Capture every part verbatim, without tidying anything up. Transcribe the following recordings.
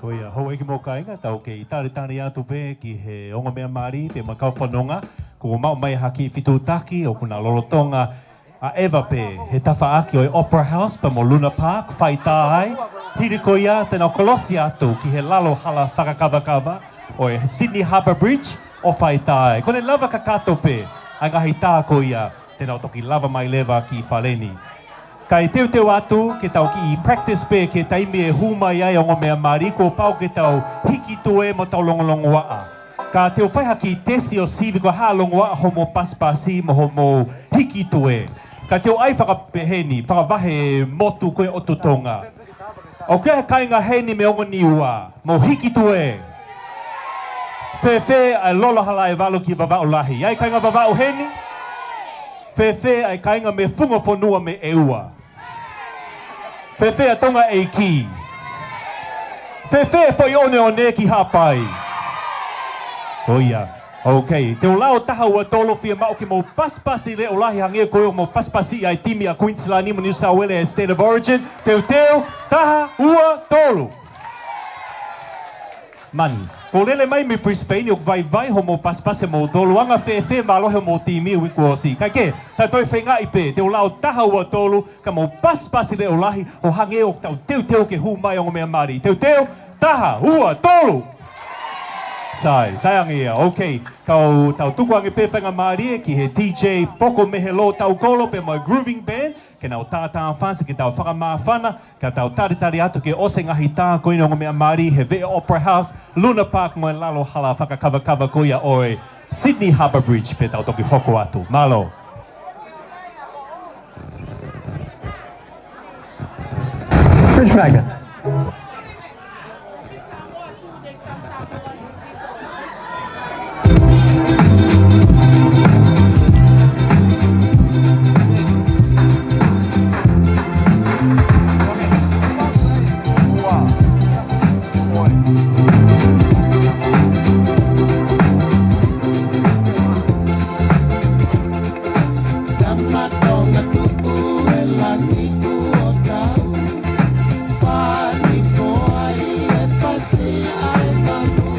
Ko ia, houʻeiki mo kāinga, tau kei talitali atu pē ki he ongo meʻa mali, pea mo e kau fononga, kuo maʻu mai ha kiʻi fetuʻutaki, ʻoku na lolotonga ʻaʻeva pē he tafaʻaki ʻo e Opera House pea mo Luna Park, fai tā ai, hili ko ia te nau kolosi atu ki he lalo hala fakakavakava ʻo e Sydney Harbour Bridge ʻo fai tā ai. Ko ʻene lava kakato pē ʻa e ngaahi tā ko ia te nau toki lava mai leva ki fale ni. Kae teuteu atu ke tau kiʻi practice pē ki he taimi ʻe hū mai ai ongo meʻa mali, kuo pau ke tau hiki tuē mo tau longolongoaʻa. Ka te u fai ha kiʻi tesi ʻo sivi ko e hā e longoaʻa hoʻomou pasipasi mo hoʻomou hiki tuē. Ka te u ʻai fakapeheni, fakavahe motu ko ē ʻotu Tonga. ʻOku ʻi ai ha kāinga heni mei Ongo Niua, mou hiki tuē. Fēfē ʻa e lolo hala ʻe valu ki Vavaʻu Lahi? ʻI ai kāinga Vavaʻu heni? Fēfē ʻa e kāinga mei Funga Fonua mei ʻEua? Fēfē ʻa Tonga ʻEiki? Fēfē e foʻi ʻoneʻone ki Haʻapai? Ko ia. Ok, te u lau taha ua tolu, fiemaʻu ke mou pasipasi leʻo lahi hangē ko ia ʻoku mou pasipasi ʻa e timi ʻa Queensland mo New South Wales ʻa e State of Origin. Teuteu, taha, ua, tolu. Mani, ko e lele mai mei Brisbane, ʻoku vaivai hoʻomou pasipasi ʻamoutolu, anga fēfē mālohi hoʻomou timi uike kuo ʻosi. Kae kehe, tau toe feingaʻi pē, te u lau taha ua tolu, ka mou pasipasi leʻo lahi, ʻo hangē ʻoku tau teuteu ke hū mai ongo meʻa mali. Teuteu, taha, ua, tolu. Sai, sai ange ia. Ok, kau tau tuku ange pē faingamālie ki he D J Poko Mehelo Taukolo pea mo e Grooving Band, ke nau tātāfasi ke tau fakamāfana, ka tau talitali atu ke ʻosi e ngaahi tā ko eni ongo meʻa mali he veʻe Opera House, Luna Park mo e lalo hala fakakavakava ko ia ʻo e Sydney Harbour Bridge pea tau toki hoko atu. Mālō. Bridge Magnet. Tama Tonga tuʻu e langi kuo tau. Fani foʻi e fasi ʻa e malu.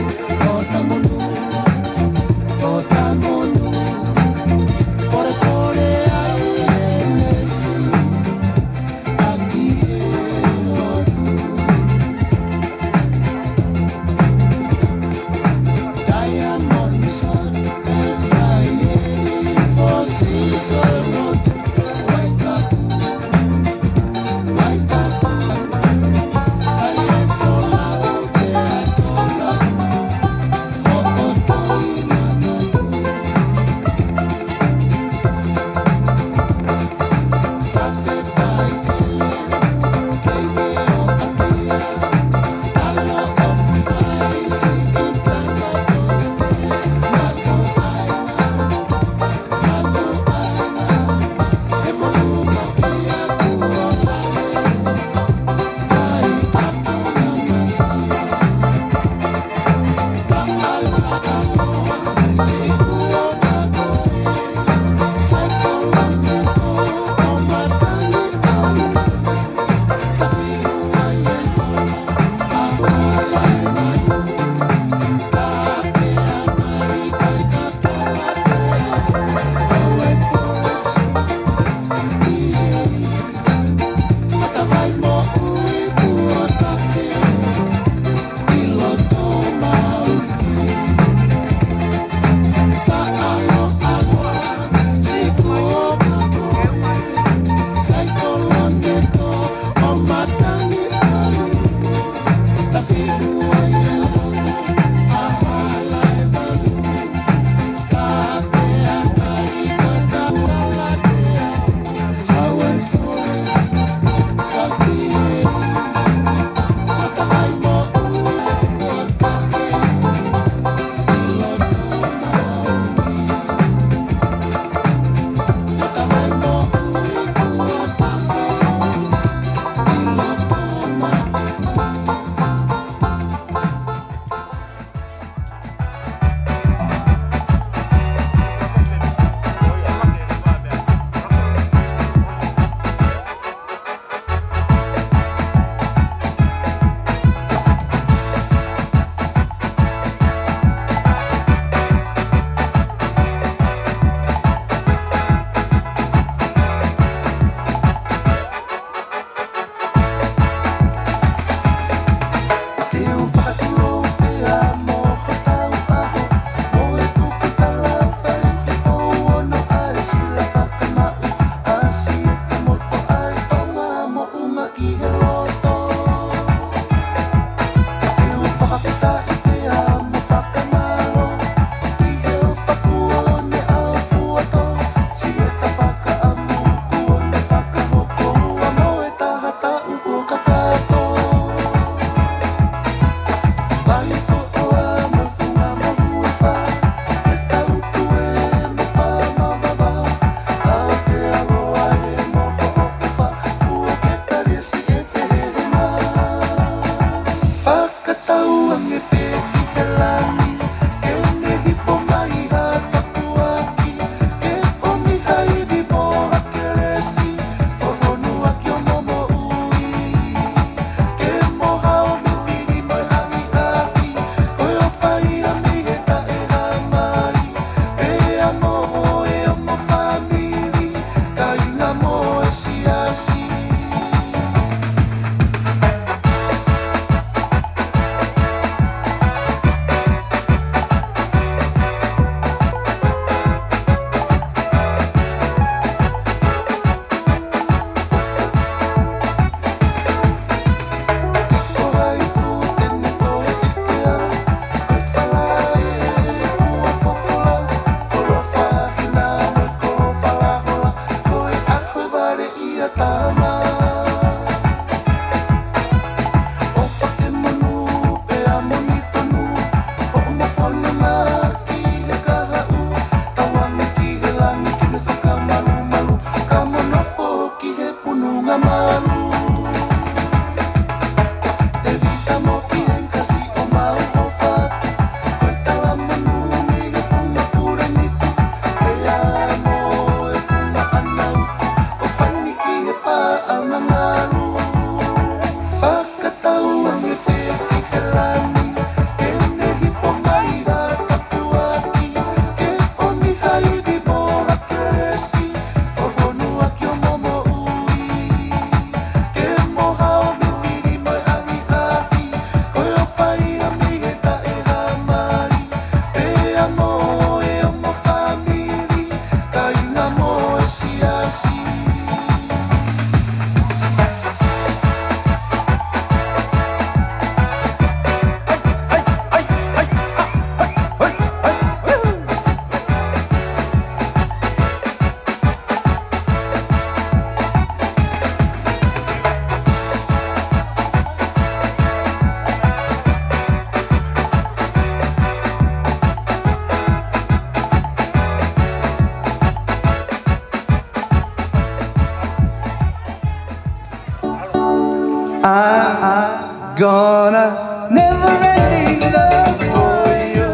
Gonna never ending love for you.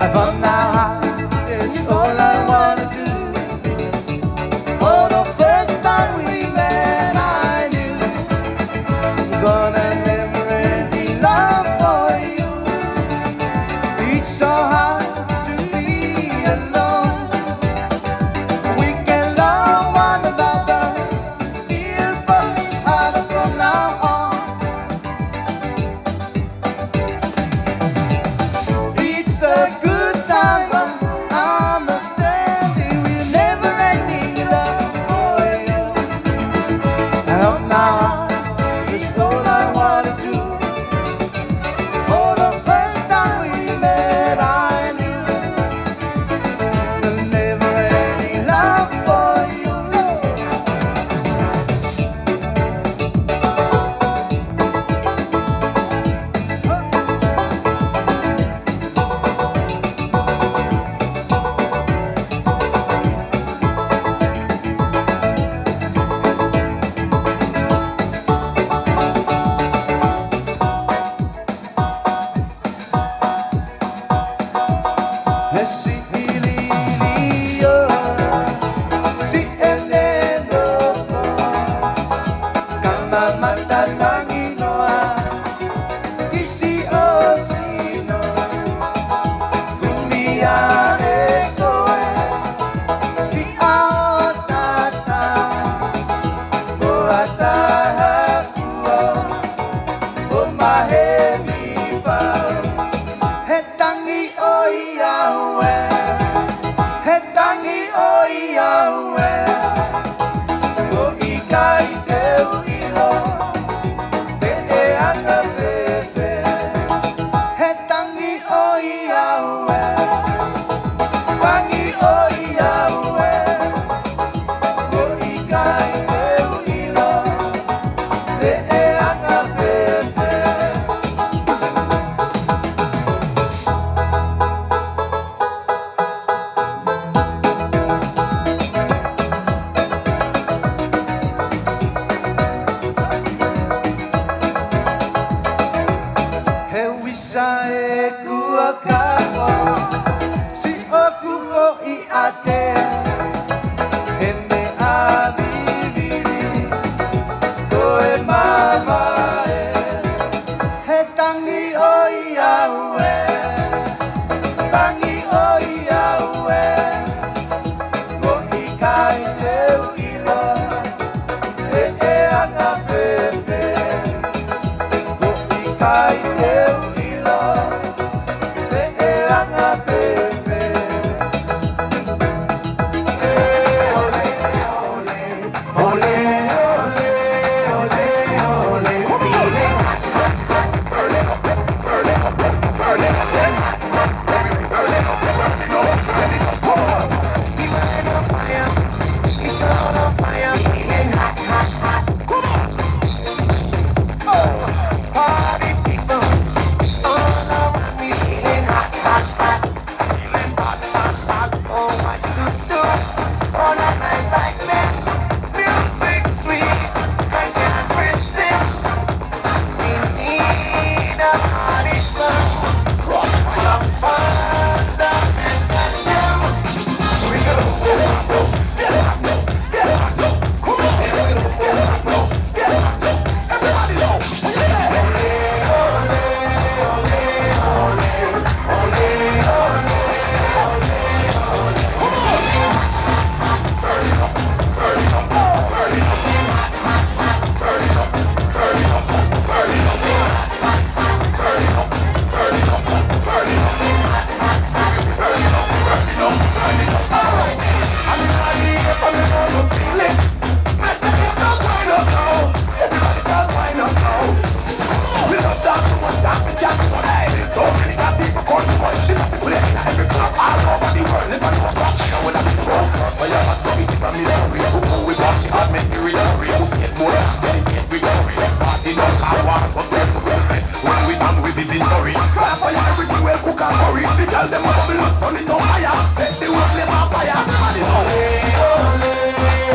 I found my heart, it's all I wanna do. For the first time we met, I knew. Gonna never ending love for you. It's so hard to be alone. We can love one another, feel for each other from now on. It's a good time, I'm understanding we're never ending love for you. And now it's all I wanna do. For the first time we met, I knew the never ending love for you. He tangi ʻo ia ue, he tangi ʻo ia ue, ʻo ʻikai te u ʻilo, pe ʻe anga fēfē. He tangi ʻo ia ue, tangi ʻo ia ue, ʻo ʻikai te u ʻilo, pe ʻe anga fēfē. He visa ʻeku ʻakau, siʻoku foʻi ʻate, he meʻa vivili, ko e mamae. He tangi ʻo ia ue, tangi ʻo ia ue, ʻo ʻikai te u ʻilo, pe ʻe anga fēfē. ʻO ʻikai te u ʻilo, pe ʻe anga fēfē. When we done with the victory, clap for you, everything will cook and curry. The girl dem a bubble up, turn it on fire. Set the world dem on fire. And it's ole, ole,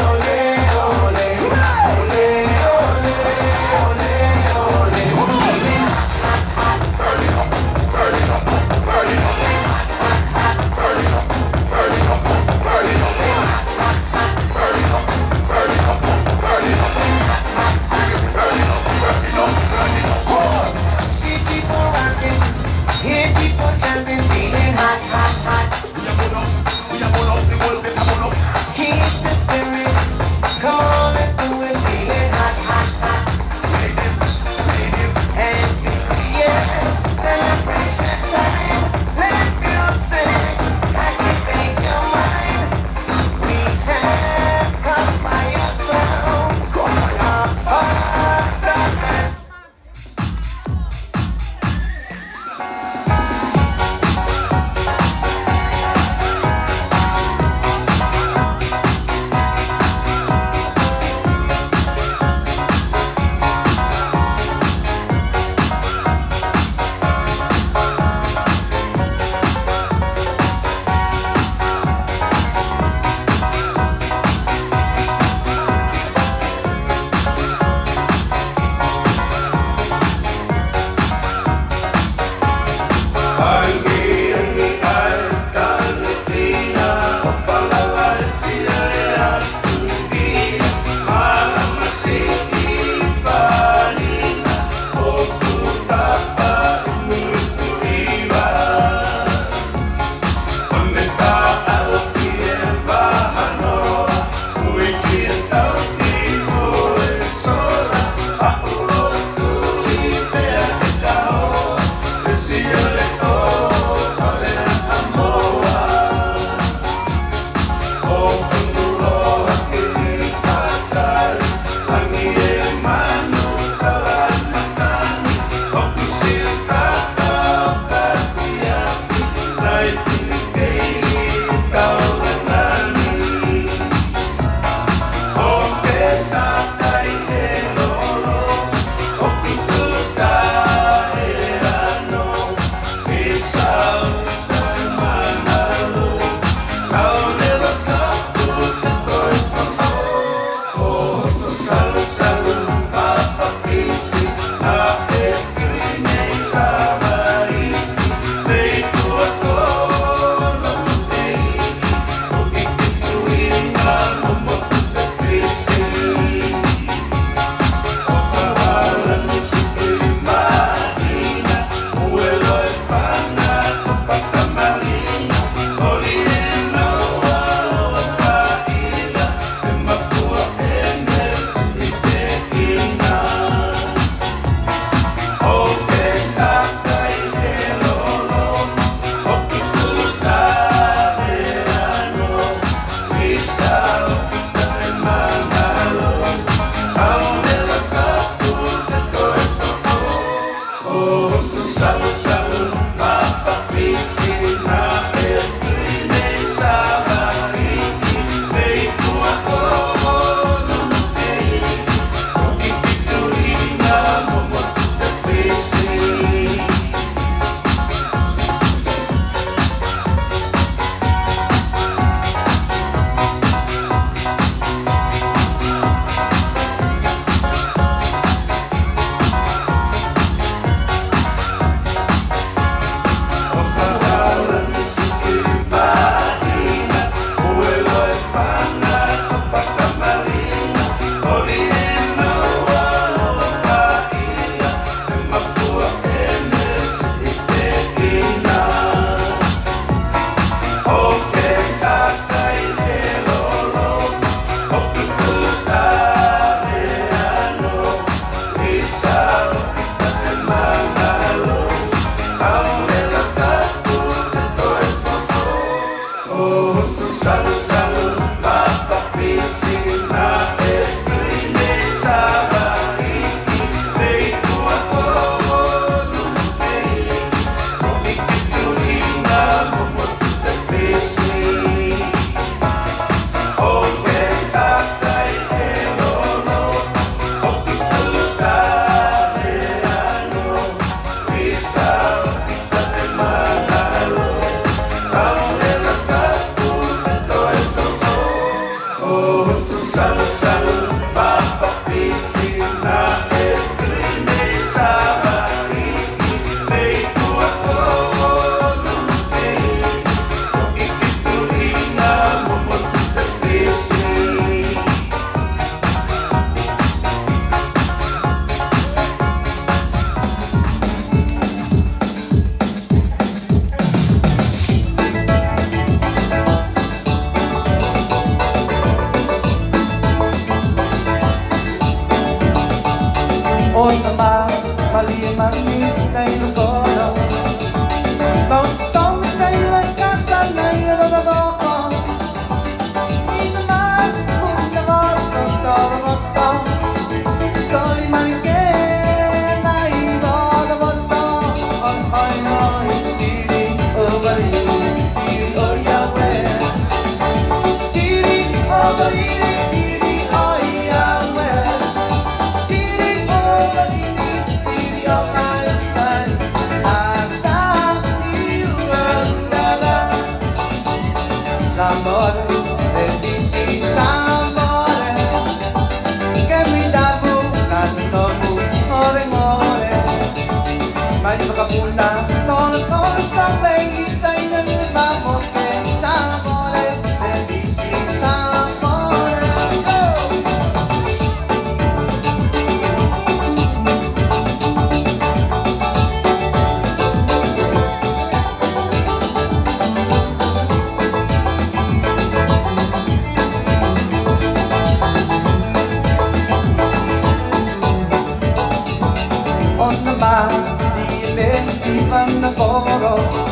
ole, ole, ole, ole, ole, ole. On the mind, the best, even the photo.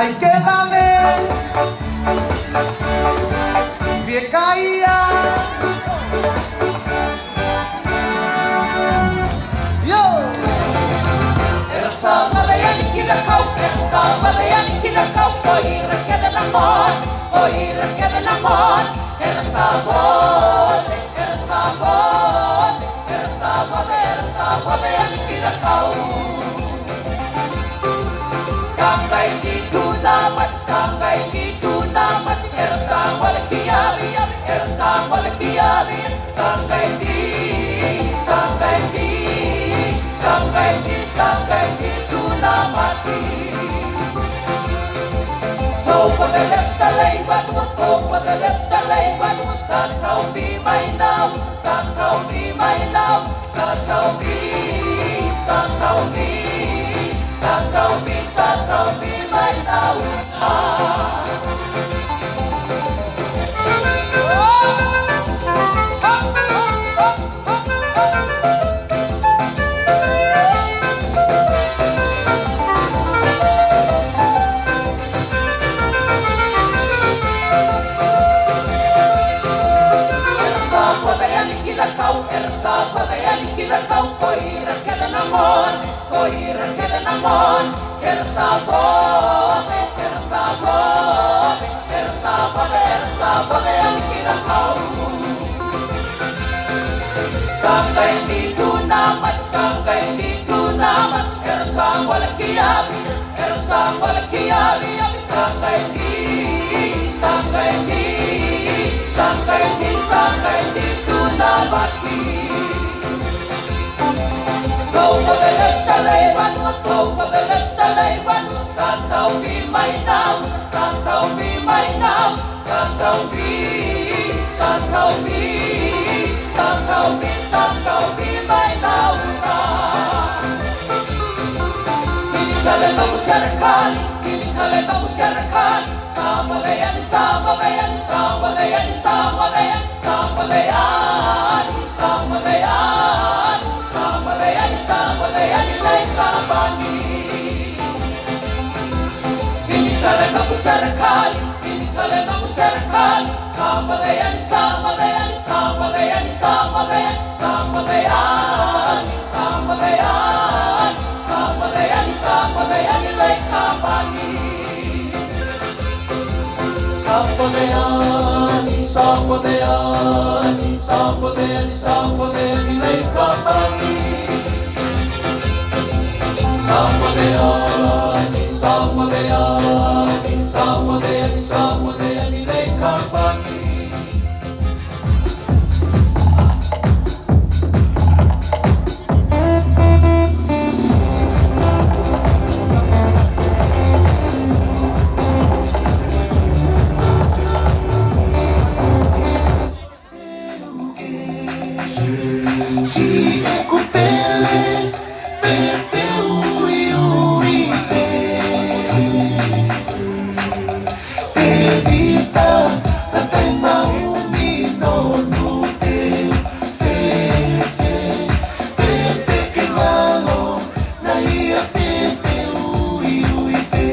ʻAi ke vave, fiekaia. Yo! Era sa vale ani ki la kau, era sa vale ani ki la kau, ko ira ke le na mo, ko ira ke le na mo, era sa vale, era sa Sākaupī, sākaupī, sākaupī, sākaupī mai naua. ʻEra Sāpate ʻa e Nikilakau, ʻera Sāpate ʻa e Nikilakau, ko ira kele na moni, ko ira kele na moni, ʻera Sāpate, ʻera Sāpate, ʻera Sāpate, ʻera Sāpate ʻa e Nikilakau. Sākaini tuna mai, sākaini tuna mai, ʻera Sāpate ki ʻapi, ʻera Sāpate ki ʻapi, ʻapi sākaini, sākaini, sākaini, sākaini tuna mai. Kau pate lesta lei vanua, kau pate lesta lei vanua, sākaupī mai naua, sākaupī mai naua, sākaupī, sākaupī, sākaupī, sākaupī mai naua. Pini kale maku serekali, pini kale maku serekali, Sāpate ʻaʻani, Sāpate ʻaʻani, Sāpate ʻaʻani, Sāpate ʻaʻani, Sāpate ʻaʻani, Sāpate ʻaʻani, Sāpate ʻaʻani, Sāpate ʻaʻani, lei kapani. Pini kale maku serekali, pini kale maku serekali, Sāpate ʻaʻani, Sāpate ʻaʻani, Sāpate ʻaʻani, Sāpate ʻaʻani, Sāpate ʻaʻani, Sāpate ʻaʻani, Sāpate ʻaʻani, Sāpate ʻaʻani, lei kapani. Sāpate ʻaʻani, Sāpate ʻaʻani, Sāpate ʻaʻani, Sāpate ʻaʻani, lei kapani. Sāpate ʻaʻani, Sāpate ʻaʻani, Sāpate ʻaʻani, Sāpate ʻaʻani, lei kapani. Siʻeku pele, pete uiui pē. Tēvita, Lātai Maʻuni, Nonu, Teu, Fefe, Pete ke Malo, Naia, Pete uiui pē.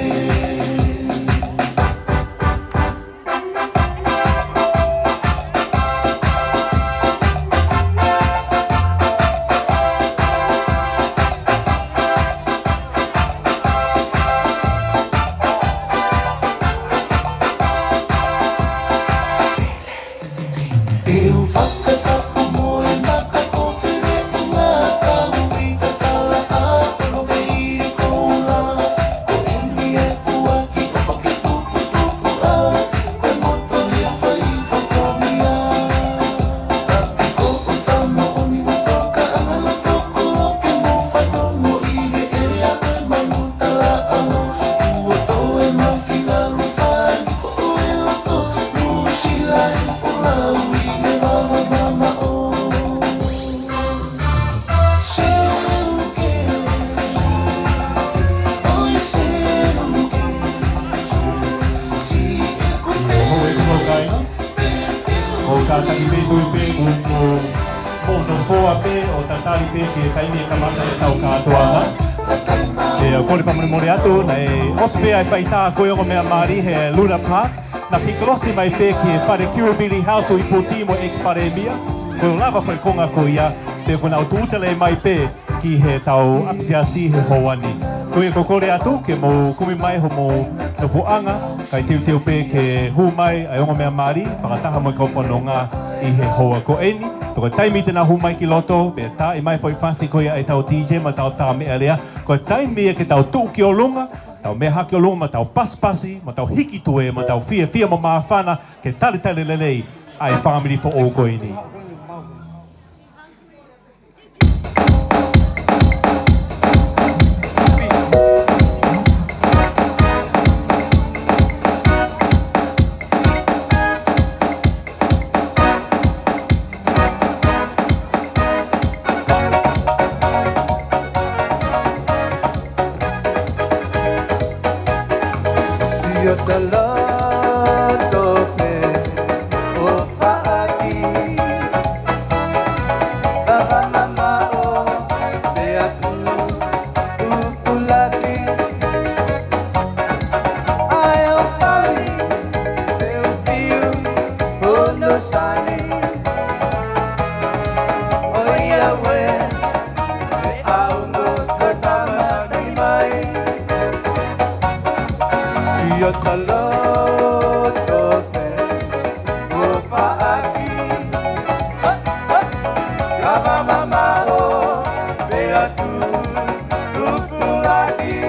Teu fakatapu mo e maka ko Fele ʻo Ngākau, ʻi Tatala ʻa Fono Vei Koula. Ko eni e puaki ʻo Faketuputupu ʻa, ko e moto ia fai fakamia. Kapi ko ʻo Samoa ʻoni moto ka anga loto ko ke mo fanongo ʻi he ʻea ʻo e manu tala ʻaho. Kuo toe mafinga lufani foʻo e loto, Nuʻusila ʻi Folau ʻi he vava mamaʻo. Ko e kātaki pē tui pē, ko, ko, ko nofoa pē ʻo tatali pē ki he taimi ʻe kamata ʻetau kātoanga. ʻE, ʻoku ou kole fakamolemole atu, naʻe ʻosi pē ʻa e faitā ko e ongo meʻa mali he Luna Park. Naʻa ku kiʻi kolosi mai pē ki he fale Kiribati House ʻo Iputimu ʻEiki Palēmia. Ko e lava ko e konga ko ia, pea ko ʻenau tūʻuta lelei mai pē ki heʻetau ʻapisiasi he houa ni. Ko ia ʻoku ou kole atu ke mou kumi mai homou nofoʻanga, kae teuteu pē ke hū mai ʻa e ongo meʻa mali, fakataha mo e kau fononga ʻi he houa ko eni. Pea ko e taimi te nau hū mai ki loto, pea taaʻi mai foʻi fasi ko ia ʻetau D J mo ʻetau tā meʻalea. Ko e taimi ia ke tau tuʻu ki ʻolunga, tau meʻa hake ʻolunga mo tau pasipasi, mo tau hiki tuē, mo tau fiefia mo māfana, ke talitali lelei ʻa e fāmili foʻou ko eni. Ka loto pē ʻo faʻaki, ka mamamaʻo pē ʻa e tupulaki.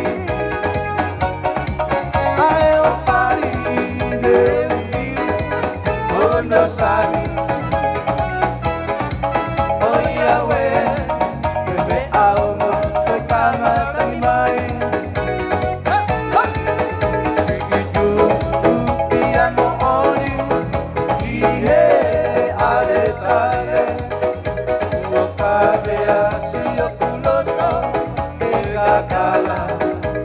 ʻA e ʻofa ʻi he fiu ʻo hono sani. ʻOiauē, ke meʻa ongo ke kamata mai. Siʻi tuʻu pea moʻoni ʻi he ʻaletale. Kuo kavea siʻoku loto ke kakala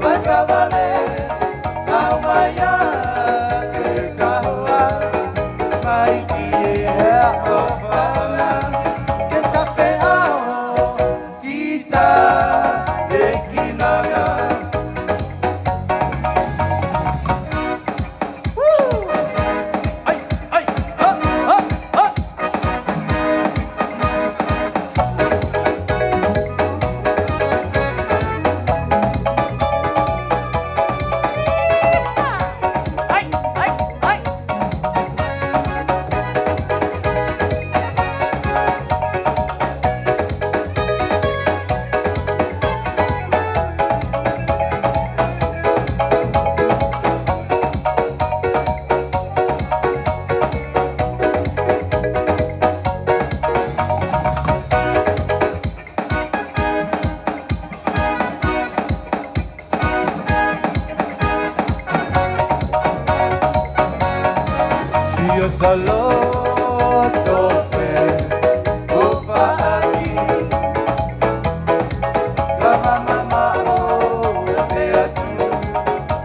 fakavale. Kau mai ā ke kahoa mai ki he ʻofa na, ke tafe ʻo kita e kinana. Siʻota loto pē ʻo faʻaki, ka mamamaʻo pē ʻa e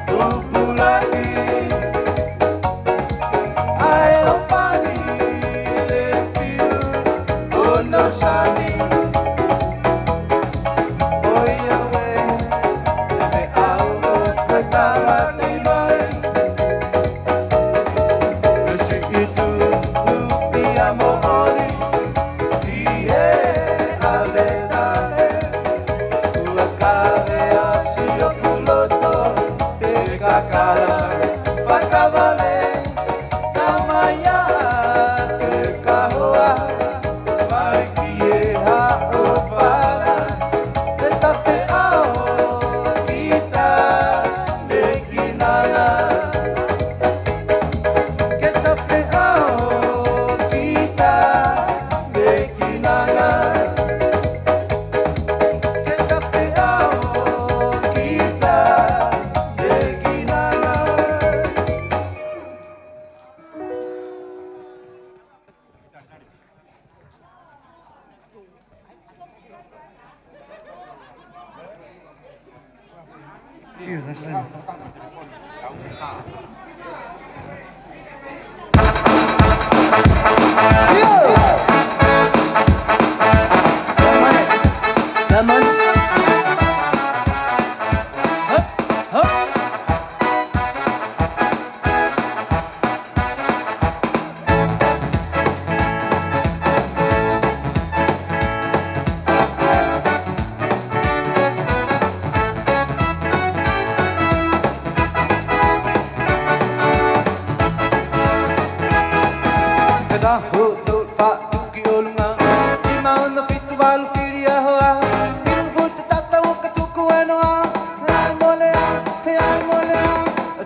tupulaki. ʻA e ʻofa ʻi he fiu ʻo hono sani. ʻOiauē, ke meʻa ongo ke kamata mai. Siʻi tuʻu pea moʻoni ʻi he ʻaletale. Kuo kavea siʻoku loto ke kakala fakavale. Kau mai ā ke kahoa mai ki he ʻofa na, ke tafe ʻo kita e kinana. Ke tafe ʻo kita e kinana. Ke tafe ʻo kita e kinana. He taha, ua, tolu, fā, tuʻu ki ʻolunga. Nima, ono, fitu, valu, fili ʻa e hoa. Fitu, futa, tata, ua, ka tuku e noa. He ʻai mole ā, he ʻai mole ā.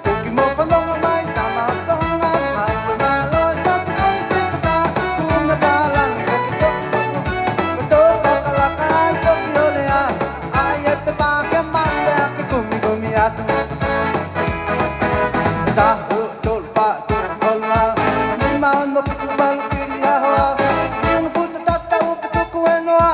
Tuki mo fanongo mai, tama ʻo Tonga, mai, mai, mālō, toki, toki, teka, tā, kumu, tālanga, toki, toki, toki, toki, toki, toki, toki, ole ā, ʻai e pepa ke mate ā, ke kumi, kumi atu. Taha, ua, tolu, fā, tuʻu ʻolunga, nima, ono, fitu, valu, fili ʻa e hoa, fitu, futa, tata, ua, ka tuku e noa.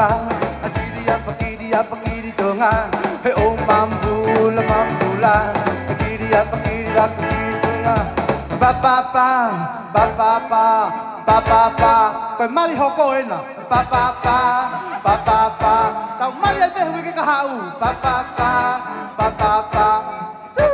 Kiri apa, kiri apa, kiri Tonga. He ʻo mambula, mambula. Kiri apa, kiri apa, kiri Tonga. Pa, pa, pa, pa, pa, pa, pa, pa, pa. Ko e mali hoko ena. Pa, pa, pa, pa, pa, pa. Tau mali ai pē hui ke kahaʻu. Pa, pa, pa, pa, pa, pa. Tū.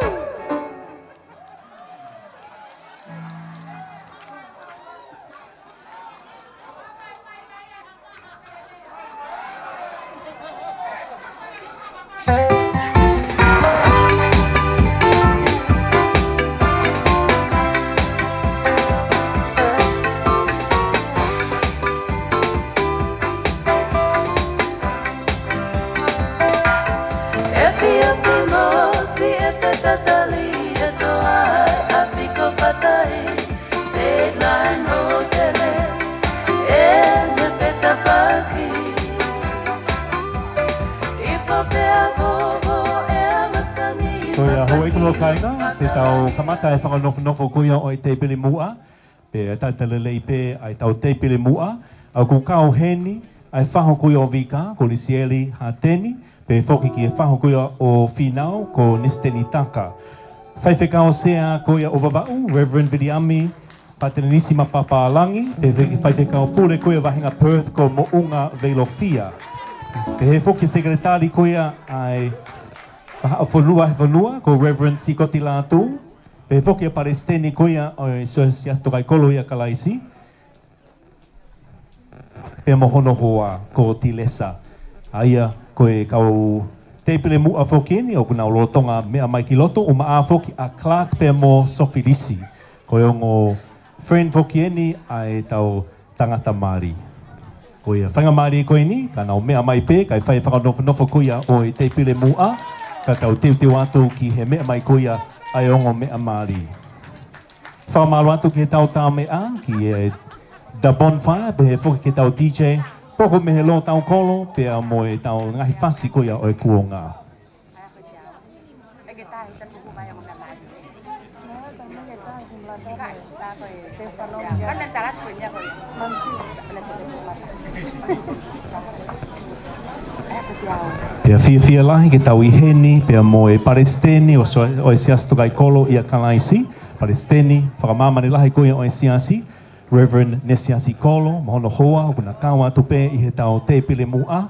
Efiafi mo si e te tatali e toa e ʻapi ko Fatai. Deadline Hotel, ʻe ne fetapaki. Ifo pea vovo e amasani. Ko ia, houʻeiki mo e kāinga, te tau kamata e fakanofonofo ko ia ʻo e tēpile muʻa. Pea tatali lelei pē ʻa e tau tēpile muʻa, ʻoku kau heni ʻa e fahu ko ia ʻo Vika, ko Lisieli Hateni, pehē foki ki he fahu ko ia ʻo Fīnau, ko Nisiteni Taka. Faifekau Sea ko ia ʻo Vavaʻu, Reverend Viliami Patelenisi Mapapālangi, pehē ki he faifekau pule ko ia vahenga Perth ko Moʻunga Veilofia. Pehē foki sekelitali ko ia ʻa e Vahaʻa Fonua he Fonua, ko Reverend Sikoti Lātū, pehē foki ʻa e palesiteni ko ia ʻo e Siasi Tokaikolo ʻia Kalaisi, pea mo hono hoa ko Tilesa. ʻA ia ko e kau tēpile muʻa foki eni ʻoku nau lolotonga meʻa mai ki loto, ʻumaʻā foki ʻa Clark pea mo Sofilisi. Ko e ongo friend foki eni ʻa e tau tangata mali. Ko ia, faingamālie ko eni, ka nau meʻa mai pē, kae fai fakanofonofo ko ia ʻo e tēpile muʻa, ka tau teuteu atu ki he meʻa mai ko ia ʻa e ongo meʻa mali. Fakamālō atu ki he tau tā meʻa, ki he The Bonfire, pehē foki ki he tau D J, poko mei he Lōtaukolo, pea mo e tau ngaahi fasi ko ia ʻo e kuonga. Pea fiefia lahi ke tau ʻi heni, pea mo e palesiteni ʻo so-, ʻo e Siasi Tokaikolo ʻia Kalaisi, palesiteni fakamāmani lahi ko ia ʻo e siasi, Reverend Nesiasi Kolo, mo hono hoa, ʻoku na kau atu pē ʻi he tau tēpile muʻa.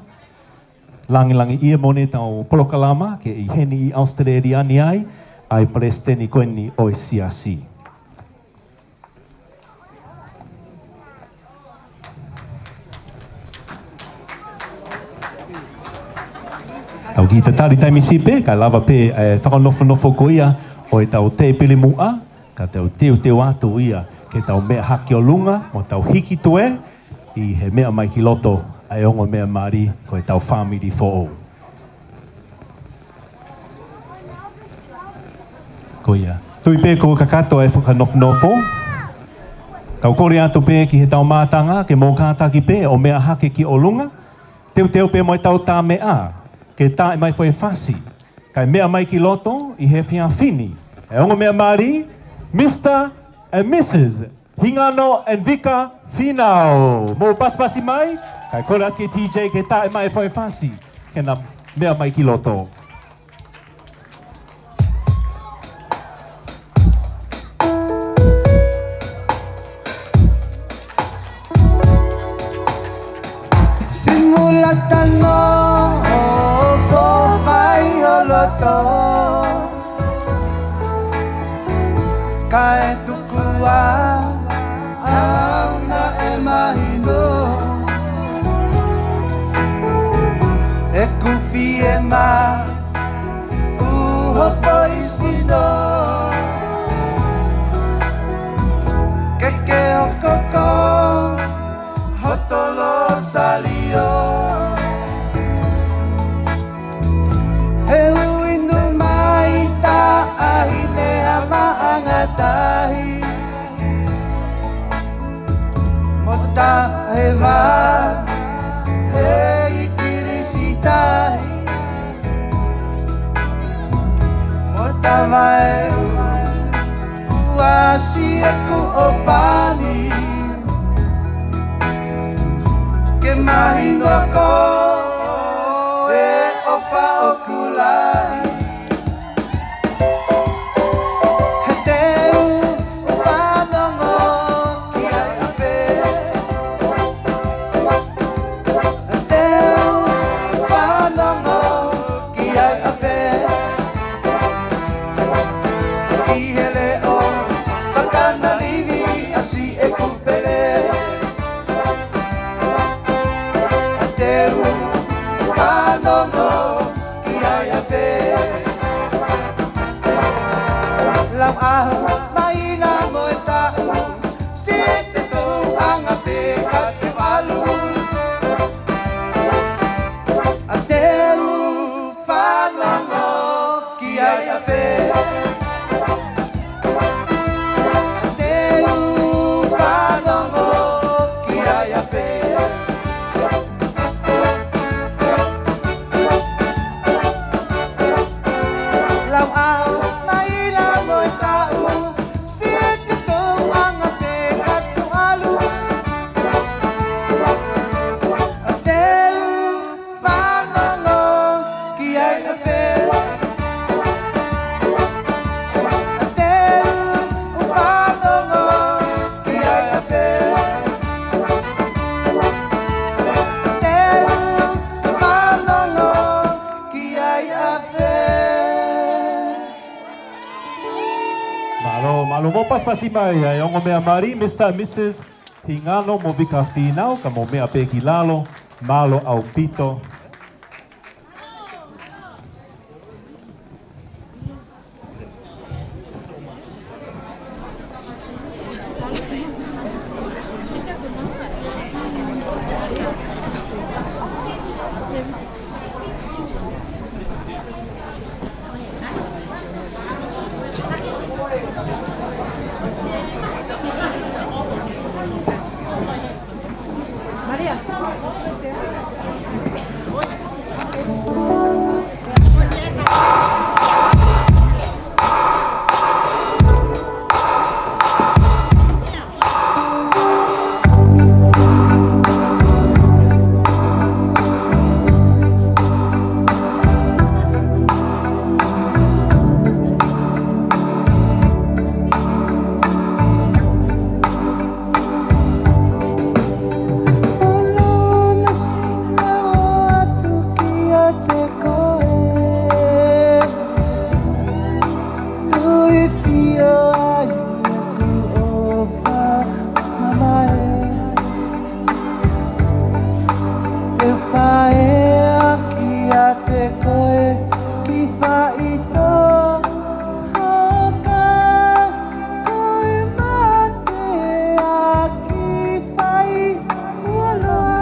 Langilangiʻia moʻoni e tau polokalama ke ʻi heni ʻi ʻAositelēlia ni ai ʻa e palesiteni ko eni ʻo e siasi. Tau kiʻi tatali taimi siʻi pē, kae lava pē e fakanofonofo ko ia ʻo e tau tēpile muʻa, ka tau teuteu atu ia ke tau meʻa hake ʻolunga, mo tau hiki toe, ʻi he meʻa mai ki loto ʻa e ongo meʻa mali ko e tau fāmili foʻou. Ko ia. Tui pē kuo kakato e fakanofonofo. Tau kole atu pē ki he tau mātanga ke mou kātaki pē ʻo meʻa hake ki ʻolunga. Teuteu pē mo e tau tā meʻa ke tā mai foʻi fasi. Kae meʻa mai ki loto ʻi he efiafi ni e ongo meʻa mali, Mister and Missus Hingano and Vika Fīnau. Mou pasipasi mai, kae kole atu ki he D J ke tā mai foʻi fasi, ke na meʻa mai ki loto. Simula tano o fō mai o loto. Kae tuku ā au naʻe mahino ʻeku fiemaʻu ho foʻi sino. Ke ke okoko hoto losalio. He ʻuhinga mai taʻahine ha maʻanga tahi. Mo taʻe vā he ikilisi tahi. Mo tavae ua si ʻeku ʻofani. Ke Mahino ko e ʻofa ʻoku lahi. He te u fanongo ki ai ʻafē. He te u fanongo ki ai ʻafē. ʻI he leʻo fakanalili ʻa siʻeku pele. Te u fanongo ki ai ʻafē. Lau ʻaho, māhina mo e taʻu, siʻi te u ʻoange pē ka te u ʻalu. Te u fanongo ki ai ʻafē. Te u fanongo ki ai ʻafē. Lau ʻaho, māhina mo e taʻu, siʻi te u ʻoange pē ka te u ʻalu. Te u fanongo ki ai ʻafē. Te u fanongo ki ai ʻafē. Te u fanongo ki ai ʻafē. Mālō, mālō mo pasipasi mai ʻa e ongo meʻa mali, Mister and Missus Hingano mo Vika Fīnau, ka mou meʻa pē ki lalo, mālō ʻaupito. Tui pio ai ʻeku ʻofa mamae. Te u paea kiate koe ki faʻitoʻo haka, ko e mate ʻaki fai fuoloa.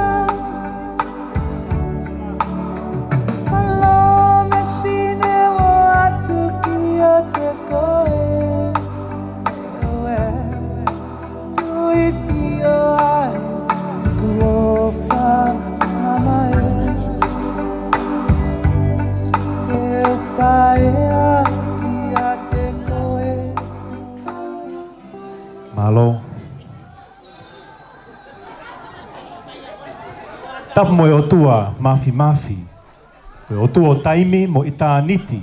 Palōmesi ne ʻoatu kiate koe, ʻoe, tui pio ai ʻeku ʻofa mamae. Te u paea kiate koe. Mālō. Tapu mo e ʻOtua Māfimafi, ko e ʻOtua ʻo taimi mo ʻitāniti,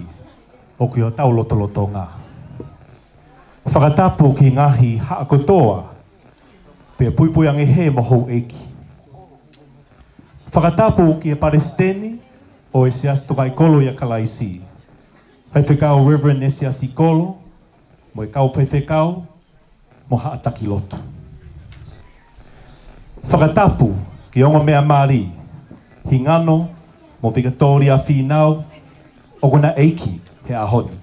ʻoku ʻi hotau lotolotonga. Fakatapu ki he ngaahi haʻa kotoa, pea puipui ange hē mo houʻeiki. Fakatapu ki he Palesiteni ʻo e Siasi Tokaiʻi Kolo ʻia Kalaisi, Faifekau Reverend Esiasi Kolo, mo e kau faifekau, mo haʻa taki lotu. Fakatapu ki he ongo meʻa mali, Hingano mo Vikatōlia Fīnau, ʻoku na ʻeiki he ʻaho ni.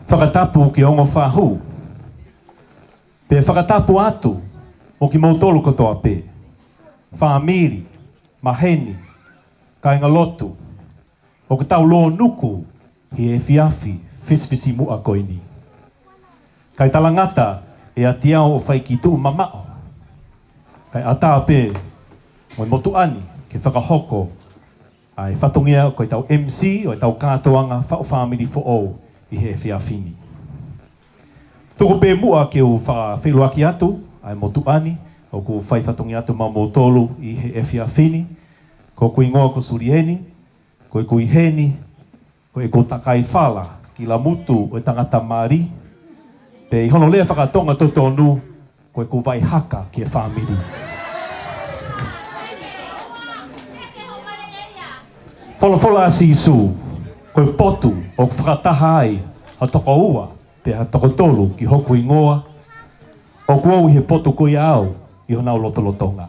Fakatapu ki he ongo fahu, pea fakatapu atu mo kimoutolu kotoa pē, fāmili, maheni, kāingalotu, ʻoku tau lōnuku ʻi he efiafi fisifisimuʻa ko eni. ʻIkai talangata ʻiate au ʻo fai ki tuʻu mamaʻo, kae ʻatā pē mo e motuʻa ni ke fakahoko ʻa e fatongia ko ʻetau M C ʻo ʻetau kātoanga faʻu fāmili foʻou ʻi he efiafi ni. Tuku pē muʻa ke u fakafeʻiloaki atu ʻa e motuʻa ni, ʻOku fai fatongia atu maʻamoutolu ʻi he efiafi ni. Ko hoku hingoa ko Sulieni, ko ʻeku ʻi heni, ko ʻeku takai fala ki Lamutu ʻo e tangata mali, pe ʻi hono lea fakatonga totonu, ko ʻeku vai haka ki he fāmili. Folofola ʻa Sīsū, ko e potu ʻoku fakataha ai ha toko ua pe ha toko tolu ki hoku hingoa, ʻoku ou ʻi he potu ko ia au ʻi honau lotolotonga.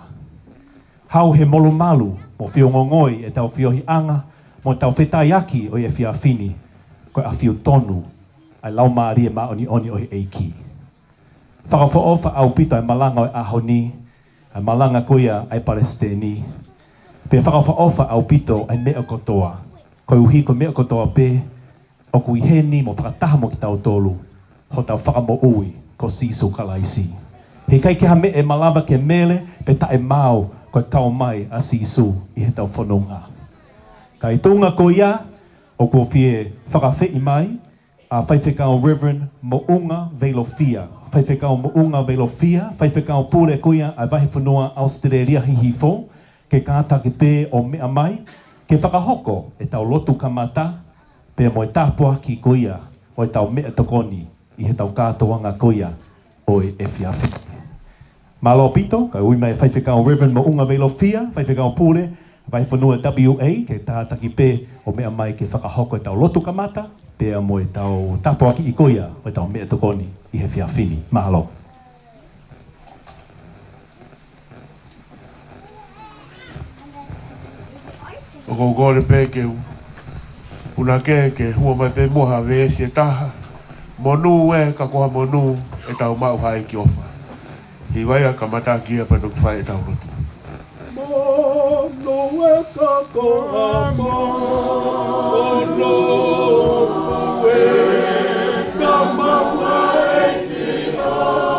Haʻu he molumalu mo fiongongoʻi ʻetau feohiʻanga mo ʻetau fetaiaki ʻo e efiafi ni, ko e ʻafio tonu ʻa e Laumālie Māʻoniʻoni ʻo e ʻEiki. Fakaʻofoʻofa ʻaupito ʻa e malanga ʻo e ʻaho ni, ʻa e malanga ko ia ʻa e palesiteni. Pea fakaʻofoʻofa ʻaupito ʻa e meʻa kotoa, koeʻuhi ko e meʻa kotoa pē ʻoku ʻi heni mo fakataha mo kitautolu, hotau Fakamoʻui ko Sīsū Kalaisi. He ʻikai ke ha meʻa ʻe malava ke mele pe taʻemaau ko e kau mai ʻa Sīsū ʻi heʻetau fononga. Ka ʻi he tuʻunga ko ia, ʻoku ou fie fakaafeʻi mai ʻa Faifekau Reverend Moʻunga Veilofia, Faifekau Moʻunga Veilofia, Faifekau Pule ko ia ʻa e Vahefonua ʻAositelēlia Hihifo, ke kātaki pē ʻo meʻa mai, ke fakahoko ʻetau lotu kamata, pea mo e tāpuaki ko ia ʻo ʻetau meʻatokoni ʻi heʻetau kātoanga ko ia ʻo e efiafi. Mālō ʻaupito, kae ui mai Faifekau Reverend Moʻunga Veilofia, Faifekau Pule Vahefonua W A, ke tātaki pē ʻo meʻa mai ke fakahoko ʻetau lotu kamata, pea mo ʻetau tāpuakiʻi ko ia ʻo ʻetau meʻatokoni ʻi he efiafi ni. Mālō. ʻOku ou kole pē ke u, ʻuna ke, ke hua mai pē muʻa ha veesi ʻe taha. Monū ē, ka ko ha monū ʻetau maʻu ha ʻEiki ʻofa. Hiva ia, kamata ki ai pea toki fai ʻetau lotu. Monū ē, ka ko ha monū ē, ʻetau maʻu ha ʻEiki ʻofa.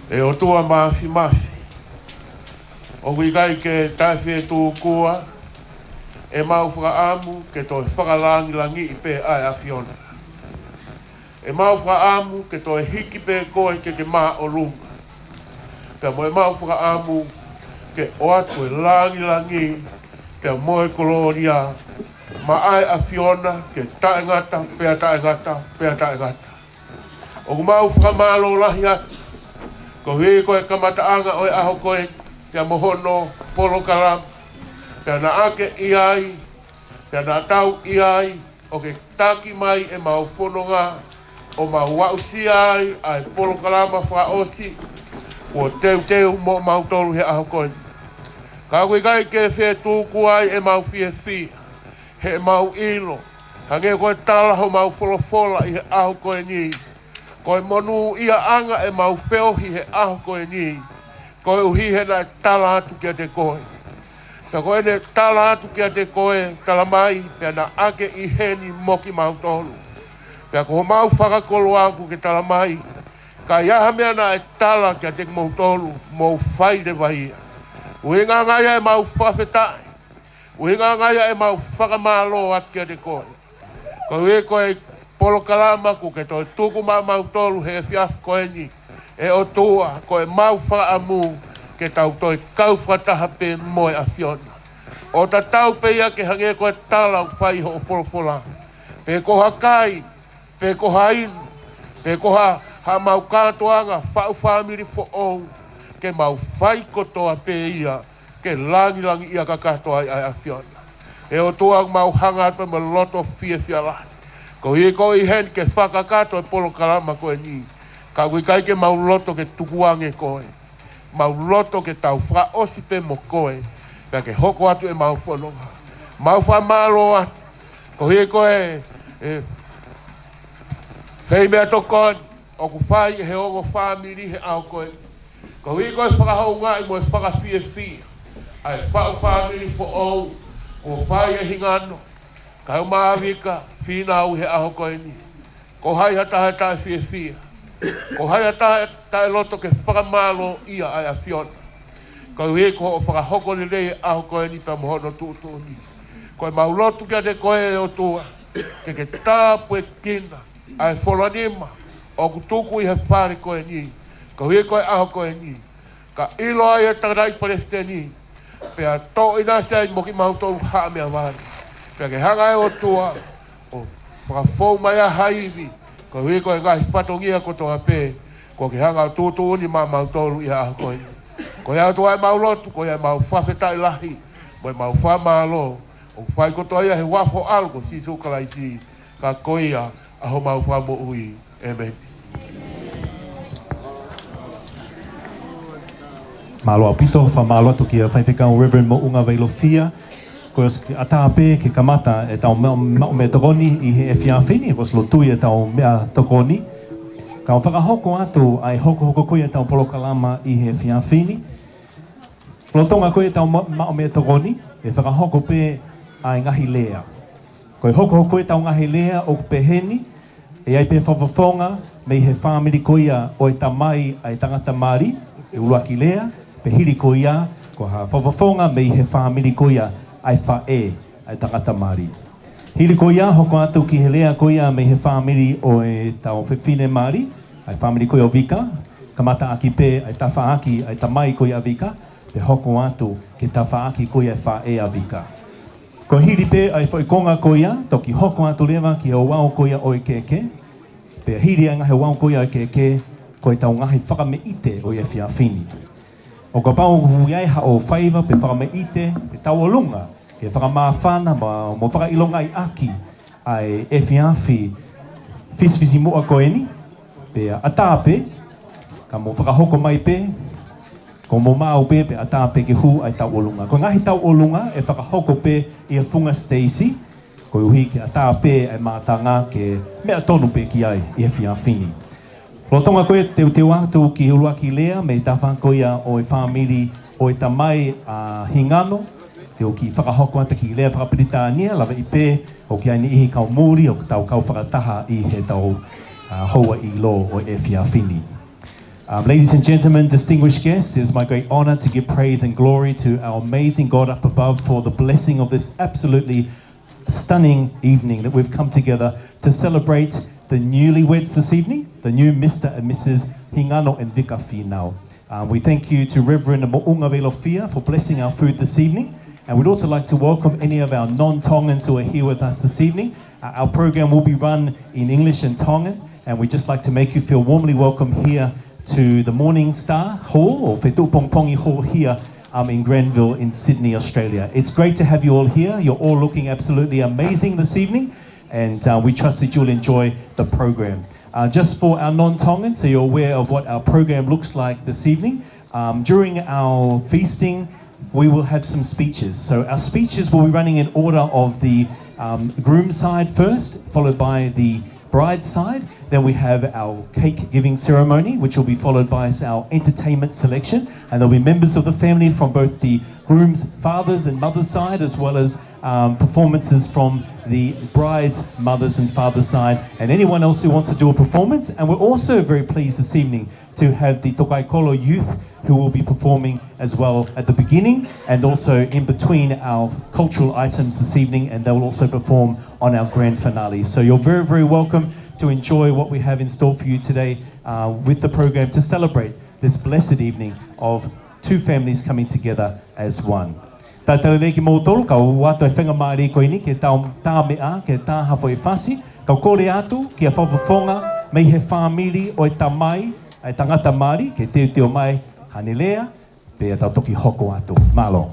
ʻE ʻOtua Māfimafi, ʻoku ʻikai ke taʻefetūkua ʻemau fakaʻamu ke toe fakalangilangiʻi pē ʻa e ʻAfiona. ʻEmau fakaʻamu ke toe hiki pē koe ke ke māʻolunga. Pea mo ʻemau fakaʻamu ke ʻoatu e langilangi pea mo e kolōlia maʻa e ʻAfiona ke taʻengata, pea taʻengata, pea taʻengata. ʻOku mau fakamālō lahi atu, koeʻuhi ko e kamataʻanga ʻo e ʻaho ko ē, pea mo hono polokalama, pea naʻa ke ʻi ai, pea naʻa tau ʻi ai, ʻo ke taki mai ʻemau fononga, ʻo mau aʻusia ai ʻa e polokalama fakaʻosi kuo teuteu moʻomautolu he ʻaho ko eni. Ka ʻoku ʻikai ke fetūkua ai ʻemau fiefia, heʻemau ʻilo, hangē ko e tala homau folofola ʻi he ʻaho ko eni, ko e monūʻiaʻanga ʻemau feohi he ʻaho ko eni, koeʻuhi he naʻe tala atu kiate koe. Pea ko ʻene tala atu kiate koe, tala mai, pea naʻa ke ʻi heni mo kimautolu. Pea ko homau fakakoloa kuo ke tala mai, ka ʻi ai ha meʻa naʻe tala kiate kimoutolu, mou fai leva ia. ʻUhinga ange ia ʻemau fakafetaʻi. ʻUhinga ange ia ʻemau fakamālō atu kiate koe. Koeʻuhi ko e polokalama kuo ke toe tuku maʻamautolu he efiafi ko eni, ʻe ʻOtua, ko ʻemau fakaʻamu ke tau toe kau fakataha pē mo e ʻAfiona. ʻO tatau pē ia ke hangē ko e tala ʻoku fai hoʻo folofola. Pe ko ha kai, pe ko ha inu, pe ko ha, haʻamau kātoanga faʻu fāmili foʻou, ke mau fai kotoa pē ia, ke langilangiʻia kakato ai ʻa e ʻAfiona. ʻE ʻOtua, mau hanga atu mo e loto fiefia lahi, koeʻuhi ko e ʻi heni ke fakakakato e polokalama ko eni. Ka ʻoku ʻikai ke mau loto ke tukuange koe. Mau loto ke tau fakaʻosi pē mo koe, pea ke hoko atu ʻemau fononga. Mau fakamālō atu koeʻuhi ko e, e, fai meʻatokoni ʻoku fai ʻe he ongo fāmili he ʻaho ko eni. Koeʻuhi ko e fakahoungaʻi mo e fakafiefia ʻa e faʻu fāmili foʻou kuo fai ʻe Hingano kae ʻumaʻā Vika Fīnau he ʻaho ko eni. Ko hai ha taha ʻe taʻefiefia? Ko hai ha taha ʻe taʻeloto ke fakamālōʻia ʻa e ʻAfiona koeʻuhi ko hoʻo fakahoko lelei e ʻaho ko eni pea mo hono tuʻutuʻuni? Ko ʻemau lotu kiate koe, ʻe ʻOtua, ke ke tāpuekina ʻa e folo nima ʻoku tuku ʻi he fale ko eni koeʻuhi ko e ʻaho ko eni. Ka ʻilo ai ʻe he Tangataʻeiki Palesiteni, pea toʻo ʻinasi ai mo kimautolu ha meʻavale. Pea ke hanga ʻe ʻOtua ʻo fakafou mai ʻa ha ivi koeʻuhi ko e ngaahi fatongia kotoa pē kuo ke hanga ʻo tuʻutuʻuni maʻamautolu ʻi he ʻaho ko eni. Ko ia ʻOtua ʻemau lotu, ko ia ʻemau fakafetaʻi lahi mo ʻemau fakamālō, ʻoku fai kotoa ia he huafa ho ʻAlo ko Sīsū Kalaisi, ka ko ia ʻa homau Fakamoʻui. ʻĒmeni. Mālō ʻaupito, fakamālō atu kia Faifekau Reverend Moʻunga Veilofia. Ko e ʻosi ʻatā pē ke kamata ʻetau meʻa, meʻa, meʻatokoni ʻi he efiafi ni, ʻosi lotu ʻetau meʻatokoni. Ka ʻoku fakahoko atu ʻa e hokohoko ko ia ʻetau polokalama ʻi he efiafi ni. Lolotonga ko ia ʻetau ma-, meʻatokoni, ʻe fakahoko pē ʻa e ngaahi lea. Ko e hokohoko ʻetau ngaahi lea ʻoku peheni: ʻe ʻi ai pē fakafofonga mei he fāmili ko ia ʻo e tamai ʻa e tangata mali, ʻe ʻuluaki lea, pea hili ko ia, ko ha fakafofonga mei he fāmili ko ia ʻa e faʻē ʻa e tangata mali. Hili ko ia, hoko atu ki he lea ko ia mei he fāmili ʻo ʻetau fefine mali, ʻa e fāmili ko ia ʻo Vika, kamataʻaki pē ʻa e tafaʻaki ʻa e tamai ko ia ʻa Vika, pea hoko atu ki he tafaʻaki ko ia ʻa e faʻē ʻa Vika. Ko e hili pē ʻa e foʻi konga ko ia, toki hoko atu leva ki he ouau ko ia ʻo e kehekehe, pea hili ʻa e ngaahi ouau ko ia ʻo e kehekehe, ko ʻetau ngaahi fakameʻite ʻo e efiafi ni. ʻO kapau ʻoku ʻi ai haʻo faiva pe fakameʻite, pe tauʻolunga ke fakamāfana mo, mo fakaʻilongaʻi ʻaki ʻa e efiafi fisifisimuʻa ko eni, pea ʻatā pē, ka mou fakahoko mai pē, ko homou maau pē, pea ʻatā pē ke hū ʻa e tauʻolunga. Ko e ngaahi tauʻolunga ʻe fakahoko pē ʻi he funga siteisi, koeʻuhi ke ʻatā pē ʻa e mātanga ke meʻa tonu pē ki ai ʻi he efiafi ni. Lolotonga ko ia ʻetau teuteu atu ki he ʻuluaki lea mei he tafaʻaki ko ia ʻo e fāmili ʻo e tamai ʻa Hingano, te u kiʻi fakahoko atu e kiʻi lea fakapilitānia, lava ʻi pē ʻoku ʻi ai e niʻihi kau muli ʻoku tau kau fakataha ʻi heʻetau, ā, houa ʻilo ʻo e efiafi ni. Um, ladies and gentlemen, distinguished guests, it is my great honor to give praise and glory to our amazing God up above for the blessing of this absolutely stunning evening that we've come together to celebrate the newlyweds this evening, the new Mister and Missus Hingano and Vika Fīnau. Um, we thank you to Reverend Moʻunga Veilofia for blessing our food this evening. And we'd also like to welcome any of our non-Tongans who are here with us this evening. Uh, our program will be run in English and Tongan, and we'd just like to make you feel warmly welcome here to the Morning Star Hall, or Fetuʻupongipongi Hall here, um, in Granville in Sydney, Australia. It's great to have you all here. You're all looking absolutely amazing this evening, and, uh, we trust that you'll enjoy the program. Uh, just for our non-Tongans, so you're aware of what our program looks like this evening. Um, during our feasting, we will have some speeches. So our speeches will be running in order of the, um, groom side first, followed by the bride side. Then we have our cake giving ceremony, which will be followed by our entertainment selection. And there'll be members of the family from both the groom's father's and mother's side, as well as, um, performances from the bride's mother's and father's side, and anyone else who wants to do a performance. And we're also very pleased this evening to have the Tokaikolo Youth, who will be performing as well at the beginning and also in between our cultural items this evening, and they will also perform on our grand finale. So you're very, very welcome to enjoy what we have in store for you today, uh, with the program to celebrate this blessed evening of two families coming together as one. Talitali lelei kimoutolu, ka u ʻoatu e faingamālie ko eni ke tau tā meʻa, ke tā ha foʻi fasi, ka u kole atu kia fakafofonga mei he fāmili ʻo e tamai ʻa e tangata mali ke teuteu mai haʻane lea, pea tau toki hoko atu. Mālō.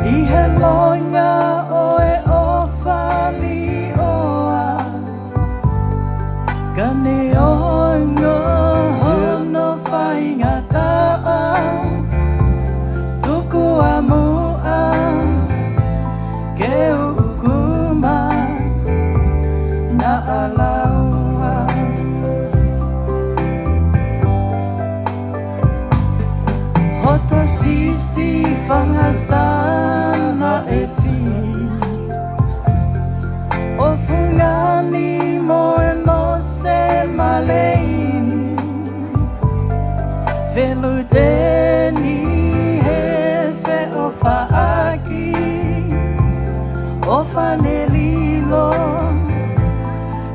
ʻI he longa ʻo e ʻofa lioa, ka neongo hono faingataʻa, tuku ā muʻa ke u uku mai naʻa laua. Hoto sisi fanga sana efi, ʻo fungani mo e nose malei, feluteni he feʻofaʻaki, ʻo fane lilo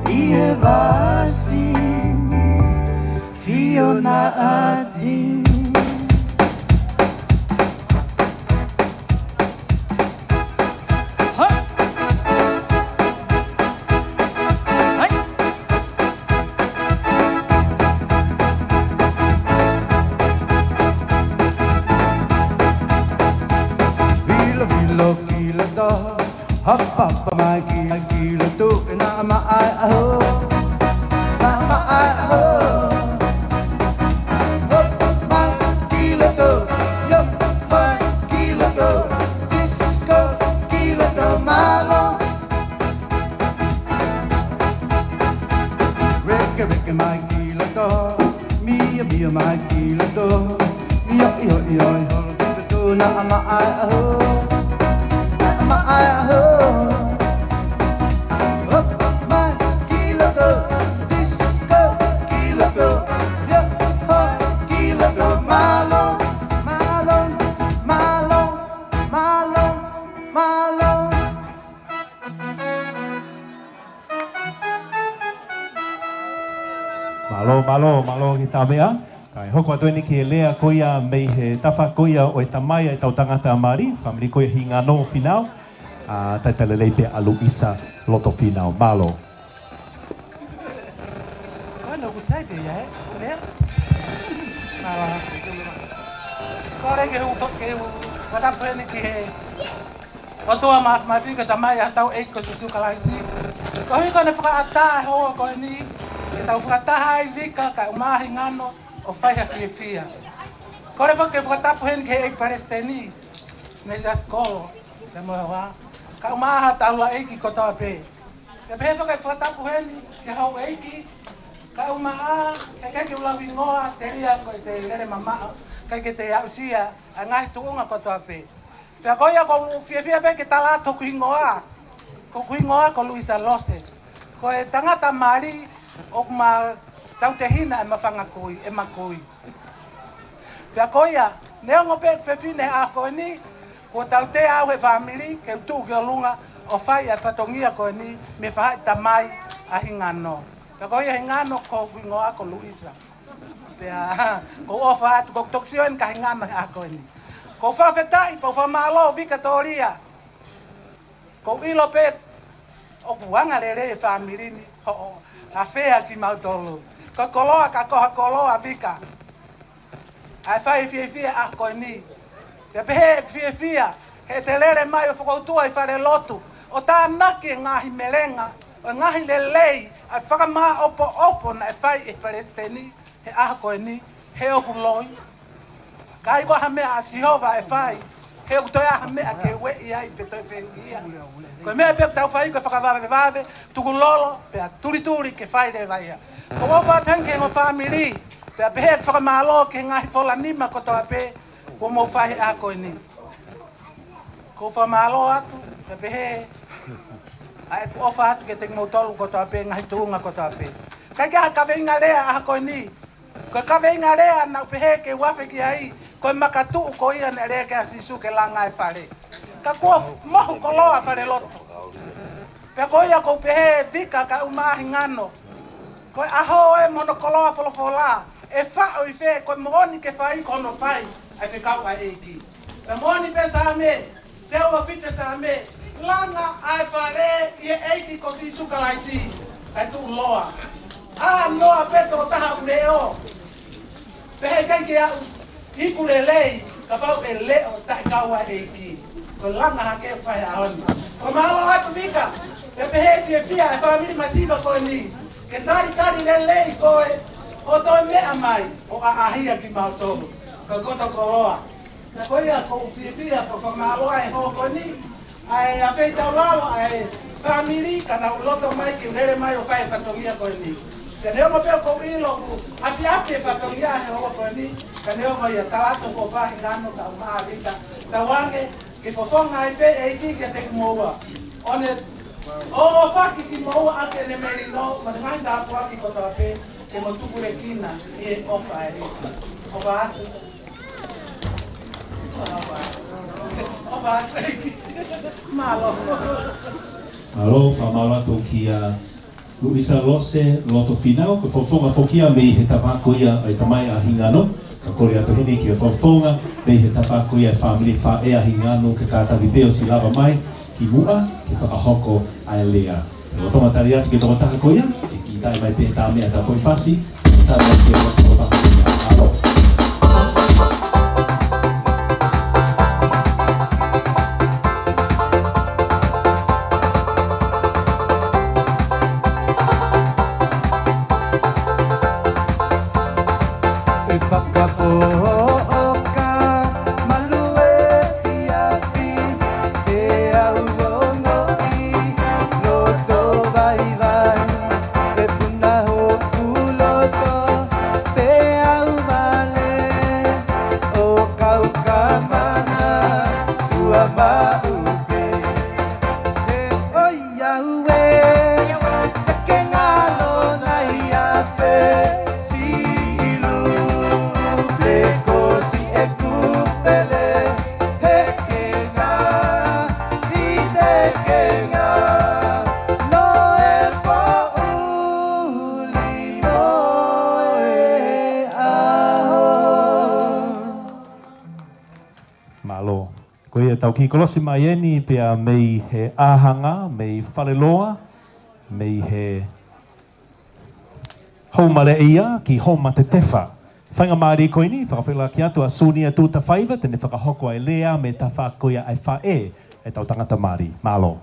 ʻi he vasi. Fiona Ati. Hai. Hai. Vilo, vilo, kilo to. Hapa, hapa mai ki, ki loto, e naʻa maʻa e ʻaho. Naʻa maʻa e ʻaho. Hapa mai ki loto, hapa mai ki loto. Disco ki loto, mālō. Reke, reke mai ki loto, mia, mia mai ki loto. Io, io, io, io, io, naʻa maʻa e ʻaho. Naʻa maʻa e ʻaho. Hop, mai ki loto, disco ki loto. Io, hop, ki loto, mālō, mālō, mālō, mālō, mālō. Mālō, mālō, mālō ki he meʻa. Kae hoko atu eni ki he lea ko ia mei he tafa ko ia ʻo e tamai ʻa e tau tangata mali, fāmili ko ia Hingano Finau, ʻa Taitalelei pea ʻa Luisa Loto Finau. Mālō. Ko ena ʻoku sai pē ia, ē? Ko e meʻa? Mālō. Kole ke u, ke u, fakatapu eni ki he ʻOtua Māfimafi, ko e Tamai ʻa hotau ʻEiki ko Sīsū Kalaisi. Koeʻuhi ko ʻene fakaʻatā e houa ko eni, ke tau fakataha ai Vika kae ʻumaʻā Hingano ʻo fai ha fiefia. Kole foki ke fakatapu heni ki he ʻEiki Palesiteni, Mesiasi Kolo, pea mo e hoa, kae ʻumaʻā hotau ʻEiki kotoa pē. Pea pehē foki ke fakatapu heni ki he houʻeiki, kae ʻumaʻā, ʻikai ke u lau hingoa, telia ko e te lele mamaʻo, ʻikai ke te aʻusia ʻa e ngaahi tuʻunga kotoa pē. Pea ko ia ʻoku ou fiefia pē ke tala atu hoku hingoa. Ko hoku hingoa ko Luisa Lose. Ko e tangata mali ʻoku ma tautehina ʻema fanga kui, ʻema kui. Pea ko ia, neongo pē ʻeku fefine he ʻaho ko eni, kuo tautea au he fāmili, ke u tuʻu ki ʻolunga ʻo fai ʻa e fatongia ko eni, mei he faʻahi tamai ʻa Hingano. Pea ko ia Hingano ko hoku hingoa ko Luisa. Pea, ʻoku ou ʻofa atu, ʻoku ou toki sio eni kia Hingano he ʻaho ko eni. ʻOku ou fakafetaʻi, pea u fakamālō Vikatolia. ʻOku ou ʻilo pē, ʻoku anga lelei e fāmili ni, hoʻo, ʻafea kimautolu. Ko e koloa, ka ko ha koloa Vika. ʻA e fai fiefia ʻaho ko eni. Pea pehē ʻeku fiefia, he te lele mai ʻo fokoutua ʻi falelotu. ʻO tānaki e ngaahi melenga, ʻo e ngaahi lelei, ʻa e fakamāʻopoʻopo naʻe fai ʻe he Palesiteni, he ʻaho ko eni, he ʻoku loi. Ka ʻikai ko ha meʻa ʻa Sihova ʻe fai, he ʻoku toe ʻi ai ha meʻa ke ueʻi ai pe toe fehuʻia. Ko e meʻa pē ʻoku tau fai ko e fakavavevave, tukulolo, pea tulituli ke fai leva ia. ʻOku ou ʻofa atu heni ki he ongo fāmili, pea pehē ʻeku fakamālō ki he ngaahi fola nima kotoa pē, kuo mou fai he ʻaho ko eni. ʻOku ou fakamālō atu, pea pehē, ʻa ʻeku ʻofa atu kiate kimoutolu kotoa pē, ngaahi tuʻunga kotoa pē. ʻIkai ke ʻi ai ha kaveinga lea ʻaho ko eni, ko e kaveinga lea naʻa ku pehē ke u afe ki ai, ko e makatuʻu ko ia naʻe lea ki ai ʻa Sīsū ke langa e fale. Ka kuo mohu koloa falelotu. Pea ko ia ʻoku ou pehē Vika kae ʻumaʻā Hingano. Ko e ʻaho ē mo hono koloa folofola, ʻe faʻo ʻi fē, ko e moʻoni ke fai ko hono fai ʻa e fekau ʻa e ʻEiki. Pea moʻoni pē Saame, teau uofulu mā fitu Saame, langa ʻa e fale ʻi he ʻEiki ko Sīsū Kalaisi, kae tuʻuloa. ʻĀnoa pē tokotaha ʻoku leʻo. Pehē ʻikai ke aʻu iku lelei, kapau ʻe leʻo taʻekau ʻa e ʻEiki. Ko e langa hake ʻoku fai he ʻaho ni. Ko e mālō atu Vika, pea pehē ki he fiefia ʻa e fāmili masiva ko eni. Ke talitali lelei koe, ʻo toe meʻa mai, ʻo ʻaʻahia kimautolu. Ko e koto koloa. Ka ko ia ʻoku ou fiefia, ko e fakamālō ʻa e hoko ni, ʻa e afeitaulalo ʻa e fāmili, ka nau loto mai ke u lele mai ʻo fai e fatongia ko eni. Ka neongo pē ʻoku ou ʻilo ʻoku ʻapiʻapi e fatongia he houa ko eni, ka neongo ia, tau ʻoatu e hoʻo fāhingano, tau maʻa Vika, tau ange, ke fofonga ai pē ʻEiki kiate kimoua. ʻO ne ʻoʻofaki kimoua ʻaki ʻene melino, mo ʻene ngaahi tāpuaki kotoa pē, ke mo tupulekina ʻi he ʻofa ʻa e ʻEiki. ʻOfa atu. ʻOfa atu. Mālō. Mālō, fakamālō atu kia Luisa Lose Loto Finau, ko e fofonga foki ia mei he tafaʻaki ko ia ʻo e tamai ʻa Hingano. Ka kole atu heni ki he fofonga mei he tafaʻaki ko ia ʻa e fāmili faʻē ʻa Hingano, ke kātaki pē ʻo ʻosi lava mai ki muʻa ke fakahoko ʻa e lea. Lolotonga tali atu ki he tokotaha ko ia, ke kiʻi taʻe mai pē ha meʻa ʻi heʻetau foʻi fasi, taʻe mai pē ha meʻa ʻi heʻetau foʻi fasi. Mālō. E fakapoʻoka malu e fiafi, e au ongoʻi loto vaivai, e puna hoku loto, pe au vale ʻo kau kamana ua maʻu pē. He ʻoiauē, he ke ngalo nai afe, si ilu, pe ko si e kupele, he ke ngā, i te ke ngā, no e poʻuli mo e ʻaho. Mālō. Ko ia ʻetau kiʻi kolosi mai eni pea mei he ʻāhanga, mei Faleloa, mei he Houmalea ki Houmatetefa. Faingamālie ko eni, fakafeʻiloaki atu ʻa Sunia Tutafaiva, te ne fakahoko ʻa e lea mei he tafaʻaki ko ia ʻa e faʻē ʻetau tangata mali. Mālō.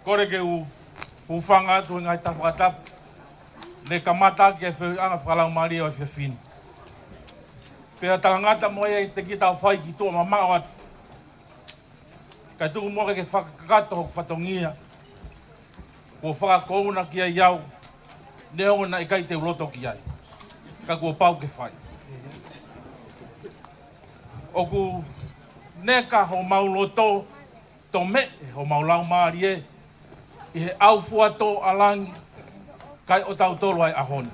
Kole ke u hūfanga atu he ngaahi tafatapu ne kamata ʻaki e feohiʻanga fakalaumālie ʻo e efiafi ni. Pea talangata mo ia ʻi he teki tau fai ki tuʻa mamaʻo atu. Kae tuku muʻa ke fakakakato hoku fatongia, kuo fakakouna ki ai au, neongo naʻe ʻikai te u loto ki ai, ka kuo pau ke fai. ʻOku neka homau loto, tomeʻe homau laumālie ʻi he ʻaufuatō ʻa langi, kae ʻotautolu ʻa e ʻaho ni.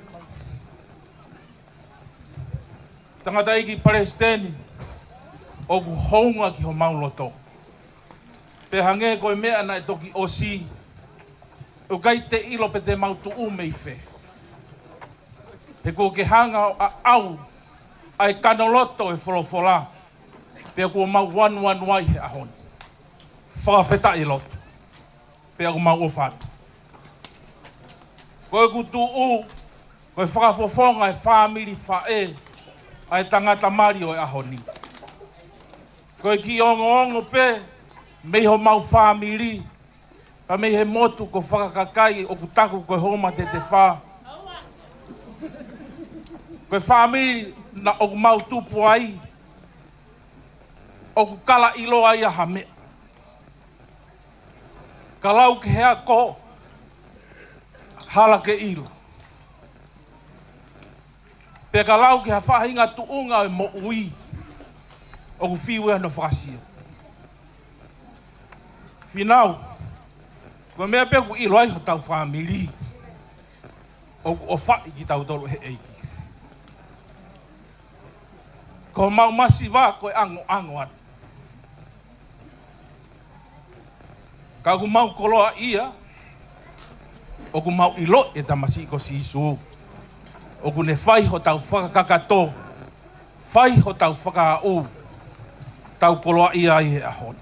Tangataʻeiki Palesiteni, ʻoku hounga ki homau loto. Pea hangē ko e meʻa naʻe toki ʻosi, ʻoku ʻikai te ʻilo pe te mau tuʻu mei fē. He kuo ke hanga ʻo ʻaʻau ʻa e kanoloto ʻo e folofola, pea kuo mau vanuanu ai he ʻaho ni. Fakafetaʻi loto. Pea ʻoku mau ʻofa atu. Ko ʻeku tuʻu, ko e fakafofonga ʻo e fāmili faʻē ʻa e tangata mali ʻo e ʻaho ni. Ko e kiʻi ongoongo pē mei homau fāmili, pea mei he motu ko Fakakakai ʻoku taku ko e Houmatetefa. Ko e fāmili naʻa ʻoku mau tupu ai, ʻoku kalaʻiloa ia ha meʻa. Ka lau ki he ako, hala ke ʻilo. Pea ka lau ki ha faʻahinga tuʻunga ʻo e moʻui, ʻoku fiu ia hono fakasio. Finau, ko e meʻa pē ʻoku ʻilo ai hotau fāmili, ʻoku ʻofaʻi kitautolu ʻe he ʻEiki. Ko homau masiva ko e ʻangoʻango atu. Ka ʻoku mau koloaʻia, ʻoku mau ʻiloʻi e tamasiʻi ko Sīsū, ʻoku ne fai hotau fakakakato, fai hotau fakaaʻu, tau koloaʻia ai he ʻaho ni.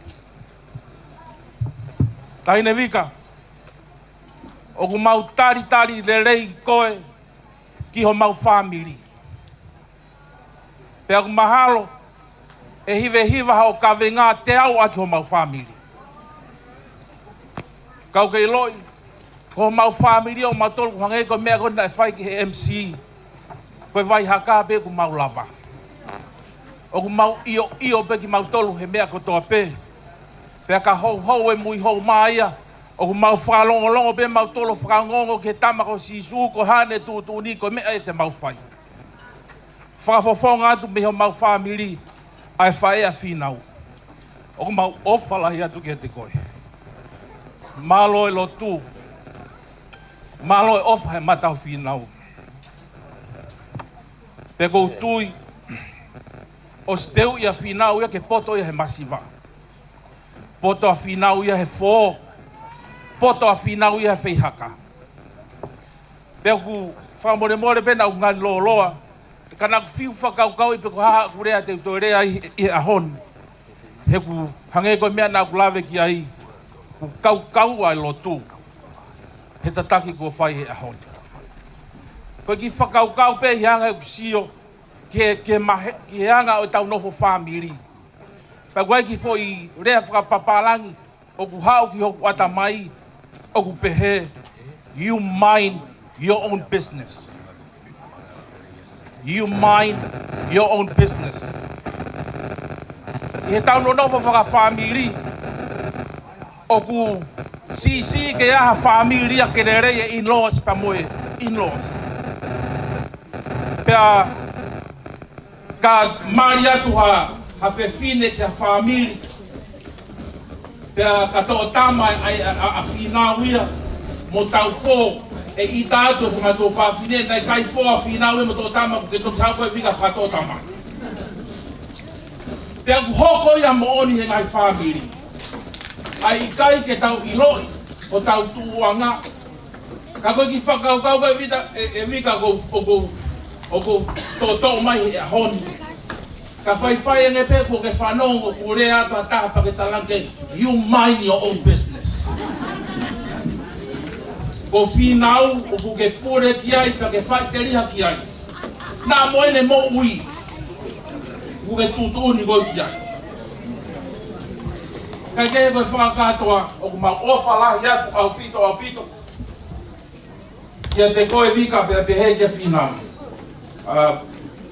Taʻahine Vika, ʻoku mau talitali lelei koe ki homau fāmili. Pea ʻoku mahalo ʻe hivehiva haʻo kavenga teau ʻaki homau fāmili. Kau ke ʻiloʻi, ko homau fāmili ʻomautolu ʻoku hangē ko e meʻa ko ē naʻe fai ki he M C. Ko e vaihaka pē ʻoku mau lava. ʻOku mau ʻioʻio pē kimautolu he meʻa kotoa pē. Pea ka houhou e muihou mā ia, ʻoku mau fakalongolongo pē mautolu ʻo fakaongoongo ki he tama ko Sīsū, ko haʻane tuʻutuʻuni, ko e meʻa ia te mau fai. Fakafofonga atu mei homau fāmili ʻa e faʻē ʻa Fīnau. ʻOku mau ʻofa lahi atu kiate koe. Mālō e lotu. Mālō e ʻofa he mata ʻo Fīnau. Pea ʻoku ou tui, ʻosi teuʻi ʻa Fīnau ia ke poto ia he masiva. Poto ʻa Fīnau ia he fō. Poto ʻa Fīnau ia he feihaka. Pea ʻoku fakamolemole pē naʻa ku ngali lōloa, ka naʻa ku fiu fakakaukauʻi pe ko e hā haʻaku lea te u toe lea ai ʻi he ʻaho ni. He ʻoku hangē ko e meʻa naʻa ku lave ki ai, ʻoku kaukau ʻa e lotu he tataki kuo fai he ʻaho ni. Ko e kiʻi fakakaukau pē ʻi he anga ʻeku sio ki he, ki he mahe-, ki he anga ʻo ʻetau nofo fāmili. Pea ʻoku ʻi ai e kiʻi foʻi lea fakapapālangi ʻoku haʻu ki hoku ʻatamai, ʻoku pehē, "You mind your own business. You mind your own business." ʻI heʻetau nonofo fakafāmili, ʻoku siʻisiʻi ke ʻi ai ha fāmili ia ke lelei e in-laws pea mo e in-laws. Pea ka mali atu ha, ha fefine ki ha fāmili, pea ka toʻo tama ʻa, ʻa, ʻa, ʻa Fīnau ia mo Taufō, ʻe ʻita atu e fanga tuofāfine, naʻe ʻikai fō ʻa Fīnau ia mo toʻo tama, ʻoku ke toki haʻu koe Vika fakatoʻotama. Pea ʻoku hoko ia moʻoni he ngaahi fāmili. ʻA ia ʻikai ke tau ʻiloʻi hotau tuʻuʻanga. Ka ko e kiʻi fakakaukau ko ē Vita, ʻe, ʻe Vika ʻoku, ʻoku, ʻoku toʻotoʻo mai he ʻaho ni. Ka faifai ange pē kuo ke fanongo ʻoku lea atu ha taha pea ke talaange, "You mind your own business." Ko Fīnau ʻoku ke pule ki ai pea ke faʻiteliha ki ai. Naʻa mo ʻene moʻui, ʻoku ke tuʻutuʻuni koe ki ai. Kae kehe ko e fakakātoa, ʻoku mau ʻofa lahi atu ʻaupito, ʻaupito kiate koe Vika pea pehē kia Fīnau. ʻA,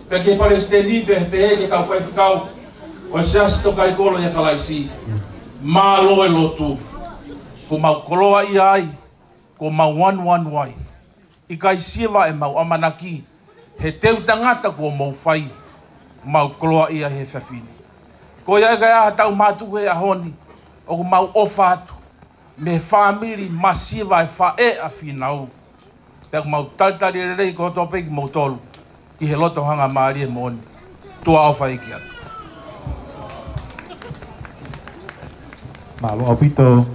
pea ki he palesiteni pea pehē ki he kau faifekau ʻo e Siasi Tokaikoloi ʻa Kalaisi. Mālō e lotu. Kuo mau koloaʻia ai, kuo mau anuanu ai. ʻIkai siva ʻemau ʻamanaki, he teu tangata kuo mou fai, mau koloaʻia he efiafi ni. Ko ia ʻe ʻikai ha tau mātuku he ʻaho ni, ʻoku mau ʻofa atu mei he fāmili masiva e faʻē ʻa Fīnau. Pea ʻoku mau talitali lelei kotoa pē kimoutolu ki he loto hangamālie moʻoni. Tuʻa ʻofa ʻeiki atu. Mālō ʻaupito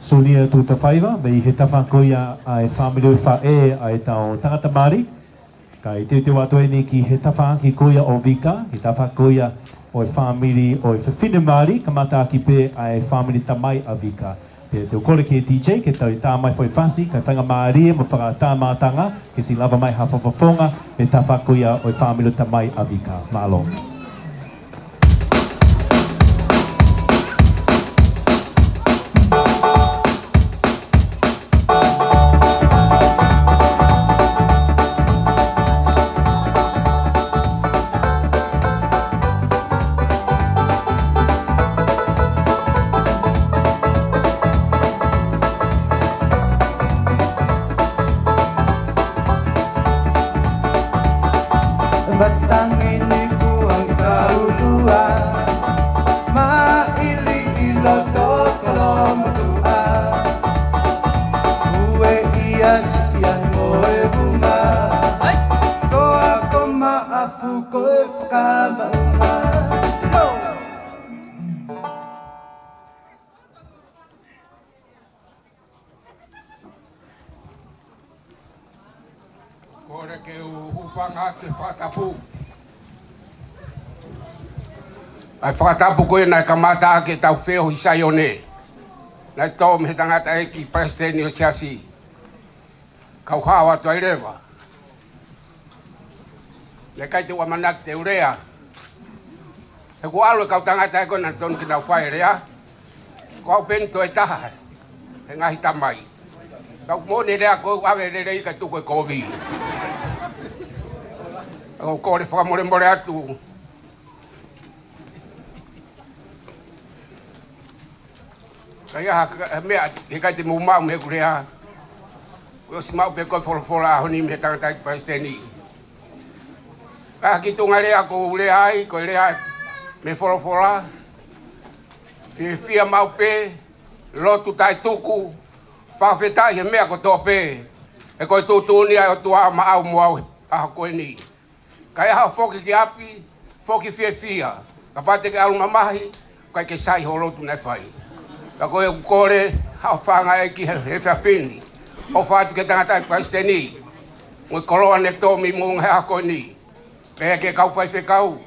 Sunia Tutafaiva, mei he tafa ko ia ʻa e fāmili ʻo e faʻē ʻa ʻetau tangata mali. Kae teuteu atu eni ki he tafaʻaki ko ia ʻo Vika, ki he tafaʻaki ko ia ʻo e fāmili ʻo e fefine mali, kamata ʻaki pē ʻa e fāmili tamai ʻa Vika. Pea te u kole ki he D J ke toe tā mai foʻi fasi, kae faingamālie mo fakatātāmātanga, ke siʻi lava mai ha fakafofonga mei he tafaʻaki ko ia ʻo e fāmili tamai ʻa Vika. Mālō. Matangi ni kuang taurua, maʻili ʻi loto kolomotuʻa. Ue ia sikia mo e vunga. Toa ko maʻafu ko e fakamaʻunga. Kole ke u hūfanga atu he fakatapu. ʻA e fakatapu ko ē naʻe kamata ʻaki ʻetau feohi ʻi Saione. Naʻe tō mei he tangataʻeiki palesiteni ʻo e siasi. Kau hao atu ai leva. Naʻe ʻikai te u ʻamanaki te u lea. He kuo ʻalu e kau tangata ē ko ē naʻa tonu ke nau fai e lea. Ko au pē eni toe taha he ngaahi tamai. Ka ʻoku moʻoni e lea ko ē, ʻave lelei kae tuku e kovi. ʻOku ou kole fakamolemole atu. Ka ʻi ai ha, ha meʻa ʻikai te mou maʻu mei heʻeku lea, kuo ʻosi maʻu pē ko e folofola ʻaho ni mei he tangataʻeiki palesiteni. Ka ʻi he kiʻi tuʻunga lea ʻoku ou lea ai, ko e lea mei he folofola: Fiefia maʻu pē, lotu taʻetuku, fakafetaʻi he meʻa kotoa pē, he ko e tuʻutuʻuni ʻa e ʻOtua maʻau mo au he ʻaho ko eni. Ka ʻi ai haʻo foki ki ʻapi, foki fiefia. Kapau te ke ʻalu mamahi, ʻikai ke sai hoʻo lotu naʻe fai. Ka ko ia ʻoku ou kole haʻo fanga ʻEiki he, he efiafi ni. ʻOfa atu ki he tangataʻeiki palesiteni mo e koloa ne tō mei moʻunga he ʻaho ko eni. Pehē ki he kau faifekau,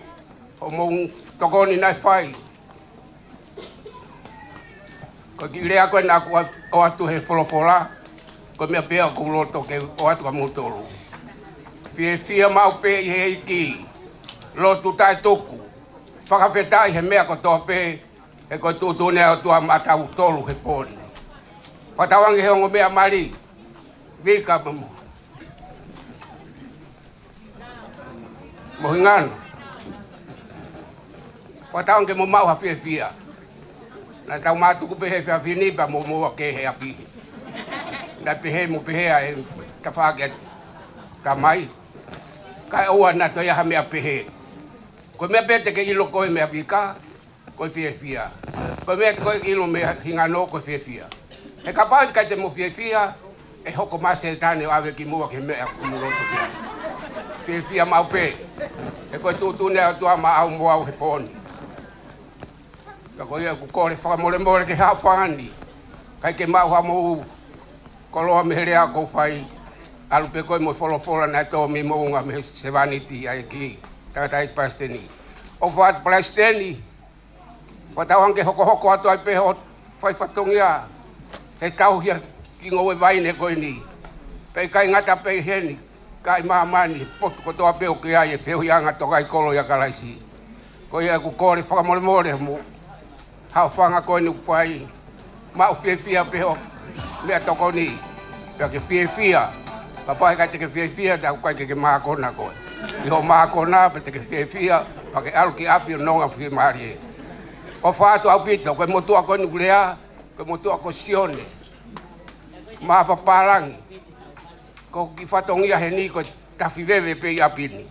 hoʻomou tokoni naʻe fai. Ko e kiʻi lea ko ē naʻa ku ʻoatu he folofola, ko e meʻa pē ia ʻoku ou loto ke ʻoatu kia moutolu. Fiefia maʻu pē ʻi he ʻEiki, lotu taʻetuku, fakafetaʻi he meʻa kotoa pē, he ko e tuʻutuʻuni ʻa e ʻOtua maʻatautolu he pō ni. Fakatauange he ongo meʻa mali, Vika mo, mo Hingano. Fakatauange ke mou maʻu ha fiefia. Naʻa tau mātuku pē he efiafi ni pea mou, mou ō ʻo kē he ʻapi. Naʻe pehē mo pehē ʻa e tafaʻaki ʻa e tamai. Kae ʻoua naʻa toe ʻi ai ha meʻa pehē. Ko e meʻa pē te ke ʻilo ko ē mei Vika, ko e fiefia. Ko e meʻa ko ē ʻilo mei Hingano, ko e fiefia. He kapau ʻikai te mou fiefia, ʻe hoko mai ʻa Sētane ʻo ʻave kimoua ki he meʻa ʻoku mou loto ki ai. Fiefia maʻu pē. He ko e tuʻutuʻuni ʻa e ʻOtua maʻau mo au he pō ni. Ka ko ia ʻoku ou kole fakamolemole ki he haʻofanga ni. ʻIkai ke maʻu haʻamou koloa mei he lea ʻoku ou fai. ʻAlu pē ko ē mo e folofola naʻe tō mei moʻunga mei he sevāniti ʻa e ʻEiki, tangataʻeiki palesiteni. ʻOfa atu palesiteni, fakatauange ke hokohoko atu ai pē hoʻo fai fatongia. He tauhi ʻa e kiʻi ngoue vaine ko eni. Pea ʻikai ngata pē ʻi heni, ka ʻi māmani, potu kotoa pē ʻoku ʻi ai e feohiʻanga tokaiʻi kolo ʻia Kalaisi. Ko ia ʻoku ou kole fakamolemole mo haʻofanga ko eni ʻoku fai. Maʻu fiefia pē hoʻo meʻatokoni. Pea ke fiefia. Kapau ʻikai te ke fiefia, te u ʻikai ke ke mākona koe. ʻI hoʻo mākona, pea te ke fiefia, pea ke ʻalu ki ʻapi ʻo nonga fiemālie. ʻOfa atu ʻaupito, ko e motuʻa ko eni ʻoku lea, ko e motuʻa ko Sione. Mā Papalangi. Ko e kiʻi fatongia heni ko e tafi veve pē ʻi ʻapi ni.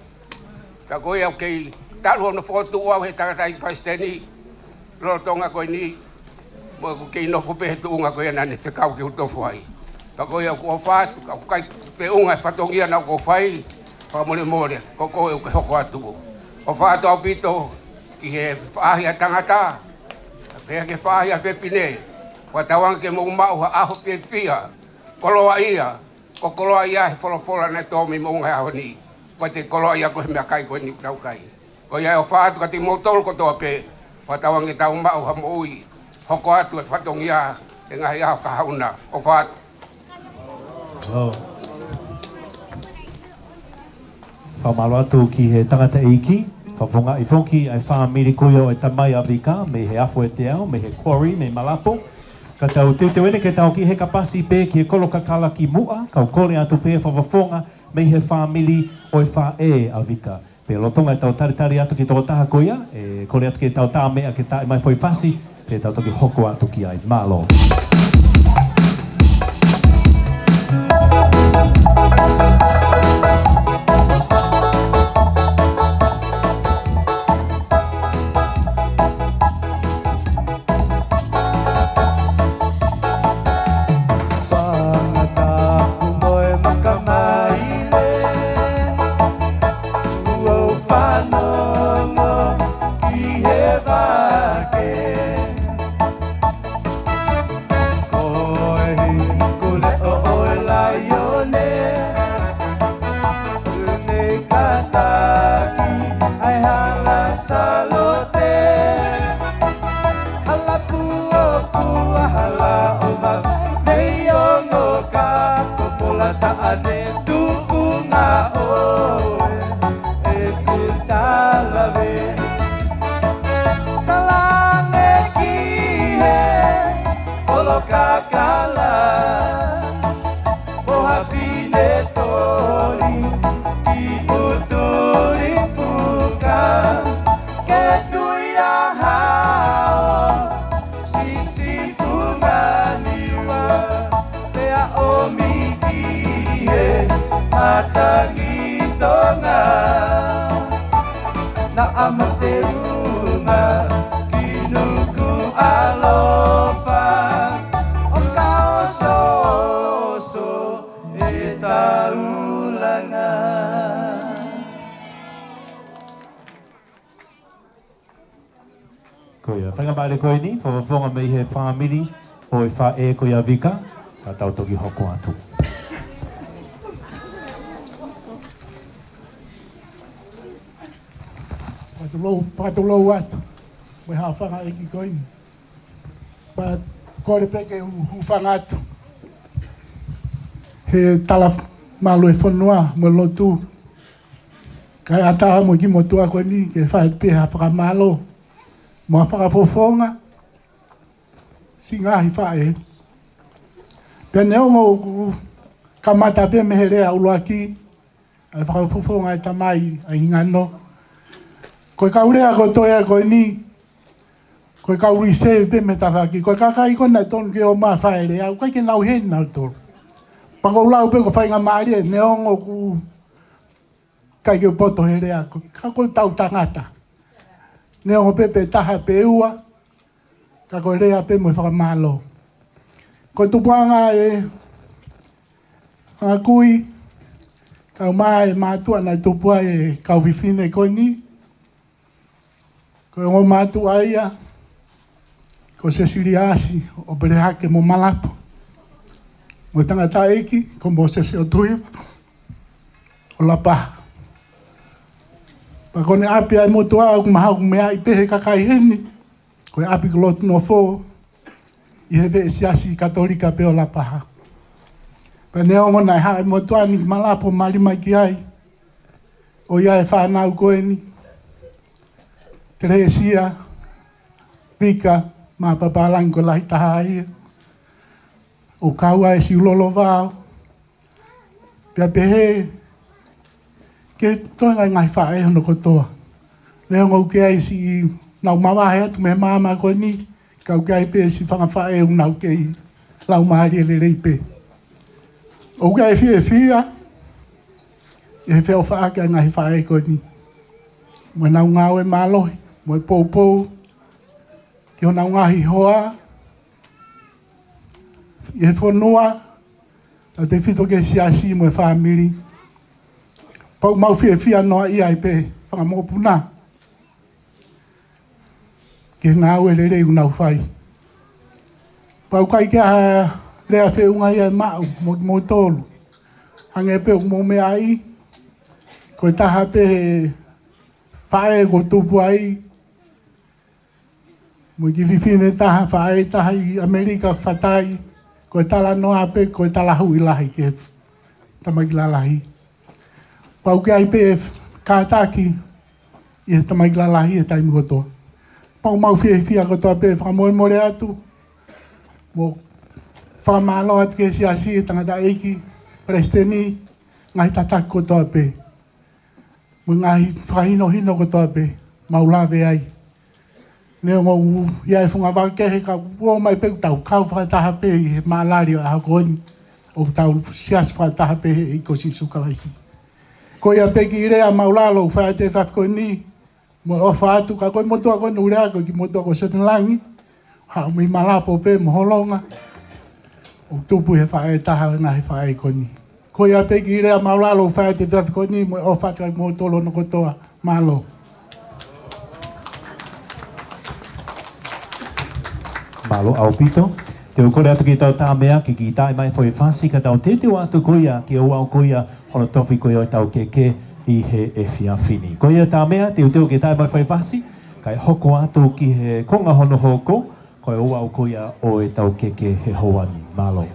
Ka ko ia ʻoku kei talu hono fokotuʻu au he tangataʻeiki palesiteni lolotonga ko eni, mo ʻeku kei nofo pē he tuʻunga ko ia naʻa ne fekau ke u nofo ai. Ka ko ia ʻoku ou ʻofa atu, ka ʻoku ʻikai feʻunga e fatongia naʻa ku fai, fakamolemole, ko koe ʻoku ke hoko atu. ʻOfa atu ʻaupito ki he faʻahi ʻa e tangata, pea ki he faʻahi ʻa e fefine, fakatauange ke mou maʻu ha ʻaho fiefia, koloaʻia, ko e koloaʻia he folofola naʻe tō mei moʻunga he ʻaho ni. Ko e te koloaʻia ko e meʻakai ko eni ʻoku tau kai. Ko ia ʻofa atu kiate kimoutolu kotoa pē, fakatauange tau maʻu ha moʻui, hoko atu e fatongia he ngaahi ʻaho kahaʻu na. ʻOfa atu. Hello. Fakamālō atu ki he tangataʻeiki, fakafofongaʻi foki ʻa e fāmili ko ia ʻo e tamai ʻa Vika, mei he Afueteau, mei he Quarry, mei Malapo. Ka tau teuteu eni ke tau ki he kapasi pē ki he kolo kakala ki muʻa, kau kole atu pē fakafofonga mei he fāmili ʻo e faʻē ʻa Vika. Pea lolotonga ʻetau talitali atu ki he tokotaha ko ia, ʻe kole atu ke tau tā meʻa ke tā mai foʻi fasi, pea tau toki hoko atu ki ai. Mālō. Fanga tapu mo e makamaile, ʻoku ou fanongo ki he vake. Ko e hiku leʻo ʻo e laione, ne kātaki ai hala Salote. Hala puapua, hala ʻomai mei ongo ka ko Pola Taʻane, tuʻunga ʻoe ʻeku talave. Naʻa mo te unga ki Nukuʻalofa, ʻo ka osooso e taulanga. Ko ia, faingamālie ko eni, fakafofonga mei he fāmili ʻo e faʻē ko ia Vika, ka tau toki hoko atu. Fakatulou, fakatulou atu, mo e haʻofanga ʻeiki ko eni. Pea kole pē ke u hūfanga atu he tala mālō e fonua mo e lotu. Kae ʻatā mo e kiʻi motuʻa ko eni ke fai pē ha fakamālō mo ha fakafofonga siʻi ngaahi faʻē. Pea neongo ʻoku kamata pē mei he lea ʻuluaki, ʻa e fakafofonga e tamai ʻa e hingano. Ko e kau lea kotoa ko eni, ko e kau lise pē mei he tafaʻaki. Ko e kakai ko ē naʻe tonu ke ō mai ʻo fai e lea, ʻoku ʻikai ke nau ʻi heni nautolu. Pea ʻoku ou lau pē ko e faingamālie, neongo ʻoku ʻikai ke u poto he lea, ko, ka ko ʻetau tangata. Neongo pē pe taha pe ua, ka ko e lea pē mo e fakamālō. Ko e tupuʻanga e fanga kui, kae ʻumaʻā e mātuʻa naʻe tupu ai e kau fefine ko eni. Ko e ongo mātuʻa ia, ko Sesiliasi ʻo Pelehake mo Malapo. Mo e tangataʻeiki, ko Mōsese ʻOtuiva ʻo Lapaha. Pea ko ʻene ʻapi ʻa e motuʻa ʻoku mahalo ʻoku meaʻi pē he kakai heni, ko e ʻapi ko Lotu Nofo, ʻi he veʻe siasi Katolika pē ʻo Lapaha. Pea neongo naʻe haʻu e motuʻa ni ki Malapo mali mai ki ai, ʻo ʻi ai e fānau ko eni, Telesia, Vika, mo Papālangi ko e lahi taha ia. ʻO kau ai e siʻi lolo vao, pea pehē ki he toenga e ngaahi faʻē hono kotoa. Neongo ʻoku ʻi ai siʻi nau mavahe atu mei he maama ko eni, ka ʻoku ʻi ai pē siʻi fanga faʻē ʻoku nau kei laumālie lelei pē. ʻOku ʻi ai e fiefia ʻi he feʻofaʻaki ʻa e ngaahi faʻē ko eni, mo ʻenau ngāue mālohi mo e poupou ki honau ngaahi hoa ʻi he fonua, tautefito ki he siasi mo e fāmili. Pea ʻoku mau fiefia noa ʻi ai pē fanga mokopuna ki he ngāue lelei ʻoku nau fai. Pea ʻoku ʻikai ke ʻi ai ha lea feʻunga ia ʻe maʻu mo kimoutolu. Hangē pē ʻoku mou meaʻi, ko e taha pē he faʻē kuo tupu ai, mo e kiʻi fefine taha, faʻē taha ʻi ʻAmelika, fatai, ko e talanoa pē, ko e talahuʻi lahi ki he tamaiki lalahi. Pea ʻoku ʻi ai pē kātaki ʻi he tamaiki lalahi he taimi kotoa. Pea ʻoku mau fiefia kotoa pē, fakamolemole atu, mo fakamālō atu ki he siasi, tangataʻeiki, palesiteni, ngaahi tataki kotoa pē, mo e ngaahi fakahinohino kotoa pē, mau lave ai. Neongo ʻoku ʻi ai e funga vaka kehe ka ʻoku ō mai pē ʻoku tau kau fakataha pē ʻi he maʻalali ʻo e ʻaho ko eni, ʻoku tau siasi fakataha pē he ʻEiki ko Sīsū Kalaisi. Ko ia pē kiʻi lea maʻulalo ʻoku fai atu he efiafi ko eni, mo e ʻofa atu, ka ko e motuʻa ko eni ʻoku lea ko e kiʻi motuʻa ko Setilangi, haʻu mei Malapo pē mo Holonga, ʻoku tupu he faʻē taha ʻo e ngaahi faʻē ko eni. Ko ia pē kiʻi lea maʻulalo ʻoku fai atu he efiafi ko eni mo e ʻofa atu kiate kimoutolu hono kotoa. Mālō. Mālō ʻaupito. Te u kole atu ki he tau Tāmea ke kiʻi taʻe mai e foʻi fasi ka tau teuteu atu ko ia ki he ouau ko ia hono tofi ko ia ʻo e taukeke ʻi he efiafi ni. Ko ia Tāmea, teuteu ke taʻe mai e foʻi fasi, kae hoko atu ki he konga hono hoko, ko e ouau ko ia ʻo e taukeke he houa ni. Mālō.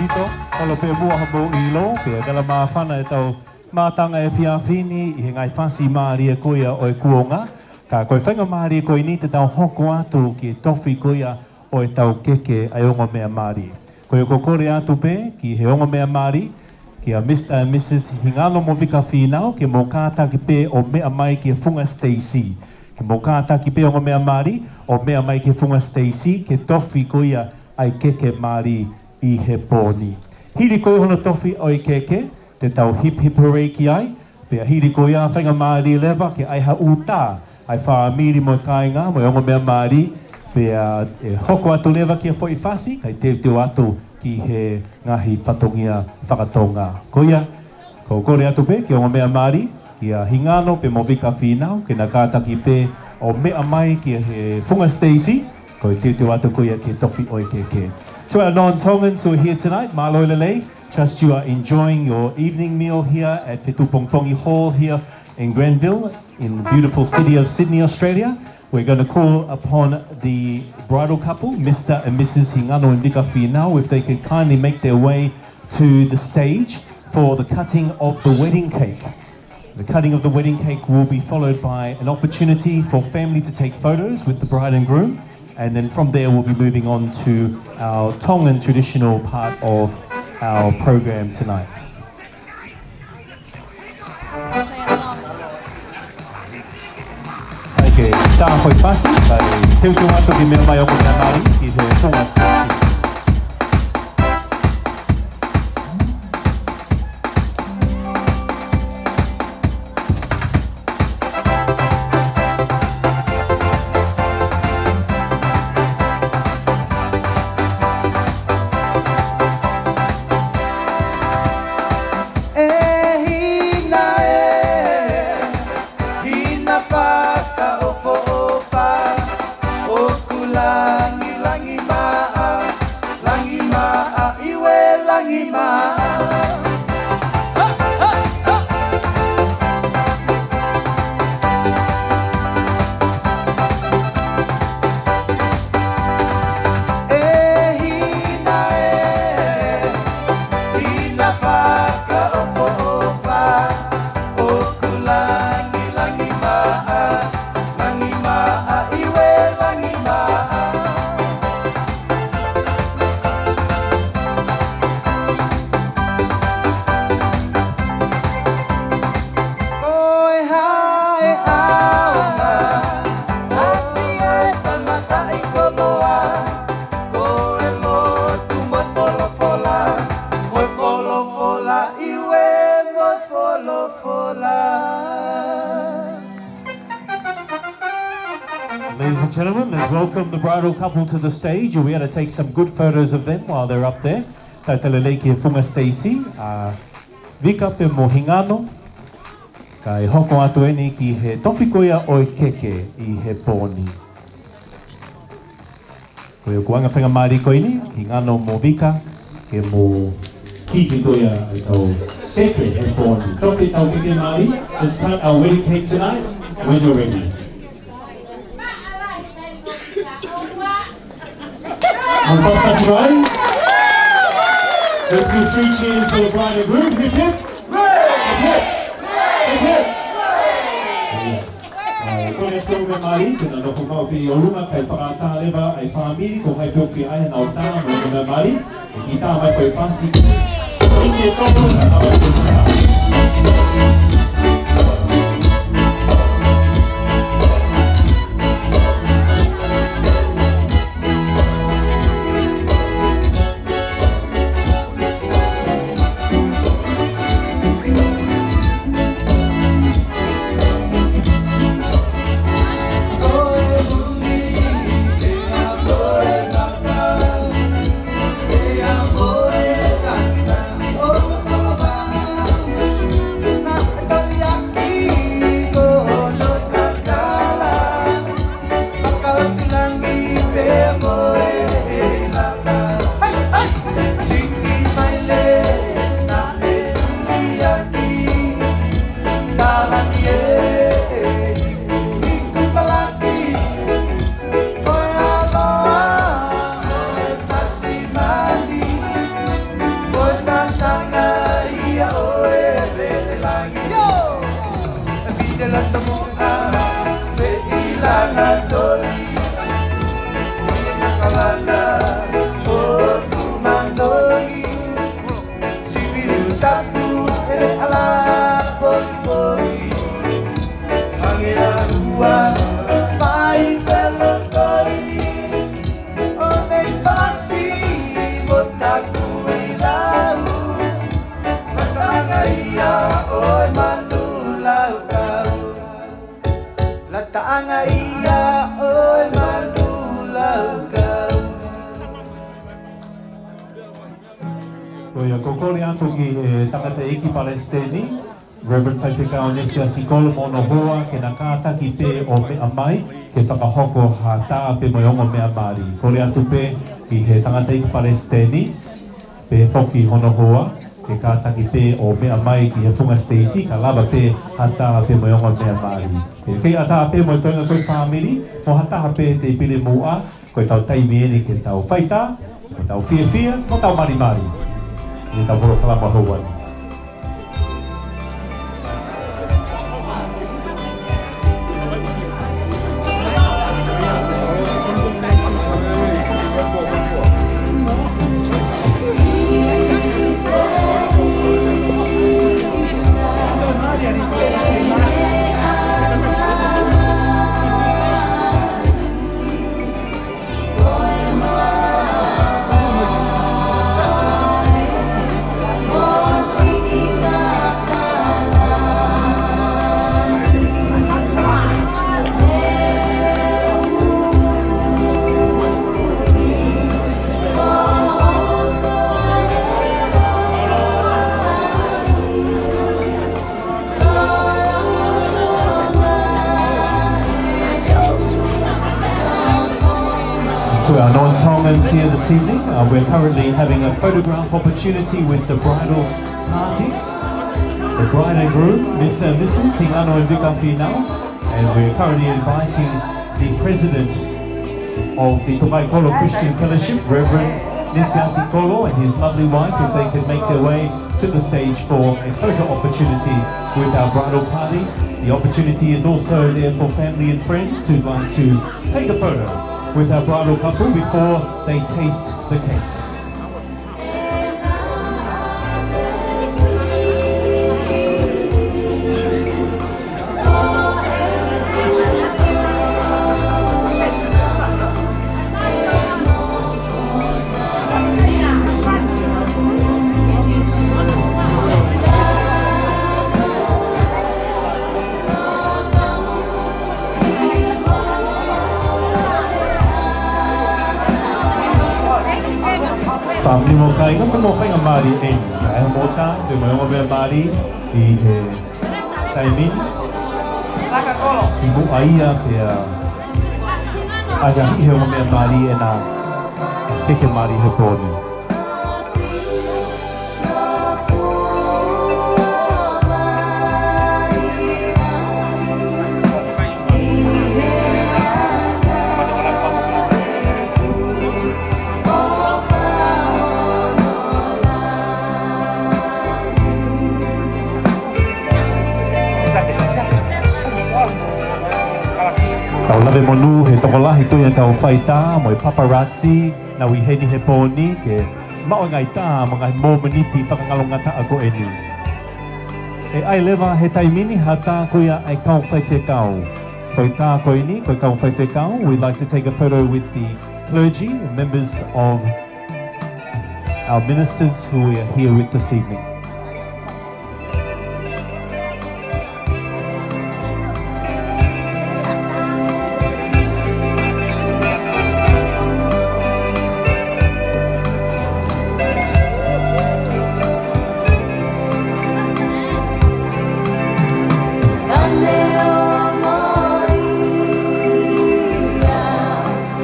Tito, ʻalu pē muʻa hoʻomou ʻilo, pea kala māfana ʻetau mātanga efiafi ni ʻi he ngaahi fasi mālie ko ia ʻo e kuonga. Ka ko e faingamālie ko eni te tau hoko atu ki he tofi ko ia ʻo ʻetau keke ʻa e ongo meʻa mali. Ko ia ʻoku ou kole atu pē ki he ongo meʻa mali, kia Mister and Missus Hingano mo Vika Fīnau, ke mou kātaki pē ʻo meʻa mai ki he funga siteisi. Ke mou kātaki pē ongo meʻa mali ʻo meʻa mai ki he funga siteisi, ke tofi ko ia ʻa e keke mali ʻi he pō ni. Hili ko ia hono tofi ʻo e keke, te tau hip hip hooray ki ai, pea hili ko ia faingamālie leva ke ʻai ha ʻū tā ʻa e fāmili mo e kāinga mo e ongo meʻa mali, pea ʻe hoko atu leva ki he foʻi fasi, kae teuteu atu ki he ngaahi fatongia fakatonga. Ko ia, ʻoku ou kole atu pē ki he ongo meʻa mali, kia Hingano pea mo Vika Fīnau, ke na kātaki pē ʻo meʻa mai ki he funga siteisi, kae teuteu atu ko ia ki he tofi ʻo e keke. To our non-Tongans who are here tonight, mālō e lelei, trust you are enjoying your evening meal here at Fetuʻupongipongi Hall here in Granville, in the beautiful city of Sydney, Australia. We're gonna call upon the bridal couple, Mister and Missus Hingano and Vika Fīnau, if they could kindly make their way to the stage for the cutting of the wedding cake. The cutting of the wedding cake will be followed by an opportunity for family to take photos with the bride and groom, and then from there we'll be moving on to our Tongan traditional part of our program tonight. Sai ke tā foʻi fasi, kae teuteu atu ki he meʻa mai ongo meʻa mali, ki he funga siteisi. ʻE Hina ē, Hina fakaʻofoʻofa, ʻoku langilangi maʻa, langi maʻa, ʻiuē langi maʻa. ʻE Hina ē, Hina fakaʻofoʻofa, ʻoku langilangi maʻa, langi maʻa, ʻiuē langi maʻa. Ko e hā e ʻaonga, ʻosi e tangataʻi koloa, ko e lotu mo e folofola, mo e folofola, ʻiuē mo e folofola. Ladies and gentlemen, let's welcome the bridal couple to the stage. You'll be able to take some good photos of them while they're up there. Talitali lelei ki he funga siteisi, ʻa Vika pea mo Hingano, kae hoko atu eni ki he tofi ko ia ʻo e keke ʻi he pō ni. Ko ia ʻoku anga faingamālie ko eni, Hingano mo Vika, ke mou kiki ko ia ʻetau keke he pō ni. Tofi ʻetau keke mali, let's cut our wedding cake tonight when you're ready. On first, that's right. Let's do three cheers for the bride and groom. Hip, hip. Hip, hip. Hip, hip. ʻA ia, ko e ongo meʻa mali, te nau nofo maʻu pē ʻi ʻolunga kae fakaʻatā leva ʻa e fāmili, ko hai pē ʻoku ʻi ai haʻanau tā mo e ongo meʻa mali, ʻe kiʻi tā mai foʻi fasi. ʻIkai ke tonu, tā mai foʻi fasi. Lata muʻa, pē ʻi langa toli, ʻi he kakalata ʻo Tuʻi Māʻoniʻoni, sivili tapu he hala poipoi, ange a ua, fai felotoi, ʻo mei palasi mo taku i lau. Lataʻanga ia ʻo e manu laukau. Lataʻanga ia ʻo e manu laukau. Ko ia, ko e kole atu ki he tangataʻeiki palesiteni, Reverend Faifekau Nesiasi Kolo mo hono hoa, ke na kātaki pē ʻo meʻa mai, ke fakahoko ha tā pē mo e ongo meʻa mali. Kole atu pē ki he tangataʻeiki palesiteni, pehē foki hono hoa, ke kātaki pē ʻo meʻa mai ki he funga siteisi, kae lava pē ha tā pē mo e ongo meʻa mali. Ke kei ʻatā pē mo e toenga ko e fāmili, mo ha taha pē te pili muʻa, ko ʻetau taimi eni ke tau faitā, mo tau fiefia, mo tau malimali. ʻI heʻetau polokalama houa ni. To our non-Tongans here this evening, uh, we're currently having a photograph opportunity with the bridal party, the bride and groom, Mister and Missus Hingano and Vika Finau, and we're currently inviting the president of the Tongaikolo Christian Fellowship, Reverend Nesiasi Kolo, and his lovely wife, if they can make their way to the stage for a photo opportunity with our bridal party. The opportunity is also there for family and friends who'd like to take a photo with our bridal couple before they taste the cake. Fāmili mo kāinga, ko e faingamālie eni ke ʻai homou tā pē mo e ongo meʻa mali ʻi he taimi ni. ʻI muʻa ia pea ʻai ʻa e ongo meʻa mali ʻena keke mali he pō ni. Tau lave monū he tokolahi ko ia ʻetau faitā mo e paparazzi, naʻa nau ʻi heni he pō ni ke maʻu e ngaahi tā mo e ngaahi mōmeniti fakangalongataʻa ko eni. ʻE ʻai leva he taimi ni ha tā ko ia ʻa e kau faifekau. Ko e tā ko eni, ko e kau faifekau. We'd like to take a photo with the clergy, members of our ministers who we are here with this evening.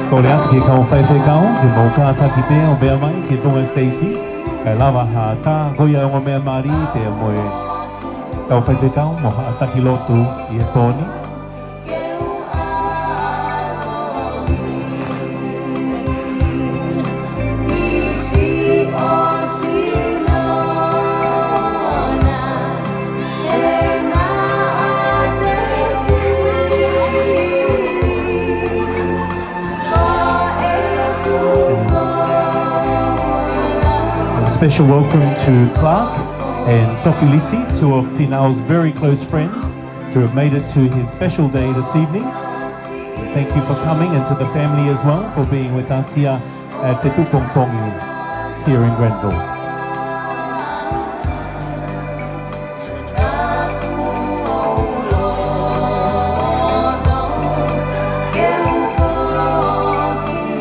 Kole atu ki he kau faifekau ke mou kātaki pē ʻo meʻa mai ki he funga siteisi, kae lava ha tā ko ia ongo meʻa mali pea mo e kau faifekau mo ha taki lotu ʻi he pō ni. Special welcome to Clark and Sophie Lisi, two of Finau's very close friends who have made it to his special day this evening. Thank you for coming, and to the family as well for being with us here at Te Tuʻupongipongi here in Granville.